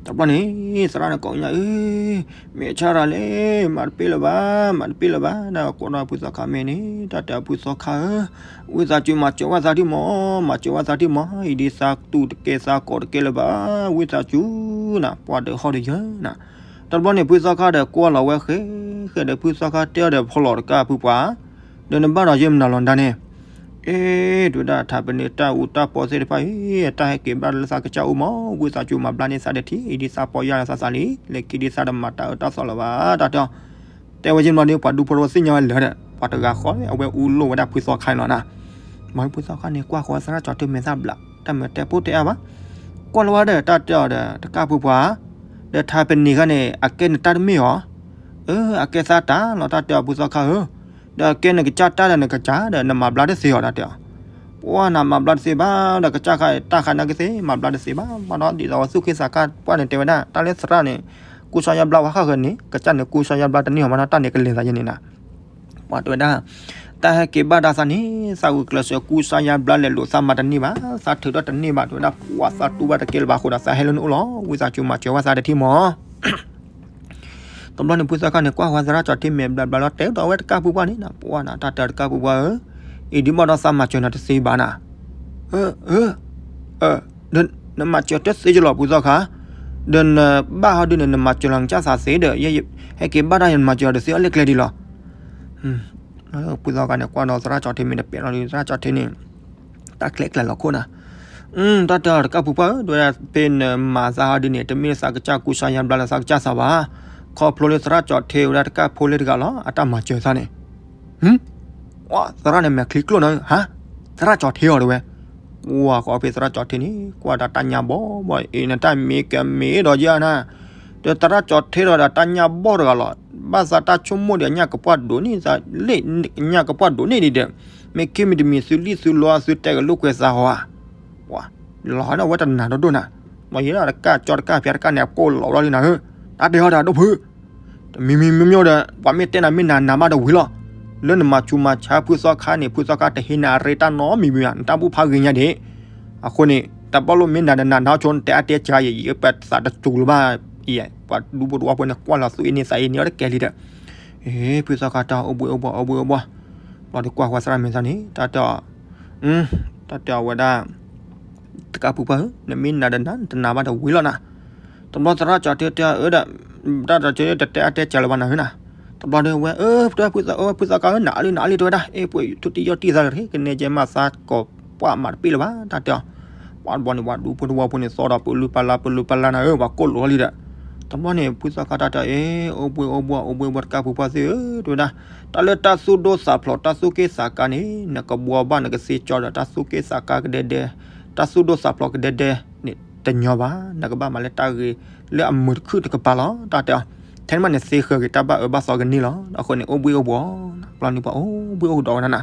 တဘျီန့ၣ် သရၣ်န့ၣ်ကိးညါအၢ မ့ၢ်ဆါတၢ်လဲၣ် မၤတပ့ၢ်လၢၤဘၣ် မၤတပ့ၢ်လၢၤဘၣ် ဒီးကိးဒီးဖုသီခါမ့ၢ်န့ၣ် တၢ်တဲဖုသီခါဧၢ, ဝံသးစူၤမၤစၢၤဝဲသးဒံမး မၤစၢၤဝဲသးဒံမး အံၤဒ်သးတူၢ်တကဲသးကိးတကဲလၢၤဘၣ် ဝံသးစူၤနၤ ပှၤဒုးဟီၣ်ဒုးယၢၤနၤ, တဘျီန့ၣ် ဖုသီခါဒီးကွၢ်လီၤဝဲဃဲ ဃဲဒီးဖုသီခါတဲအီၤဒီးဖီလီၤတကၢ်ဖုပှၤ ဒီးနဘၣ်ဒီးယဲမနုၤလီၤဒၣ်န့ၣ်, အ့ တဲဝဲဒၣ်ထးပနံးတၢ်အူတၢ်ပီသ့ၣ်တဖၣ်အံၤ တၢ်ဟဲက့ၤဘၣ်လၢသးကစၢ်အိၣ်မး ဝံသးစူၤမၤဘျါန့ၢ်သးဒီးထံၣ် အံၤဒ်သးပီယၢ်လၢသးသးလံ လၢခံဒ်သးဒီးမၤတၢ်အၢတၢ်သီလၢၤဘၣ် တၢ်တဲအီၤ, တဲဝဲယဲမနုၤဒီး ပှၤဒူဖိတဝီသ့ၣ်ညါဝဲလၢာ်ဒီး ပှၤတဂၤဃီလၢအဝဲအူလိၣ်ဝဲဒၣ်ဖုသီခါန့ၣ်လီၤနၤ, မ့ၢ်ဖုသီခါန့ၣ် ကွၢ်ဃီသရၣ်ကၠီၣ်ထံမဲာ်သၣ်ဘျး တၢ်မၤတဲပိၢ်တဲအါဘၣ်, ကွၢ်လီၤဝဲဒီးတၢ်တဲအီၤဒီးတကၢ်ဖုပှၤ, ဒီးထးပနံးခါန့ၣ် အကဲနတၢ်တမ့ၢ်အီၤ, အၢ အကဲသးတၢ်လီၤ တၢ်တဲအီၤဖုသီခါဧၢ, ဒီးအကဲနကစၢ်တၢ်ဒီးနကစၢ်ဒီး နမၤဘျါတသ့အီၤ တၢ်တဲအီၤ, ပှၤနမၤဘျါတသ့ဘၣ်ဒီး ကစၢ်ခါတၢ်ခါနာ်က့သ့ မၤဘျါတသ့ဘၣ် ဘၣ်ဒီးဒ်သိးဝဲသူၣ်က့သးကါပှၢ်န့ၣ် တဲဝဲဒၣ် တၢ်လၢသရၣ်န့ၣ် ကူစါယါဘျါဝဲဃၣ်ဃၢၤန့ၣ် ကစၢ်န့ၣ်ကူစါယါဘျါတန့ၢ်အီၤဘၣ်ဒီး တၢ်န့ၣ်ကလဲၤသးယဲန့ၣ်နၤ ပှၤတဲဝဲဒၣ်, တၢ်ဟဲက့ၤဘၣ်ဒၣ်သးန့ၣ် သးဂုာ်ကျဲးစၢးကူစါယါဘျါလဲၤလိာ်သးမၤတန့ၢ်ဘၣ်, သးထုးထီၣ်တန့ၢ်ဘၣ် တဲဝဲဒၣ် ပှၤသးတူၢ်ဘၣ်တကဲလၢၤဘၣ်အဃိဒီး သးဟဲလၢနအိၣ်လီၤ ဝံသးစူၤမၤစၢၤဝဲသးတထံၣ်မး တဘျီန့ၣ် ဖုသီခါန့ၣ် ကွၢ်ဃီသရၣ်ကၠီၣ်ထံမဲာ်ဘျးဘျးလီၤ တဲဒီးဝဲတကၢ်ဖုပှၢ်န့ၣ် ပှၤနၤ တၢ်တဲတကၢ်ဖုပှၢ်ဧၢ, အံၤဒ်ဘၣ်ဒီးသးမၤစၢၤနၤတသ့ဘၣ်နၤ, အၢ အၢ ဒီးနမၤစၢၤတသ့ကလီၤ ဖုသီခါ, ဒီးနဘၣ်ဟီဒုန့ၣ် နမၤစၢၤလီၤနကစၢ်သးသ့ဒီး ဟဲက့ၤဘၣ်တၢ်ယဲ နမၤစၢၤအီၤတသ့အီၤလၢကျဲဒ်လီၤ. ဖုသီခါန့ၣ် ကွၢ်ဒီးသရၣ်ကၠီၣ်ထံမ့ၢ်တပဲာ်လီၤဒီး သရၣ်ကၠီၣ်ထံန့ၣ် တၢ်ကျဲကျဲလီၤခိၣ်နၤ, တၢ်တဲအီၤတကၢ်ဖုပှၢ်ဧၢ တဲဝဲဒၣ် ဖဲနမၤသးဟီဒုန့ၣ် တမ့ၢ်သးကစၢ်ကူစါယါဘျါလၢသးကစၢ်သးဘၣ်, ခီဖျိလၢသရၣ်ကၠီၣ်ထံဝဲဒၣ်တကၢ်ဖိလၢတဂၤလီၤ အတၢ်မၤစၢၤသးန့ၣ် ဟ သရၣ်န့ၣ်မဲာ်ချံကျိၣ်နၤ ဟါ, သရၣ်ကၠီၣ်ထံအီၤတဲဝဲ, ဝၤဃီဖဲသရၣ်ကၠီၣ်ထံန့ၣ် ကွၢ်ဒီးတၢ်ညါဘီဘီ အ့ၣ် နတၢ်မ့ၢ်ကမ့ၢ်ဒီးယဲနၤ, ဒီးသရၣ်ကၠီၣ်ထံဒီးတၢ်ညါဘီတဂၤလီၤ, ဘၣ်သးတၢ်ဆိကမိၣ်ဒီးညၣ်ကပှၢ်ဒိးန့ၢ်သး လ့ၣ်ညၣ်ကပှၢ်ဒိးန့ၢ်ဒံးဒီး, မ့ၢ်ခံမံၤတမံၤသုလံၣ်သုလီသုတဲကလိာ်ကွဲသးဟီဧါ ပှၤလီၤန့ၣ် အဝဲတနာ်ဒိၣ်ဒိၣ်နၤ, မ့ၢ်ယဲဒၣ်တကၢ်ကၠီတကၢ်ဖဲတကၢ်န့ၣ် အကိၣ်လီၤဝဲလီၤလံနၤဧၢ, တၢ်တဲဟီတၢ်ဒိၣ်ဖု, တမံၤမံၤမံၤမံၤဒီး ပှၤမ့ၢ်တဲနၤမ့ၢ်နၤနၤဘၣ်တဝံၤလီၤ, လၢနမၤဆူးမၤဆါဖုသီခါန့ၣ် ဖုသီခါတဟ့ၣ်နၤအရ့တၢ်နီတမံၤမံၤ နတၢ်ဘူၣ်ဖးဂ့ၤညါဒံး, အဃိန့ၣ် တၢ်ဘၣ်လိၣ်မ့ၢ်နၤဒီးနၤနၤဆိနတဲအါတဲစှၤယဲ ယပသးတစူၤလၢၤဘၣ်, ယဲ ပှၤဒူဖိတဝီဖိန့ၣ် ကွၢ်လီၤသူၣ်အ့န့ၢ်သးအ့န့ၢ်အီၤတကဲလံဒီး, အ့ ဖုသီခါတၢ်အိၣ်ဘှံးအိၣ်ဘှီအိၣ်ဘှံးအိၣ်ဘှီ, ဘျီဒီးကွၢ်ဃီသရၣ်မဲာ်သၣ်န့ၣ် တၢ်တဲအီၤ, တၢ်တဲအီၤဝဲဒၣ် တကၢ်ဖုပှၢ်ဧၢ, နမ့ၢ်နၤဒီးနၤ နတနာ်ဘၣ်တဝံၤလီၤနၤ, တဘျီသရၣ်ကၠီၣ်ထံတဲအီၤဒီး, တၢ်ကၠီၣ်ထံတတဲအါတဲစှၤလၢၤဘၣ်နၤဧၢနၤ, တဘျီဒီးဝဲ အၢ ဖုသီခါဧၢ နၤအါလံနၤအါလံတဲဝဲဒၣ်, အ့ ပှၤထူတံယီၢ်တံၢ်သးတရ့ ကနဲကဲမးသးကိး ပှၤမၤတပ့ၢ်လၢၤဘၣ် တၢ်တဲအီၤ. ပှၤတဘျီန့ၣ် ပှၤဒူဖိတဝီဖိန့ၣ် သီဒီးပလူပလါ ပလူပလါနၤဧၢ ပှၤကိၢ်လိာ်လံဒီး, တဘျီန့ၣ် ဖုသီခါတၢ်တဲအီၤ အ့ အိၣ်ဘှ့ၣ်အိၣ်ဘှီၣ် အိၣ်ဘှ့ၣ်အိၣ်ဘှီၣ်တကါပူၤပှၢ်သ့ၣ်ဧၢ တဲဝဲဒၣ်, တၢ်လၢတၢ်သူၣ်ဒိၣ်သးဖျိး တၢ်သူၣ်က့ၣ်သးကါန့ၣ် နကဘှီဘၣ်နကသ့ကၠီဒီး တၢ်သူၣ်က့ၣ်သးကါကဒဲဒဲ, တၢ်သူၣ်ဒိၣ်သးဖျိးကဒဲဒဲန့ၣ် တညီဘၣ်. နကဘၣ်မၤလၢတၢ်ဂ့ၤလၢအမုာ်တခုၣ်တကပၤလီၤ တၢ်တဲအီၤ. ထဲန့ၣ်မးန့ၣ် သ့ဃၢၤက့ၤတၢ်ဘၣ်အၢဘၣ်သီကန့ၢ်လီၤ. အဃိန့ၣ် အိၣ်ဘှ့ၣ်အိၣ်ဘှီၣ်, တဘျီန့ၣ် ပှၤအိၣ်ဘှ့ၣ်အိၣ်ဒီးဝဲဒၣ်နၤ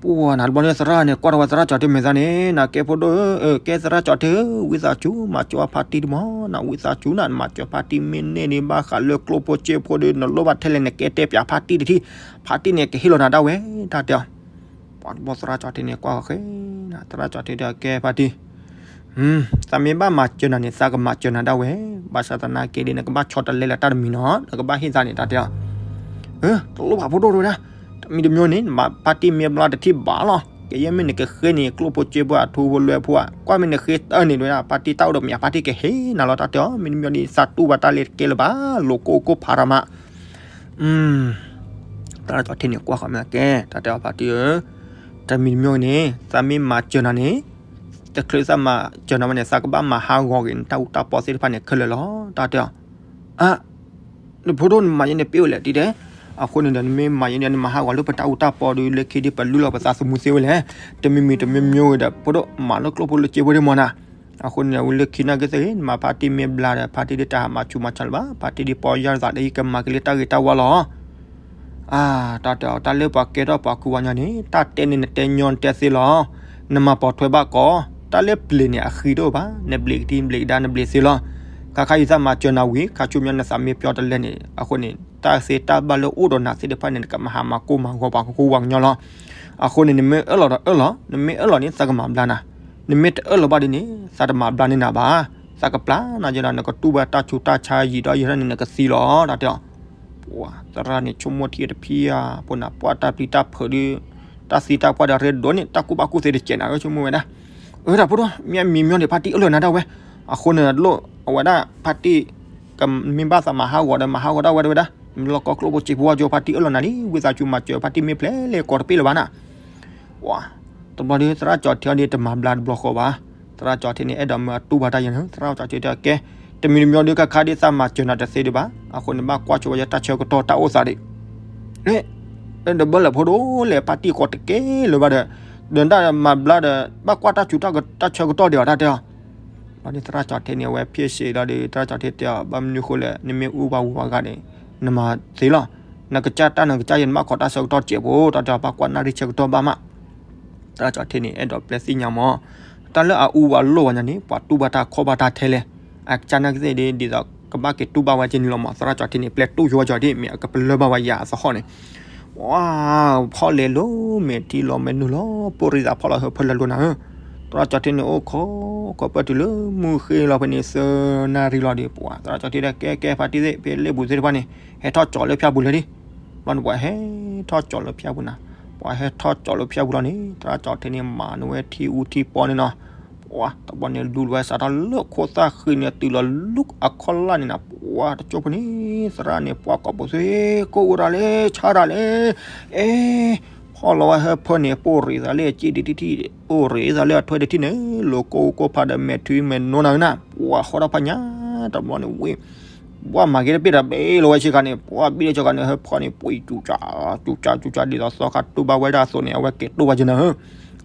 ပှၤနၤတဘျီန့ၣ် သရၣ်န့ၣ် ကွၢ်ထီၣ်ဝဲသရၣ်ကၠီၤထ့မဲာ်သၣ်န့ၣ် နကဲဖိဒိၣ်ဧၢ, ကဲသရၣ်ကၠီၤထ့ဧၢ, ဝံသးစူၤ မၤစၢၤဖါတံၢ်တမီၤ, နဝံသးစူၤနၤ နမၤစၢၤဖါတံၢ်မ့ၢ်န့ၢ်ဒံး ဘၣ်ဃးလၢကျိၣ်ဖိစ့ဖိဒီး နလိၣ်ဘၣ်ထဲလဲၣ် နကဲတဲပၠးဖါတံၢ်တထံၣ်, ဖါတံၢ်န့ၣ် ကဟ့ၣ်လီၤနၤဒၣ်ဝဲ တၢ်တဲအီၤ. ပှၤတဘျီသရၣ်ကၠီၤထ့န့ၣ် ကွၢ်ဃီဃီနၤ သရၣ်ကၠီၤထ့ဒီးကဲဖါတံၢ် သးမ့ၢ်ဘၣ်မၤစၢၤနၤန့ၣ် သးကမၤစၢၤနၤဒၣ်ဝဲ, ဘၣ်ဆၣ်သနာ်က့ဒီး နကဘၣ်ဆီတလဲလၢတၢ်တမံၤနီၤ နကဘၣ်ဟ့ၣ်သးန့ၣ် တၢ်တဲအီၤ. တလိၣ်ဘၣ်ဖိဒိၣ်တဲဝဲဒၣ်, တမံၤတမံၤန့ၣ် နမၤဖါတံၢ်မ့ၢ်ဘျါတထံၣ်ဘၣ်လီၤ, ကယဲၢ်မ့ၢ်နကဃ့န့ၣ် ကျိၣ်ဖိစ့ဖိအထူဖိလွဲဖိဧါ, ကွၢ်မ့ၢ်နဃ့တၢ်န့ၣ်တဲဝဲဒၣ် ဖါတံၢ်တၢ်အိၣ်ဒီးမ့ၢ် ဖါတံၢ်ကဟ့ၣ်နၤလီၤ တၢ်တဲအီၤ. မ့ၢ်တမံၤဒီး သးတူၢ်ဘၣ်တၢ်လၢတကဲလၢၤဘၣ်, လိၤကိၢ်ကိၢ်ဖးရၤမး သရၣ်ကၠီၤထ့န့ၣ် ကွၢ်ဃီမ့ၢ်ကဲ တၢ်တဲအီၤ ဖါတံၢ်ဧၢ, တမံၤတမံၤန့ၣ် သးမ့ၢ်မၤစၢၤနၤန့ၣ်, တချုးသးမၤစၢၤနၤဝဲန့ၣ် သးကဘၣ်မၤဟးဂီၤက့ၤ နတၢ်အူတၢ်ပီသ့ၣ်တဖၣ်န့ၣ် ခဲလၢာ်လီၤ တၢ်တဲအီၤ. အါ, နဖိဒိၣ်နမၤယဲန့ၣ် ပ့ၢ်ဝဲလဲၣ်တံၢ်တဲ, အဃိန့ၣ်ဒီး နမ့ၢ်မၤယဲန့ၣ် နမၤဟးဂီၤလၢပတၢ်အူတၢ်ပီဒီး လၢခံဒီး ပလုၢ်လီၤပသးသမူသ့ဝဲလဲၣ်, တမံၤမံၤတမံၤမံၤဒီး ဖိဒိၣ်မၤလၢကျိၣ်ဖိလၢစ့ဖိဒၣ်မးနၤ အဃိန့ၣ် ဝံၤလၢခံနာ်က့သ့ၣ်ဂ့ၤ နမၤဖါတံၢ်မ့ၢ်ဘျါဒီး ဖါတံၢ်ဒ်တၢ်ဟးမၤဆူးမၤဆါလၢၤဘၣ်, ဖါတံၢ်ဒ်ပီယၢ်သးဒီး ဟံၣ်ကမၤက့ၤလၢတၢ်ဂ့ၤတၢ်ဝါလီၤ. အါ, တၢ်တဲအီၤ တၢ်လၢပှၤကဲထီၣ်ပှၤကူပှၤကညီန့ၣ် တၢ်တဲန့ၣ်နတဲညီနတဲသ့လီၤ. နမၤပိာ်ထွဲဘၣ်ကီး, တၢ်လၢပျ့ၤန့ၣ်အဃံတအိၣ်ဘၣ်, နဘျ့းကထံဘျ့းကဒါ နဘျ့းသ့လီၤ. ခါခါအံၤသးမၤစၢၤနၤဝံၤ ခါဆူညါနသးမ့ၢ်ပျီတလဲန့ၣ် အဃိန့ၣ် တၢ်သ့တၢ်ဘၣ်လၢအိၣ်ဒီးနၤသ့ၣ်တဖၣ်န့ၣ် နကမၤဟးမၤကိၢ်မၤဂီၤပှၤကကူပှၤကညီလီၤ. အဃိန့ၣ် နမ့ၢ်အၢၣ်လီၤဒီးအၢၣ်လီၤ, နမ့ၢ်အၢၣ်လီၤန့ၣ် သးကမၤဘျါနၤ, နမ့ၢ်တအၢၣ်လီၤဘၣ်ဒ်န့ၣ် သးတမၤဘျါန့ၢ်နၤဘၣ်, သးကပျၢ်နၤယဲဒီး နကတူၢ်ဘၣ်တၢ်ဆူးတၢ်ဆါယံာ်ဒီးယဲန့ၣ် နကသံလီၤ တၢ်တဲအီၤ. ပှၤသရၣ်န့ၣ်ဆိကမိၣ်ထံတဖံးဧါ, ပှၤနၤပှၢ်တၢ်ပျံၤတၢ်ဖုးဒီး တၢ်သံတၢ်ပှၢ်ဒီးရ့ဒိၣ်န့ၣ် တၢ်ကူၣ်ဘၣ်ကူၣ်သ့တစဲးနၤဧၢ ဆိကမိၣ်ဝဲဒၣ်. အၢ တၢ်ဖိဒိၣ် မ့ၢ်မံၤမံၤန့ၣ် ဖါတံၢ်အၢၣ်လီၤနၤဒၣ်ဝဲ, အဃိန့ၣ် လိၣ်အဝဲဒၣ်ဖါတံၢ် ကမ့ၢ်ဘၣ်သးမၤဟးဂီၤဒီး မၤဟးဂီၤဒၣ်ဝဲတဝဲဒၣ်, မ့ၢ်လီၤကီကျိၣ်ဖိစ့ဖိဝဲကၠိ ဖါတံၢ်အၢၣ်လီၤနၤလံ, ဝံသးစူၤမၤစၢၤဖါတံၢ်မ့ၢ်ဖျဲးလဲၣ် ကိးတပ့ၢ်လၢၤဘၣ်နၤ. ပှၤ တဘျီဒီး သရၣ်ကၠီၤထ့ဒီးတမၤဘျါတဘျီဃီဘၣ်. သရၣ်ကၠီၤထ့န့ၣ် အဲၣ်ဒိးမၢအတူၢ်ဘၣ်တၢ်ယဲန့ၣ် သရၣ်ကၠီၤထ့တဲကဲ, တမံၤတမံၤဒီး ခါခါဒ်သးမၤစၢၤနၤတသ့ဒံးဘၣ်, အဃိန့ၣ် ဘၣ်ကွၢ်ဆိဝဲယတၢ်ဆၢကတီၢ်တၢ်အိၣ်သးဒံး ဒီးဘၣ်လဲၣ်ဖိဒိၣ်လဲၣ် ဖါတံၢ်ဃီတကဲလၢၤဘၣ်ဒီး, ဒီးတၢ်မၤဘျါဒီး ဘၣ်ကွၢ်တၢ်ဆူးတၢ်ဆၢကတီၢ်ဒံးအီၤ တၢ်တဲအီၤ. ဘျီဒီးသရၣ်ကၠီၤထ့န့ၣ် အဝဲဖျ့ၣ်စ့ဒီး သရၣ်ကၠီၤထ့တဲအီၤ ဘၣ်မနုၤဃိလဲၣ် နမ့ၢ်အူဘၣ်ဝံၤဝဲဂၤန့ၣ် နမၤသ့လီၤ, နကစၢ်တၢ်နကစၢ်ယဲ နဘၣ်ခိးတၢ်ဆၢကတီၢ်စဲးဖိ တၢ်တဲအီၤ ဘၣ်ကွၢ်နၣ်ရံၣ်ဆၢကတီၢ်ဘၣ်မး. သရၣ်ကၠီၤထ့န့ၣ် အဲၣ်ဒိးပျဲသ့ၣ်ညါမး, တၢ်လၢအအူအလိၣ်ဝဲညါန့ၣ် ပှၤတူၢ်ဘၣ်တၢ်ခီၣ်ဘၣ်တၢ်ထဲလဲၣ်, အကစၢ်နာ်က့သ့ၣ်ဒီး ဒ်သိးကဘၣ်က့ၤတူၢ်ဘၣ်ဝဲက့ၤန့ၣ်လီၤမး. သရၣ်ကၠီၤထ့န့ၣ် ပျဲတူၢ်ယိဝဲကၠီၤထ့ မ့ၢ်အကပလၢၢ်ဘၣ်ဝဲယၤအသဟီၣ်န့ၣ် ဝါ ဖီၣ်လဲၤလိၤ မဲာ်ထံလီၤမဲာ်နုာ်လီၤ ပိၢ်ရံသးဖီၣ်လီၤဟၢဖၢလၢလိၤနၤဧၢ. သရၣ်ကၠီၤထ့န့ၣ် အိၣ်ခိးခိးပၢၢ်တုၤလၢမုၢ်ဃ့လီၤဖဲန့ၣ် သၢနၣ်ရံၣ်လီၤဒီး ပှၤသရၣ်ကၠီၤထ့ဒီး ကဲကဲဖါတံၢ်သ့ၣ် ဖဲလ့ၣ်ပူၤသ့ၣ်တဖၣ်န့ၣ် ဟဲထီၣ်ကၠီၤလၢဖၠၣ်ပူၤလဲၣ်ဒံး. ဘျီန့ၣ် ပှၤဟဲထီၣ်ကၠီၤလၢဖၠၣ်ပူၤနၤ, ပှၤဟဲထီၣ်ကၠီၤလၢဖၠၣ်ပူၤလီၤန့ၣ် သရၣ်ကၠီၤထ့န့ၣ် မၤန့ၢ်ဝဲထံအူထံပီန့ၣ်နီၤ ပှၤတဘျီန့ၣ် လူၤလီၤဝဲစးထီၣ်လၢခိၣ်သၣ်ဃံန့ၣ် တုၤလီၤလူၤအခီၣ်လာ်န့ၣ်နၤ ပှၤတကၠိဖိန့ၣ် သရၣ်န့ၣ် ပှၤကိးပူၤသ့ ကိၢ်အိၣ်တၢ်လဲၣ် ဆါတၢ်လဲၣ်, အဲ ဖီၣ်လီၤဝဲဟၢဖၢန့ၣ် ပိၢ်ရံသးလၢအစ့ဒံးတထံၣ်, ပိၢ်ရံသးလၢအထွဲတထံၣ်န့ၣ် လိၤကိၢ်ကိၢ်ဖးဒီးမဲာ်ထံမဲာ်နိနၤဧၢနၤ, ပှၤဃီထီၣ်ဖးညါ တဘျီန့ၣ်ဝ့ၢ် ပှၤမၤက့ၤတဘ့ၣ်ဒီးဘ့ၣ်လီၤဝဲဆ့ကၤန့ၣ် ပှၤဘ့ၣ်လၢဆ့ကၤန့ၣ် ဟၢဖၢန့ၣ် ပှ့ၤစူၤစူၤ စူၤစူၤ ဒ်သိးသီခါတူၢ်ဘၣ်ဝဲဒၣ်အသိးန့ၣ် အဝဲက့ၤတူၢ်ဘၣ်က့ၤနၤဧၢ,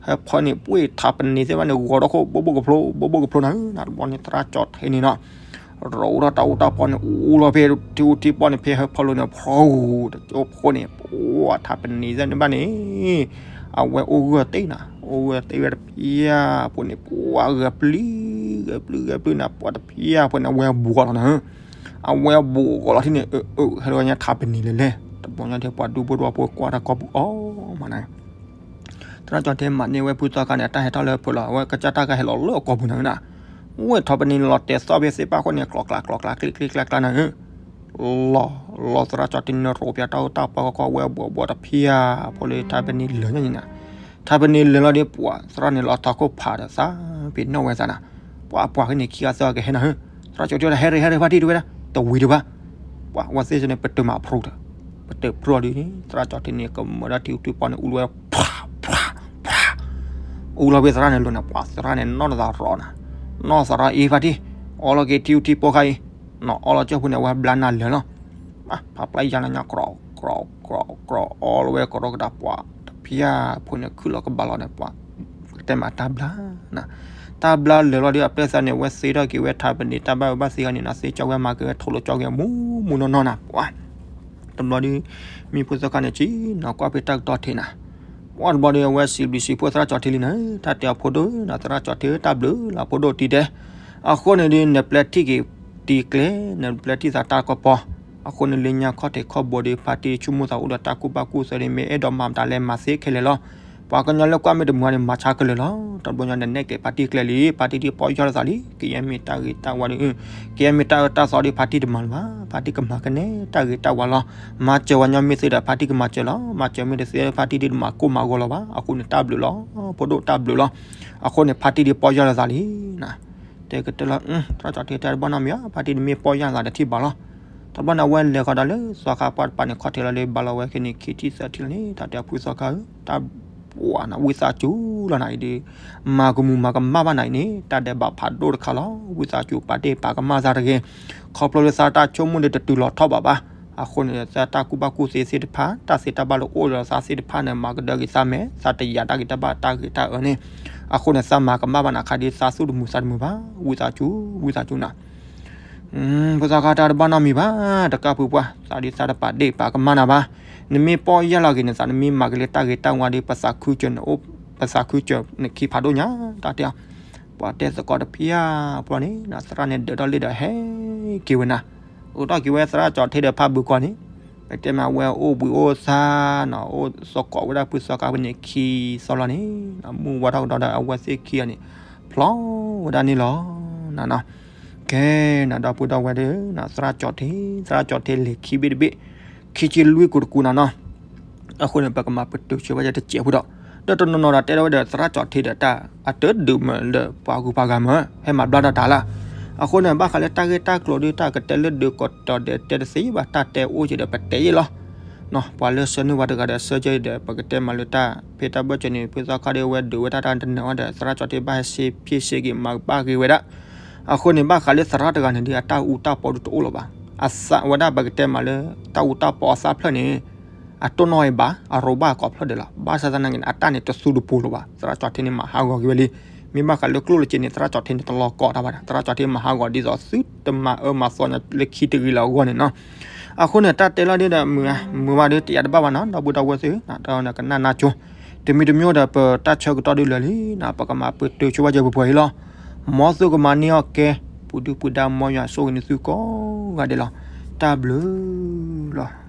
ဟၢဖၢန့ၣ် ပှ့ၤထးပနံၤသ့ၣ်တဖၣ်န့ၣ် ဂီၤထီၣ်ခိၣ် ဘိဘိကဖျိ ဘိဘိကဖျိနၤဧၢ, နတဘျီန့ၣ် သရၣ်ကၠီၤထ့န့ၣ်နီၤ ရိးထီၣ်တၢ်အူတၢ်ပီန့ၣ် အူလီၤဖဲထံအူထံပီန့ၣ် ဖဲဟၢဖၢလိၤန့ၣ် ဖျိ တကၠိဖိန့ၣ် ပှၤထးပနံၤသ့ၣ်တဖၣ်န့ၣ် အဝဲအိၣ်ဂၢၢ်သ့နၤ, အိၣ်ဂၢၢ်သ့ဝဲတဖၠၣ်ဖိန့ၣ် ပှၤဂဲၤပျုၢ် ဂဲၤပျုၢ် ဂဲၤပျုၢ်နၤ ပှၤတဖၠၣ်ဖိန့ၣ် အဝဲဘူးလီၤနၤဧၢ, အဝဲဘူးဂီၤလီၤထံန့ၣ် အၢ အၢ ဟဲလီၤညါထးပနံၤလဲၤလဲၤ တဘျီညါဒီး ပှၤဒူဖိတဝီဖိကွၢ်တၢ်ကိာ်ပူၤအီၣ်မးနၤ သရၣ်ကၠီၤထ့မၤန့ၢ်ဝဲဖုသီခါန့ၣ် အတၢ်ဟဲထီၣ်လၢဖၢလီၤ အဝဲကစၢ်တၢ်ကဟဲလီၤလၢအကိာ်ပူၤနၤဧၢနၤ, ဝ့ၢ်ထးပနံၤလီၤတဲာ်သီၣ်ဖဲသ့ၣ်ပၣ်ဃိန့ၣ် ကျီကျါ ကျီကျါ ကျံကျံကျါကျါနၤဧၢ, လီၤ လီၤသရၣ်ကၠီၤထ့န့ၣ် ရိးပၠးတၢ်အူတၢ်ပီကီကီ ဝဲဘူးဘူးတဖၠၣ်ဖိလၢထးပနံၤလၢာ်ညါန့ၣ်နၤ, ထးပနံၤလၢာ်လီၤဒီး ပှၤသရၣ်န့ၣ် လီၤထီၣ်ခိၣ်ဖးဒီးသး ပ့ၤနီၣ်ဝဲသးနၤ, ပှၤအပှၤဃိန့ၣ် ခံဂၤသၢဂၤကဟဲနၤဧၢ, သရၣ်ကၠီၤထ့ ဟဲရ့ ဟဲရ့ ဖါတံၢ်တဲဝဲဒၣ် တဝံၤတဘၣ် ပှၤဝဲသ့ၣ်န့ၣ် ပတမၤဖျိဒီး ပတဖျိဒီး သရၣ်ကၠီၤထ့န့ၣ် ကမၢဒၣ်ထံအူထံပီန့ၣ် အူလီၤဝဲ ဖြး ဖြး ဖြး အူလီၤဖဲသရၣ်န့ၣ်လိၤန့ၣ် ပှၤသရၣ်န့ၣ် နီၢ်တသးရီနၤ, နီၢ်သးရီအ့ဖါတံၢ်, အီလီၤက့ၤထံအူထံဖိခါအံၤ, နီၢ်အီလီၤကၠိၣ်ဖိန့ၣ် အဝဲဘျါနၤလၢာ်လီၤ. ဖးပျၢ်ယါလၢညါ ကြီၣ်ကြီၣ်ကြီၣ်ကြီၣ် အီလီၤဝဲကရီကဒါပှၤ တဖၠၣ်ဖိန့ၣ် ခုၣ်လီၤကဘၣ်လီၤန့ၣ် ပှၤ ကတဲမးတၢ်ဘျါနၤ, တၢ်ဘျါလၢာ်လီၤဒီး အပျဲၢ်သးန့ၣ် အဝဲသ့ထီၣ်က့ၤဝဲထးပနံး တၢ်ဘၣ်အၢဘၣ်သီဂၤန့ၣ် နသ့ကၠီဝဲမၤက့ၤဝဲ ထိၣ်လိာ်ကၠီက့ၤမူမူနီၢ်နီၢ်နၤ ပှၤ တဘျီဒီး မံဖိသၢခါန့ၣ် ဆ့ၣ်နီၤကွၢ်ဖဲတၢ်ကတီၢ်ထံးနၤ, ပှၤတဘျီဒီး အဝဲစံးဘျုးစံးဖှိၣ်သရၣ်ကၠီထံလံနၤ, တၢ်တဲအဖိဒိၣ်နၤ သရၣ်ကၠီထံဧၢ တၢ်ဘျုးလီၤ ဖိဒိၣ်တံၤတဲ, အဃိန့ၣ်ဒီး နပျဲထံၣ်က့ၤတံၤကျဲ, နပျဲထံၣ်သးတၢ်ကပီၤ, အဃိန့ၣ်လၢညါခီၣ်ထံးခီၣ်ဘိဒီး ဖါတံၢ်ဆိကမိၣ်သးအိၣ်ဒီးတၢ်ကူၣ်ဘၣ်ကူၣ်သ့ဒီး မ့ၢ်အဲၣ်ဒိးမၤမတၤလဲၣ် မၤသ့ခဲလၢာ်လီၤ. ပှၤကညီလၢကွၢ်မ့ၢ်တမုာ်န့ၣ် မၤဆါခဲလၢာ်လီၤ. တဘျီညါန့ၣ် နဲၣ်က့ၤဖါတံၢ်ကျဲလံ, ဖါတံၢ်ဒ်ပီၢ်ယၢ်လီၤသးလံ, ကယဲၢ်မ့ၢ်တၢ်ဂ့ၤတၢ်ဝါဒီး ကယဲၢ်မ့ၢ်တၢ်အၢတၢ်သီဒီး ဖါတံၢ်တမၤလၢၤဘၣ်, ဖါတံၢ်ကမၤကနဲတၢ်ဂ့ၤတၢ်ဝါလီၤ. မၤစၢၤဝဲညီမ့ၢ်သ့ဒီး ဖါတံၢ်ကမၤစၢၤလီၤ, မၤစၢၤမ့ၢ်တသ့ ဖါတံၢ်ဒ်တမၤကိၢ်မၤဂီၤလီၤဘၣ်. အဃိန့ၣ်တၢ်ဘျုးလီၤ, ဖိဒိၣ်တၢ်ဘျုးလီၤ. အဃိန့ၣ် ဖါတံၢ်ဒ်ပီၢ်ယၢ်လီၤသးလံနၤ, တဲကတၢၢ်လီၤ, သရၣ်ကၠီထံတဲတဘၣ်နီတမံၤဘၣ်, ဖါတံၢ်ဒ်မ့ၢ်ပီၢ်ယၢ်လီၤသးတထံၣ်ဘၣ်လီၤ. တဘျီန့ၣ် အဝဲလဲၤဃီဒီးလၢသီခါပှၢ်တပၤန့ၣ် ခီၣ်ထံးလီၤဒီး ဘၣ်လီၤဝဲခဲန့ၣ် ခံထံၣ်သၢထံၣ်လီၤန့ၣ် တၢ်တဲအဖုသီခါဧၢ, တၢ်ပှၤနၤ ဝံသးစူၤလီၤနၤအံၤဒီး မၤကမူၤမၤကမၣ်ဘၣ်နၤအံၤန့ၣ် တၢ်ဒဲးဘးဖးဒိၣ်တခါလီၤ. ဝံသးစူၤပာ်တ့ၢ်ပာ်ကမၣ်သးတဂ့ၤ, ခီဖျိလၢသးတၢ်ဆိကမိၣ်ဒီးတတုၤလီၤထီၣ်ဘးဘၣ်. အဃိန့ၣ် သးတၢ်ကူၣ်ဘၣ်ကူၣ်သ့သ့ၣ်တဖၣ် တၢ်သ့တၢ်ဘၣ်လၢအိၣ်ဒီးသးသ့ၣ်တဖၣ်န့ၣ် မၤကဒၢက့ၤသးမဲာ်, သးတယာ်တၢ်ဂ့ၤတၢ်ဘၣ်တၢ်ဂ့ၤတၢ်အၢန့ၣ်, အဃိန့ၣ် သးမၤကမၣ်ဘၣ်နၤခါဒီး သးသူၣ်တမုာ်သးတမုာ်ဘၣ်, ဝံသးစူၤ ဝံသးစူၤနၤ ဖိသၣ်ခါတၢ်တဘၣ်နီတမံၤဘၣ်, တကၢ်ဖုပှၢ် သးဒ်သးတပာ်ဒ့ၣ်ပာ်ကမၣ်နၤဘၣ်. နမ့ၢ်ပီၢ်ယၢ်လီၤက့ၤန့ၣ် သးနမ့ၢ်မၤက့ၤလၢတၢ်ဂ့ၤတၢ်ဝါဒီး ပသးခုစၢၤနအိၣ်, ပသးခုစၢၤနခံဖးဒိၣ်ညါ, တၢ်တဲအီၤ, ပှၤတဲသကိးတဖၣ်အပျီန့ၣ် သရၣ်န့ၣ်ဒၢးထီၣ်လံဒီးဟဲက့ၤဝဲနၤ, အိၣ်ထီၣ်က့ၤဝဲသရၣ်ကၠီထံဒီးဖးဘုးကီၢ်န့ၣ်, ပတဲမးဝဲအိၣ်ဘှံးအိၣ်သါနီၤ, အိၣ်သကိးဝဲဒၣ်ဖုသီခါဖဲန့ၣ်ခံသီလီၤန့ၣ်, မုၢ်ဝါထီၣ်ကဒီးဒီး အဝဲသ့ၣ်ခံဂၤန့ၣ် ဖျီဝဲဒၣ်န့ၣ်လီၤ. ကဲနၤ ဒီပုၢ်ဒီဝဲၢ်ဒီး သရၣ်ကၠီထံ, သရၣ်ကၠီထံလဲၤခံဘ့ၣ်တဘ့ၣ်, ခံဆံလွံၢ်ကူတကူနၤနီၤ. အဃိန့ၣ် ပကမၤပတုာ်ဆိဝဲဒၣ်တစဲးဖိဒီး, ဒီးတနီၤနီၤဒီးတဲထီၣ်ဝဲဒီး သရၣ်ကၠီထံဒီးတၢ်အတဒုးမၢလၢပှၤဂုၤပှၤဂၤမၢ ဟဲမၤဘျါထီၣ်တၢ်လၢ, အဃိန့ၣ် ဘၣ်ဃးလၢတၢ်ဂ့ၢ်တၢ်ကျိၤဒီး တၢ်ကတဲလၢဒုးကတီၤဒီး တဲတသ့ဘၣ်, တၢ်တဲအိၣ်က့ၤဒီး ပတဲယ့ၣ်လီၤ. ပှၤလၢဆၢနုာ်ပှၤတဂၤဒီး ဆၢက့ၤဒီး ပကတဲမးလၢတၢ်ဖဲတၢ်ဘၢၣ်စၢၤန့ၣ် ဖုသီခါဒီးဝဲဒုးဝဲတၢ်တၢ်တနၢၤဝဲဒီး သရၣ်ကၠီထံဘၣ်ဟဲစ့ဖ့စ့က့ၤ မၤဘၣ်က့ၤဝဲဒၣ်. အဃိန့ၣ် ဘၣ်ဃးလၢသရၣ်တဂၤန့ၣ်ဒီး အတၢ်အူတၢ်ပီဒုးတအိၣ်လၢၤဘၣ်. အသးဝဲဒၣ် ပကတဲမးလၢ တၢ်အူတၢ်ပီအသးဖျၢၣ်န့ၣ် အတိၢ်နီၣ်အံၤဘၣ်, အရိးဘၣ်ကိးဖျၢၣ်ဒဲးလီၤ. ဘၣ်ဆၣ်သနာ်က့န့ၣ် အတၢ်န့ၣ်တသူတပူၤလၢၤဘၣ်. သရၣ်ကၠီထံန့ၣ် မၤဟးဂီၤက့ၤဝဲလံ. မ့ၢ်ဘၣ်ဃးလၢကျိၣ်လၢစ့န့ၣ် သရၣ်ကၠီထံန့ၣ် တလီၤကိးတၢ်ဘၣ်ဒီး သရၣ်ကၠီထံမၤဟးဂီၤဒ်သိးသုတမၤအၢမၤသီလၢခံတဂ့ၤလၢအဂီၢ်န့ၣ်နီၤ. အဃိန့ၣ် တၢ်တဲလီၤဒ်ဒီး မုာ်ဘၣ်ဒီး တယာ်တဘၣ်ဘၣ်နီၤ ဒီပုၢ်ဒီဝဲၢ်သ့ၣ်, တၢ်ကနၣ်နၢ်ကၠိ တမံၤတမံၤဒီး ပတၢ်ဆၢကတီၢ်ဒုးလၢာ်လံ, ပကမၤပတုာ်ဆိဝဲကဲပှဲၤပှဲၤအံၤလီၤ. မ်သုကမၤန့ၢ်အီၣ်ကဲ ပူၤဒုၣ်ပူၤဒါ မ်ယွၤဆိၣ်ဂ့ၤန့ၢ်သုကိးဂၤဒဲးလီၤ. တၢ်ဘျုးလီၤ.